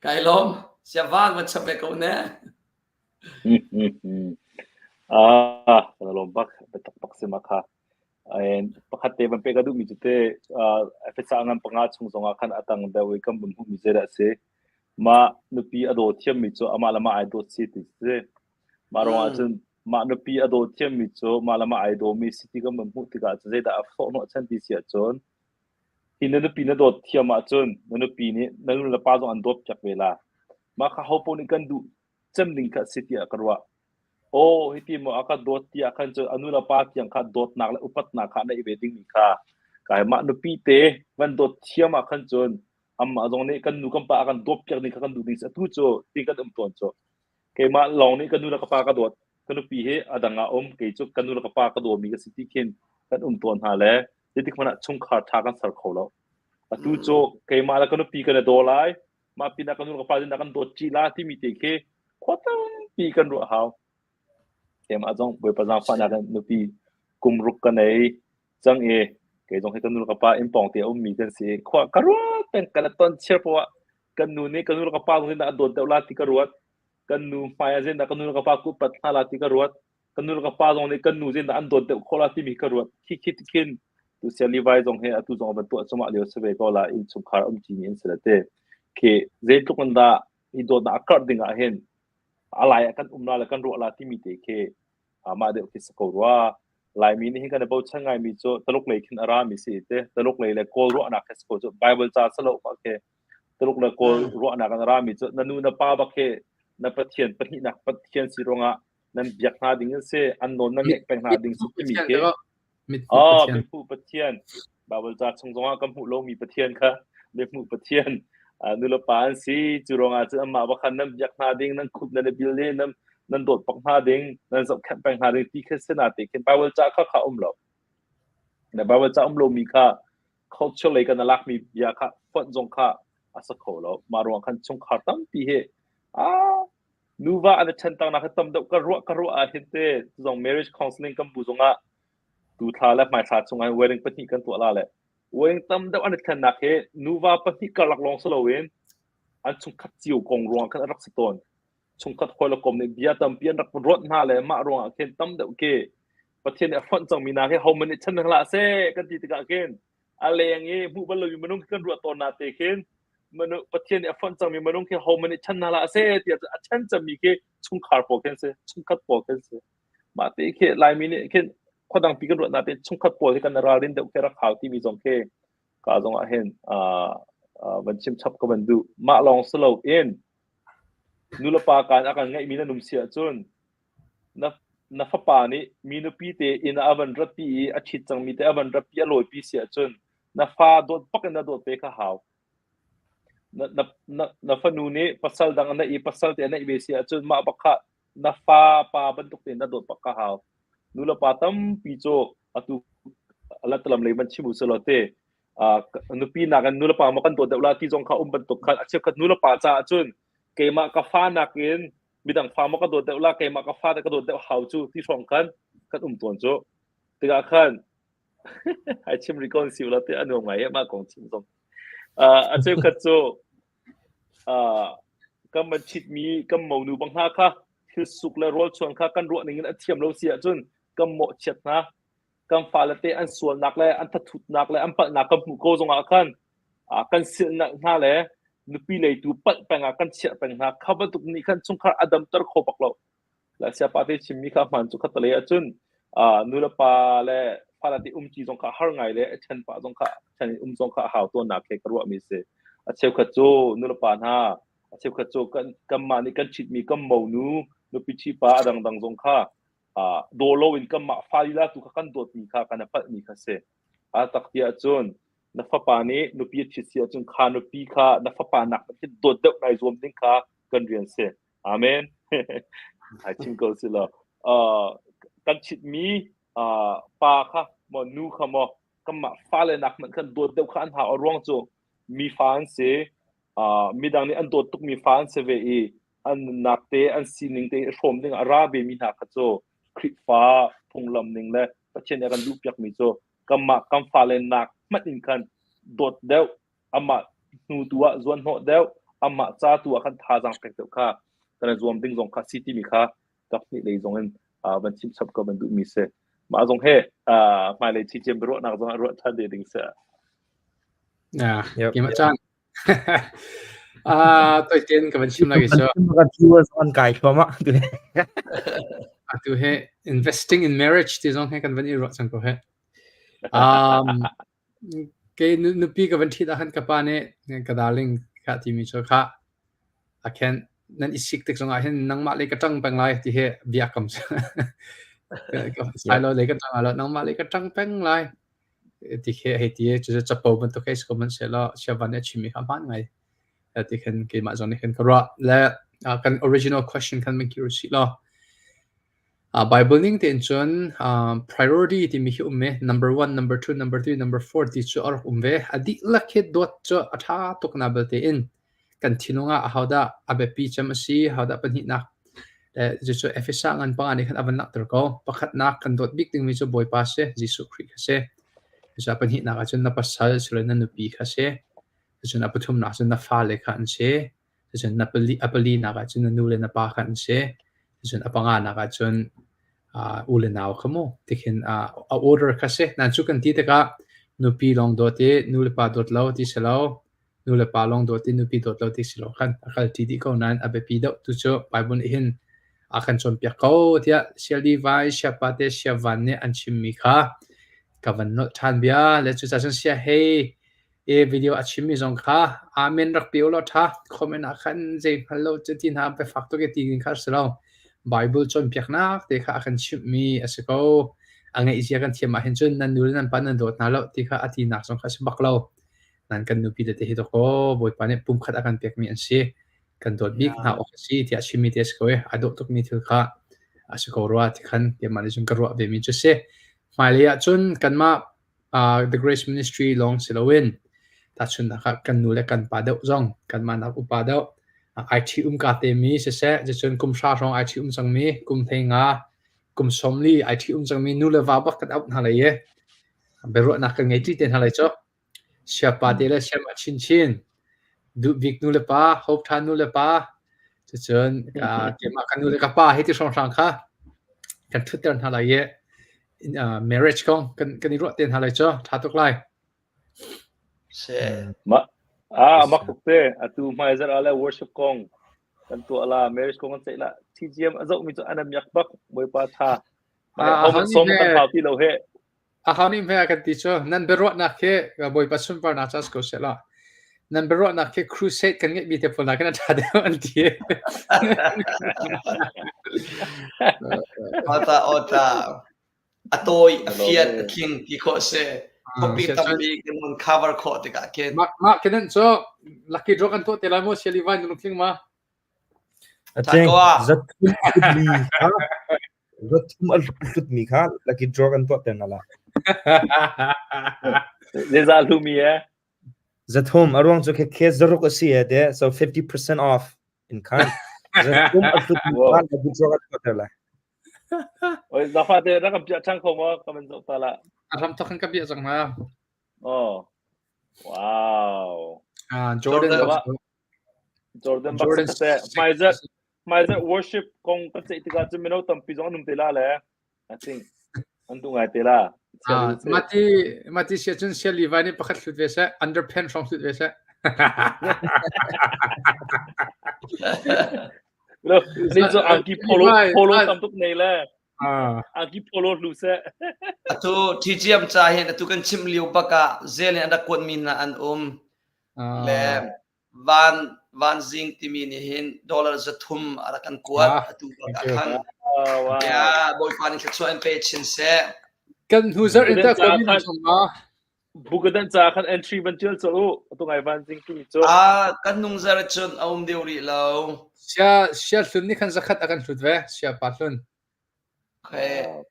kai lawm sia van van chap ve ko ne Ah, kan lawm bak biatak bak si ma kha. And pakhat te van pe ka duh mi cu te Efesa ngan panga chung zongah khan atang deuh i kan bun hmuh mi zeidah si. Ma nupi a daw thiam mi cu amah le mah ai dawt si ti si. Mah ruangah cun mah nupi a daw thiammi cu mah le mah ai dawmi si ti kan van hmuh tikah cun zeidah a sawhhnawh chan ti si ahcun hi na nupi na dawt thiam ahcun na nupi nih na nu le pa zong an dawt piak ve la. Mah kha ho paoh nih kan duh cem ding kha a si tiah ka ruah. Aw hiti maw a ka dawt tiah khan cun a nu le pa tiang kha dawtnak le upatnak kha neih ve dingmi kha kai mah nupi te van dawt thiam ah khan cun amah zong nih kan nu kan pa a kan dawt piak ding kha kan duh ding si atu cu ti kan um tawn cu. Keimah lawng nih ka nu le ka pa ka dawt. Ka nupi hi a dang ah um. Kei cu ka nu le ka pa ka dawmi ka si ti khin kan um tawn hna le zeitik hmanh ah chungkhar ṭha kan ser kho lo. Atu cu keimah le ka nupi kan i daw lai. Mah pinah ka nu le ka pa nih kan dawt ṭi la timi te khi khua tampi kan ruah hau. Keimah zong Bawipa zaangfahnak in nupi kum ruk ka nei cang i kei zong hi ka nu le ka pa inn pawng te a ummi kan si. Khua ka ruat peng kan i ton chiar poah kan nu nih ka nu le ka pa zong a dawt deuh la ti ka ruat kan nu hmai ah zeidah ka nu le ka pa kut pat hna la ti ka ruat ka nu le ka pa zong nih kan nu zeidah an dawt deuh khawh la timi ka ruat khi khi khin tu sia Levi zong he atu zong van tuah cuma lio si ve ko la inn chungkhar um ci mi an si la te khi zeitluk in dah i dawtnak a karh ding ah hin alai ah kan um la le kan ruah la timi te khi mah deuh khi si ko rua Laimi nih hin kan i bochan ngaimi cu Taluk lei khin a rami si te Taluk lei le Kawl ruahnak he si ko cu Bible ca salo pa khi Taluk le Kawl ruahnak an rami cu na nu na pa bak hi na Pathian pahnihnak Pathian si ruangah nan biak hna ding an si an nawn nan ngeih peng hna ding si timi khi Oh, mithmuh Pathian. Bible ca chung zongah kan hmuh lomi Pathian kha mithmuh Pathian nu le pa an si. Cu ruangah cun amah bakhan nan biak hna ding, nan khup nan i bil i nan nan dawt bak hna ding, nan zohkhenh peng hna ding ti khi si na te khin Bible ca kha kha um lo. Na Bible ca um lomi kha culture lei kan lakmi bia kha fonh zong kha a sa kho lo. Mah ruang khan chungkhar tampi hi ah. Nuva an i ṭhen taknak hi tam deuh ka ruah ka ruah ah hin te zong marriage counseling kan bu zongah tu thla le hmai thla chungah wedding pahnih kan tuah la le wedding tam deuh an i thlennak hi nuva pahnih karlak lawng si loin an chungkhat cio kong ruang khan a rak si tawn. Chungkhat hawi le kom nih bia tampi an rak ruat hna le mah ruangah khin tam deuh khi Pathian nih a fonh cangmi hna khi hohmanh nih chan hlah seh kan ti tikah khin a leng i hmuh bal lomi minung khi kan ruah tawn na te khin minung Pathian nih a fonh cangmi minung khi hohmanh nih chan hna hlah seh tiah a chan cangmi khi chungkhar pawl khin si chungkhat pawl khin si mah te khi Laimi nih khin khuadang pi kan ruat na te chungkhat pawl hi kan ralrin deuh khi rak hau timi zong khi ka zong ah hin van chim chap ka van duh mah lawng si lo in nulepa kan a kan ngeihmi na num si ahcun na na fapa nih mi nupi te inn ah a van ratpi i a ṭhit cangmi te a van ratpi a lawipi si ahcun na fa dawt bak in na dawt ve kha hau. Na, na, na, na fanu nih pasal dang a neih i pasal te a neih ve si ahcun mah bak kha na fa pa bantuk tein na dawt bak kha hau. Nu le pa tampi cu atu latalam lei van chim u selaw te nupi nakin nu le pa maw kan dawt deuh la ti zong kha um bantuk khan a cheukhat nu le pa caah cun keimah ka fa nakin midang fa maw ka dawt deuh la keimah ka fa ka dawt deuh hau cu ti hrawng khan kan um tawn cu tikah khan ai chim ri kon siu la te a nuam ngai mah kong chim zong a cheukhat cu kan man chitmi kan monu bang hna kha thil suk le rawl chuan kha kan ruah ning in a thiam lo si ahcun kan mawhchiat hna kan fale te an sualnak le an thathutnak le an palhnak kan hmuh ko zongah khan kan silnak hna le nupi leitu palh peng ah kan chiah peng hna. Kha bantuk nih khan chungkhar a damter kho bak lo. La siapa te chimmi kha hmaan cu khat le ahcun nu le pa le fale te umṭi zong kha har ngai le a ṭhen pah zong kha ṭhen in um zong kha a hau tawnnak he ka ruahmi si. A cheukhat cu nu le pa hna a cheukhat cu kan kanmah nih kan ṭhitmi kan monu nupi ṭhi pa a dangdang zong kha daw loin kanmah fa lila tu kha kan dawtmi kha kan i palhmi kha si. A tak ti ahcun na fapa nih nupi a ṭhit si ahcun kha nupi kha na fapa nak hin dawt deuh nai zuam ding kha kan rian si. Amen. Ai chim ko si lo. Kan chitmi pa kha maw nu kha maw kanmah fale nak hmanh khan dawt deuh kha an hau. A ruang cu mi fa an si. Midang nih an dawt tukmi fa an si ve i an nunnak te an sining te i hrawm ding ah a ra ve mi hna kha cu Khrihfa phunglam ning le Pathian nih a kan duhpiakmi cu kanmah kan fale nak hmanh in khan dawt deuh amah hnu tu ah zuan hnawh deuh amah ca tu ah khan thazaang pek deuh kha kan i zuam ding zong kha si timi kha kaphnih lei zong in van chim chap ko van duhmi si mah zong he hmailei chichem biaruahnak zong ah ruah ṭhan te ding si. Yeah, yep. Caan Toi ten ka van chim lai so. Kan viewers an kai thluahmah. Atu he investing in marriage ti zong he kan van i ruah cang ko he. Um, ke nupi ka van ṭhit ah khan ka pa nih ka darling kha timi cu kha a khen nan i sik tik zongah hin nangmah le ka ṭang peng lai ti he bia kam sai lo le ka ṭang lo nangmah le ka ṭang peng lai ti khi hei ti cucu capo bantuk hei si ko hmanhsehlaw Siavan nih a chimmi kha hmaan ngai ti khin keimah zong nih khin ka ruah. Le kan original question khan van kir usih law Bible ning tein cun priority timi hi um i number one, number two, number three, number four ti cu a rak um ve. A dihlak hi dawt cu a ṭha tuk na belte in kan thinlung ah ahodah a biapi cem a si, ahodah pahnihnak cucu Efesa ngan panga nih khan a van langhter ko. Pakhatnak kan dawt bik dingmi cu Bawipa si, Jesuh Khrih kha si. Cucaah pahnihnak ahcun na pasal silo na nupi kha si. Cucun a pathumnak cun na fale kha an si. Cucun na pali, a palinak ahcun na nu le na pa kha an si. Cucun a panganak ahcun u le nau kha mu tikhin a order kha si. Nan cu kan ti tikah nupi lawng dawt i nu le pa dawt lo ti si lo. Nu le pa lawng dawt i nupi dawt lo ti si lo khan a kal ṭi dih ko nain a biapi deuh tu cu Bible nih hin a kan cawnpiak ko tiah Siali Vai, Siapa te Siavan nih an chimmi kha ka van nolh ṭhan bia. Le cucaah cun sia hei e video a chimmi zong kha amen rak pe u law ṭha comment ah khan zei hngal lo cu ti hna biafak tuk i ti ding kha a si lo. Bible cawnpiaknak te kha a kan chimhmi a si ko. A ngeihzia kan thiam ahhin cun nan nu le nan pa nan dawt hna lo ti kha a tinak zong kha a si bak lo. Nan kan nupi le te hi dawkaw Bawipa nih pumkhat a kan pekmi an si. Kan dawt bik hna awk a si tiah chimmi te a si ko i a dawh tukmi thil kha a si ko rua ti khan keimah nih cun ka ruah vemi cu si. Hmailei ah cun kanmah The Grace Ministry lawng si loin tahchunhnak ah kan nu le kan pa deuh zong kanmah nak upa deuh. Ai ṭhi-um kaa temi siseh, cucun kum hra hrawng ai ṭhi-um cangmi, kum 15, kum 40 ai ṭhi-um cangmi nu le va bak kan auh hna lai i biaruahnak kan ngei ṭi te hna lai cu. Siapa te le siamah chinchin, duhbik nu le pa, hope ṭha nu le pa, cucun keimah ka nu le ka pa hei ti hrawnghrang kha kan ṭhutter hna lai i marriage kong kan, kan i ruah te hna lai cu. Ṭha tuk lai. Mah ah mak tuk te atu hmaizarh ah le worship kong kan tuah la marriage kong kan ceih la TGM a zoh mi cu an miak bak Bawipa tha ho som kan hau ti lo he A hau nih hme kan ti cu nan biaruahnak khi Bawipa sunparnak ca si ko seh law nan biaruahnak khi crusade kan ngeih mi te pawl nakin a ṭha deuh an ti. Ota ota A tawi, a fian, a tling ti khawh a si. Topic tampi kan hun cover khawh tikah khin. Mah mah kenan cu lucky draw kan tuah te lai maw Siali vai nung tling ma? A tling. Zathum a hlutmi kha zathum a hlutmi kha lucky draw kan tuah te na la. Zeizah hlumi eh? Zathum a ruang cu khe zaruk a si e de so 50% off in khan. Zathum a hlutmi kha lucky draw kan tuah te lai. Oi zafa te rak kan piah ṭhan kho maw? Ka van zoh ta la. A hram thok in ka piah cang hna. Oh. Wow. Ah, Jordan. Jordan Jordan bak Jordan se hmaizat hmaizat worship kong kan ceih tikah cun mino tampi zong an um te la le. I think an duh ngai te la. Ah, mati mati sia cun sia Levi nih pakhat hlut ve seh, underpants hrawng hlut ve seh. Lo, ni cu angki polo polo tam tuk nei le. Angki polo hlu seh. Atu TGM ca hin atu kan chim lio bak ah zel in an rak kuat mi hna an um. Le van van zing timi nih hin dollar 300 a rak kan kuat atu bak ah khan. Ya Bawipa nih thluachuah in pe chin seh. Kan hnu zarh in ta kuat mi chung ma. Bukadan ca khan entry van tial colh u. Atu ngai van zing timi cu. Ah, kan nung zar cun a um deuh rih lo. Sia sia hlun nih khan zakhat a kan hlut ve. Sia pa hlun. Okay.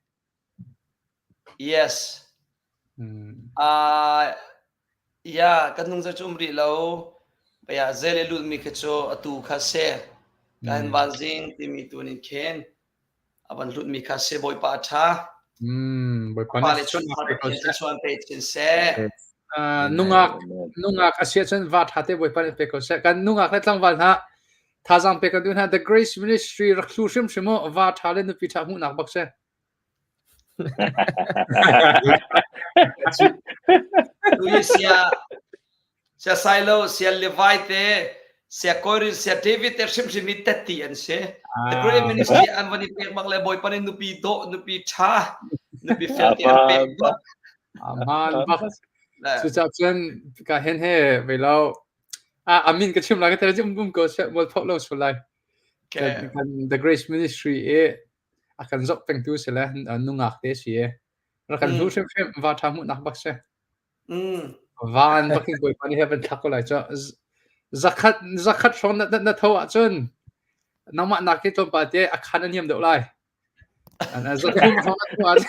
Yes. Hmm. Ah, ya, kan nung zar cu um rih lo. Paya zel i lut mi kha cu atu kha se. Kan van zing timi tu nin khin. A van hlutmi kha si Bawipa a ṭha. Mm, Bawipa Pa nih le chun chungkhar Pathian chuan pe chin seh. Uh, nungak nungak a si ahcun va ṭha te Bawipa nih pe ko seh. Kan nungak le tlangval hna thazaang pe kan duh hna. The Grace Ministry rak thlu hrimhrim u. Va ṭha le nupi ṭha hmuhnak bak si. Tui sia sia Silo sia Levi te sia Korin sia David te hrimhrim hi tetti an si. The Great Ministry an van i pek bak le Bawipa nih nupi dawh nupi ṭha nupi fel te an pek bak. Aman bak. Cucaah cun ka hen he vei lo. Ah, amin ka chim lai ka tel um um ko seh mual pho lo sul lai. Kan The Grace Ministry i a kan zoh pengtu si le nungak te si i rak kan hlu hrimhrim va ṭha hmuhnak bak si. Van bakin Bawipa nih heaven thlak ko lai cu. Zakhat zakhat hrawng na, na, na tho ahcun nangmah nak hi tlawmpal te a khan a niam deuh lai. Zathum hrawng na tho ahcun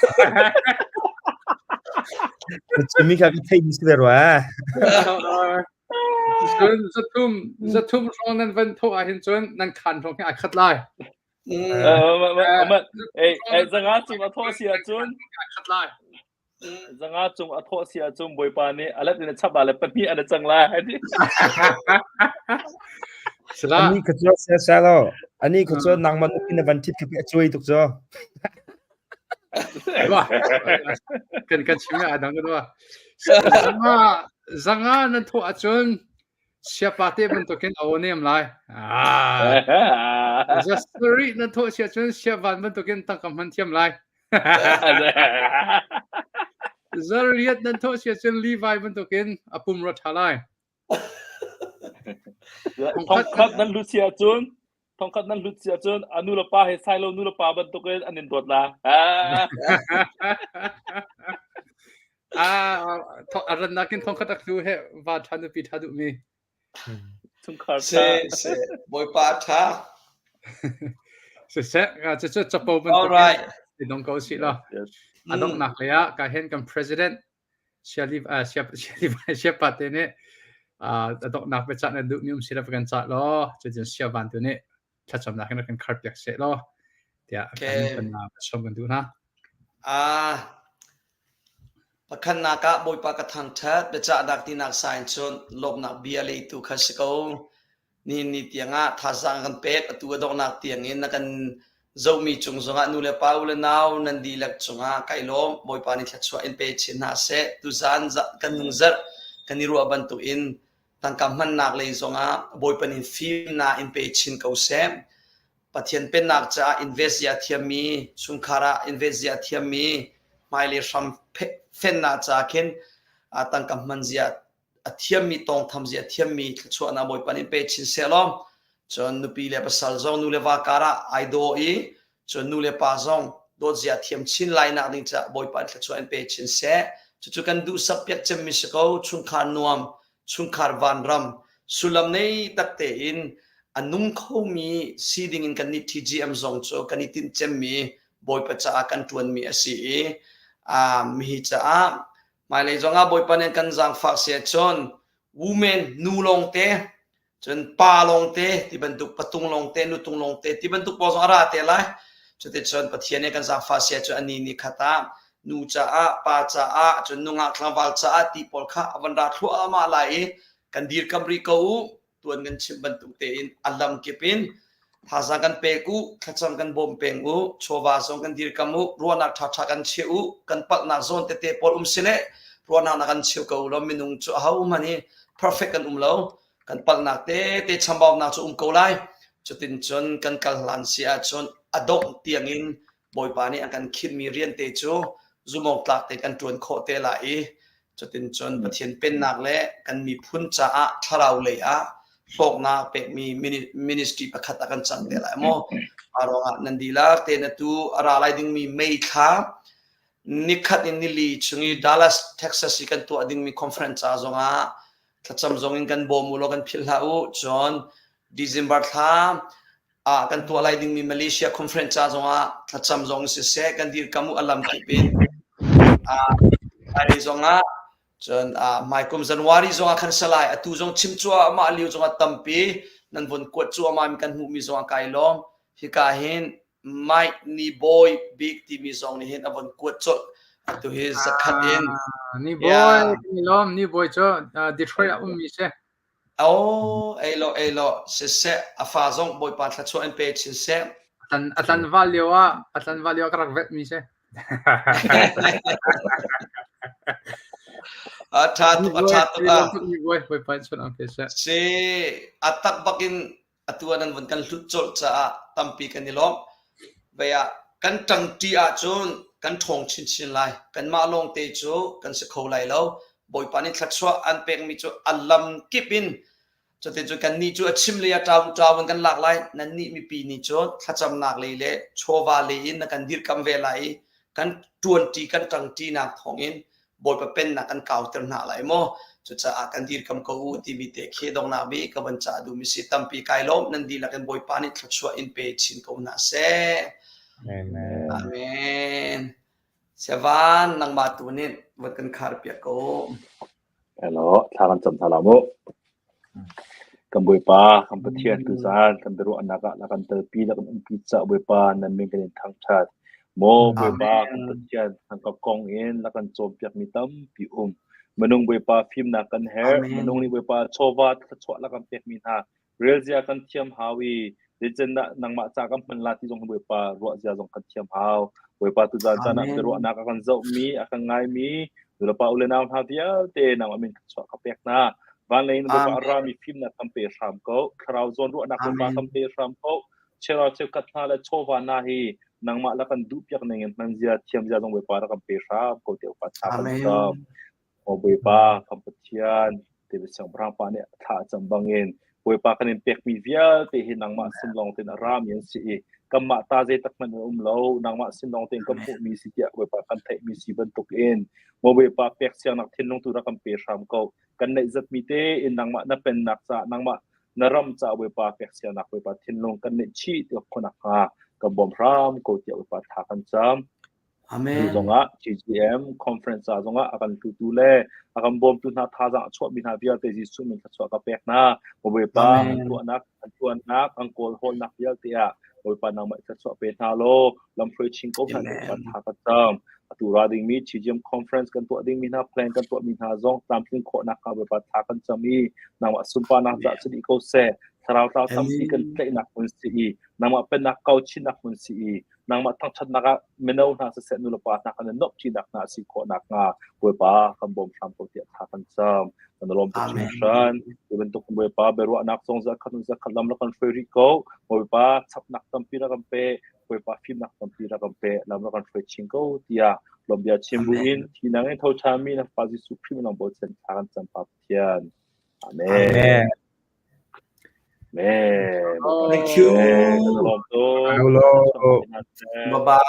Chimmi kha ka theih si ve rua. Cun zathum zathum hrawng nan van tho ahhin cun nan khan hrawng hi ai khat lai. Zanga cung a thawh si ahcun zanga cung a thawh si ahcun Bawipa nih a let in a chap le pahnih an cang lai. Ani ka cu sia sia lo. Ani ka cu nangmah nupi na van thit ka a cuai tuk cu. Kan kan chim a dang ka Zanga zanga nan thawh ahcun Siapa te bantukin a aw nem lai. Ah. Zasari na thawh sia cun siavan bantukin tangka hman thiam lai. Zariat nan thawh sia cun Levi bantukin a pum ra ṭha lai. Thongkhat nan lut sia cun thongkhat nan hlut si ahcun a nu le pa he Silo nu le pa bantukin an in dawt la. Ah, a rannak in thongkhat a hlu he va ṭha nupi ṭha duhmi. Chungkhar ṭha. Si, si, Bawipa ṭha. Siseh, cucu capo bantukin i dong ko sih law. A donghnak lei ah ka hen kan president Siapa te nih. A donghnak biacah na duhmi um si le va kan cah law cutin siavan tu nih thlacamnak in rak kan kharpiak seh law tiah kan sawm kan duh hna. Pakhatnak ah Bawipa ka thangṭhat, biacahnak tinak sa in cun lawmhnak bia leitu kha si ko. Nihin ni tiangah thazaang kan pek, atu a donghnak tiangin na kan zohmi cung zongah nu le pa u le nau nan dihlak cungah kai lawm. Bawipa nih thluachuah in pe chin hna seh. Tuzaan kan nung zarh kan i ruah bantukin tangka hmannak lei zongah Bawipa nih fimnak in pe chin ko seh. Pathian pennak caah invest zia thiammi, chungkhar ah invest zia thiammi, hmailei hram fennak caah khin tangka hman zia a thiammi, tawngtham zia thiammi thluachuahnak Bawipa nih pe chin seh law, cun nupi le pasal zong nu le va kar ah ai daw i cun nu le pa zong dawt zia thiam chin lai nak ding caah Bawipa thluachuah in pe chin seh. Cucu kan duhsak piak cemmi si ko, chungkhar nuam, chungkhar vanram sullam nei tak tein a nung khomi si ding in kan nih TGM zong cu kan i tinh cemmi Bawipa caah kan ṭuanmi a si i mihi caah hmailei zongah Bawipa nih kan zaangfah si ahcun women nu lawngte cun pa lawngte ti bantuk patung lawngte nutung lawngte ti bantuk pawl zong a ra te lai. Cuticun Pathian nih kan zaangfah si ahcun ani ni khat ah nu caah pa caah cun nungak tlangval caah ti pawl kha a van ra thluahmah lai i kan dirkamh rih ko u tuan kan chimh bantuk tein a lam kip in thazaang kan pek u thlacam kan bawm peng u chawva zong kan dirkam u ruahnak ṭhaṭha kan cheu u kan palhnak zawn tete pawl um sile ruahnak na kan cheu ko lo minung cu ahohmanh hi perfect kan um lo kan palhnak tete chambaunak cu um ko lai cutin cun kan kal hlan si ahcun a dongh tiangin Bawipa nih a kan khinhmi rian te cu zumawktlak te kan ṭuan khawh te lai i cutin cun Pathian pennak le kan miphun caah thlarau lei ah hlawknak pekmi ministry pakhat ah kan cang te lai maw. Mah ruangah nan dihlak tein atu a ra lai dingmi May thla nikhat in nili chung i Dallas, Texas i kan tuah dingmi conference ca zongah thlacam zong in kan bawm u law kan philh hlah u. Cun December thla ah kan tuah lai dingmi Malaysia conference ca zongah thlacam zong siseh kan dirkam u a lam kip in hmailei zongah cun hmaikum January zongah khan salai atu zong chim cuahmah lio zongah tampi nan von kuat cuahmah mi kan hmuhmi zongah kai lawm hika hin Mike Ni Boy bik timi zong nih hin a von kuat colh atu hi zakhat in Ni Boy ni lawm Ni Boy cu Detroit ah ummi si Oh, ei law, ei law, siseh, a fa zong Bawipa thluachuah in pe chin seh. A tlanval lio ah, a tlanval lio ah ka rak vet mi si. A ṭha tuk, a ṭha tuk. Bawipa in chun ang pe seh. Si, a tak bak in atu ah nan vun kan hlut colh caah tampi kan i lawm. Vei ah kan ṭangṭi ahcun kan ṭhawng chinchin lai. Kanmah lawngte cu kan si kho lai lo. Bawipa nih thluachuah an pekmi cu a lam kip in cuticun kannih cu a chim lei ah ṭau ṭau in kan lak lai. Nannih mipi nih cun thlacamnak lei le chawva lei in na kan dirkamh ve lai i kan ṭuanṭi kan ṭangṭinak thawngin Bawipa pennak kan kauter hna lai maw? Cucaah kan dirkam ko u timi te khi donghnak bik ka van cah duhmi si tampi kai lawm nan dihlak in Bawipa nih thluachuah in pe chin ko hna seh. Amen. Amen. Siavan nangmah tu nih van kan khar piak ko. Hello, thla kan cam hna la mu. Kan Bawipa, kan Pathian tuzaan kan biaruahnak ah na kan telpi na kan umpi caah Bawipa nan min kan in thangṭhat. Maw Bawipa kan Pathian tangka kong in na kan cawnpiakmi tampi um. Minung Bawipa fimnak kan herh. Minung nih Bawipa chawva thluachuah na kan pekmi hna relzia kan thiam hau i zeitindah nangmah ca kan hman la ti zong hi Bawipa ruahzia zong kan thiam hau. Bawipa tuzaan caan ah biaruahnak a kan zohmi, a kan ngaimi nulepa u le nau hna vialte nangmah min thluachuah ka pek hna. Van lei in Bawipa a rami fimnak kan pe hram ko. Thlarau zawn ruahnak Bawipa kan pe hram ko. Cheuhra cheukhat hna le chawva hna hi nangmah la kan duhpiak ning in hmanzia thiamzia zong Bawipa rak kan pe hram ko ti Bawipa tha kan cam. Maw Bawipa, kan Pathian, David siangpahrang pa nih thla a cam bangin Bawipa kan in pekmi vialte hi nangmah sin lawng tein a rami an si i kanmah ta zeitak hmanh an um lo, nangmah sin lawng tein kan hmuhmi si tiah Bawipa kan theihmi si bantukin Maw Bawipa pek siangnak thinlung tu rak kan pe hram ko. Kan neih zatmi tein nangmah na pennak caah, nangmah na ram caah Bawipa pek siangnak Bawipa thinlung kan neih chih ti khawh nakhnga kan bawm hram ko tiah Bawipa thla kan cam. Amen. Zongah GGM conference ah zongah a kan hlutu le a kan bawmtu hna thazaang a chuahmi hna vialte Jesuh min thluachuah ka pek hna. Bawipa an tuahnak an tuannak an kawl hawlnak vialte ah Bawipa nangmah thluachuah pe hna law lamhruai chin ko hna Bawipa tha ka cam. Atu ra dingmi GGM conference kan tuah dingmi hna plan kan tuahmi hna zong tlamtlin khawhnak hnga Bawipa tha kan cam i nangmah sunparnak cah si dih ko seh. Thlarau tlau tampi kan tlaihnak hmun si i nangmah pennak kau chinnak hmun si i nangmah thangṭhatnak ah mino hna siseh nulepa hna kan i nuamhṭinak hna a si khawh nakhnga Bawipa kan bawm hram ko tiah thla kan cam. Kan i lawm tuk hringhran. Hi bantuk Bawipa biaruahnak zong zakhat in zakhat lam rak kan hruai rih ko. Bawipa chapnak tampi rak kan pe. Bawipa fimnak tampi rak kan pe. Lam rak kan hruai chin ko tiah lawmbia chim buin thi nang in tho ṭhanmi na Fapa Jesuh Khrih min bochan thla kan cam Pa Pathian. Amen. Amen. Amen. Thank you. Amen. Bye bye.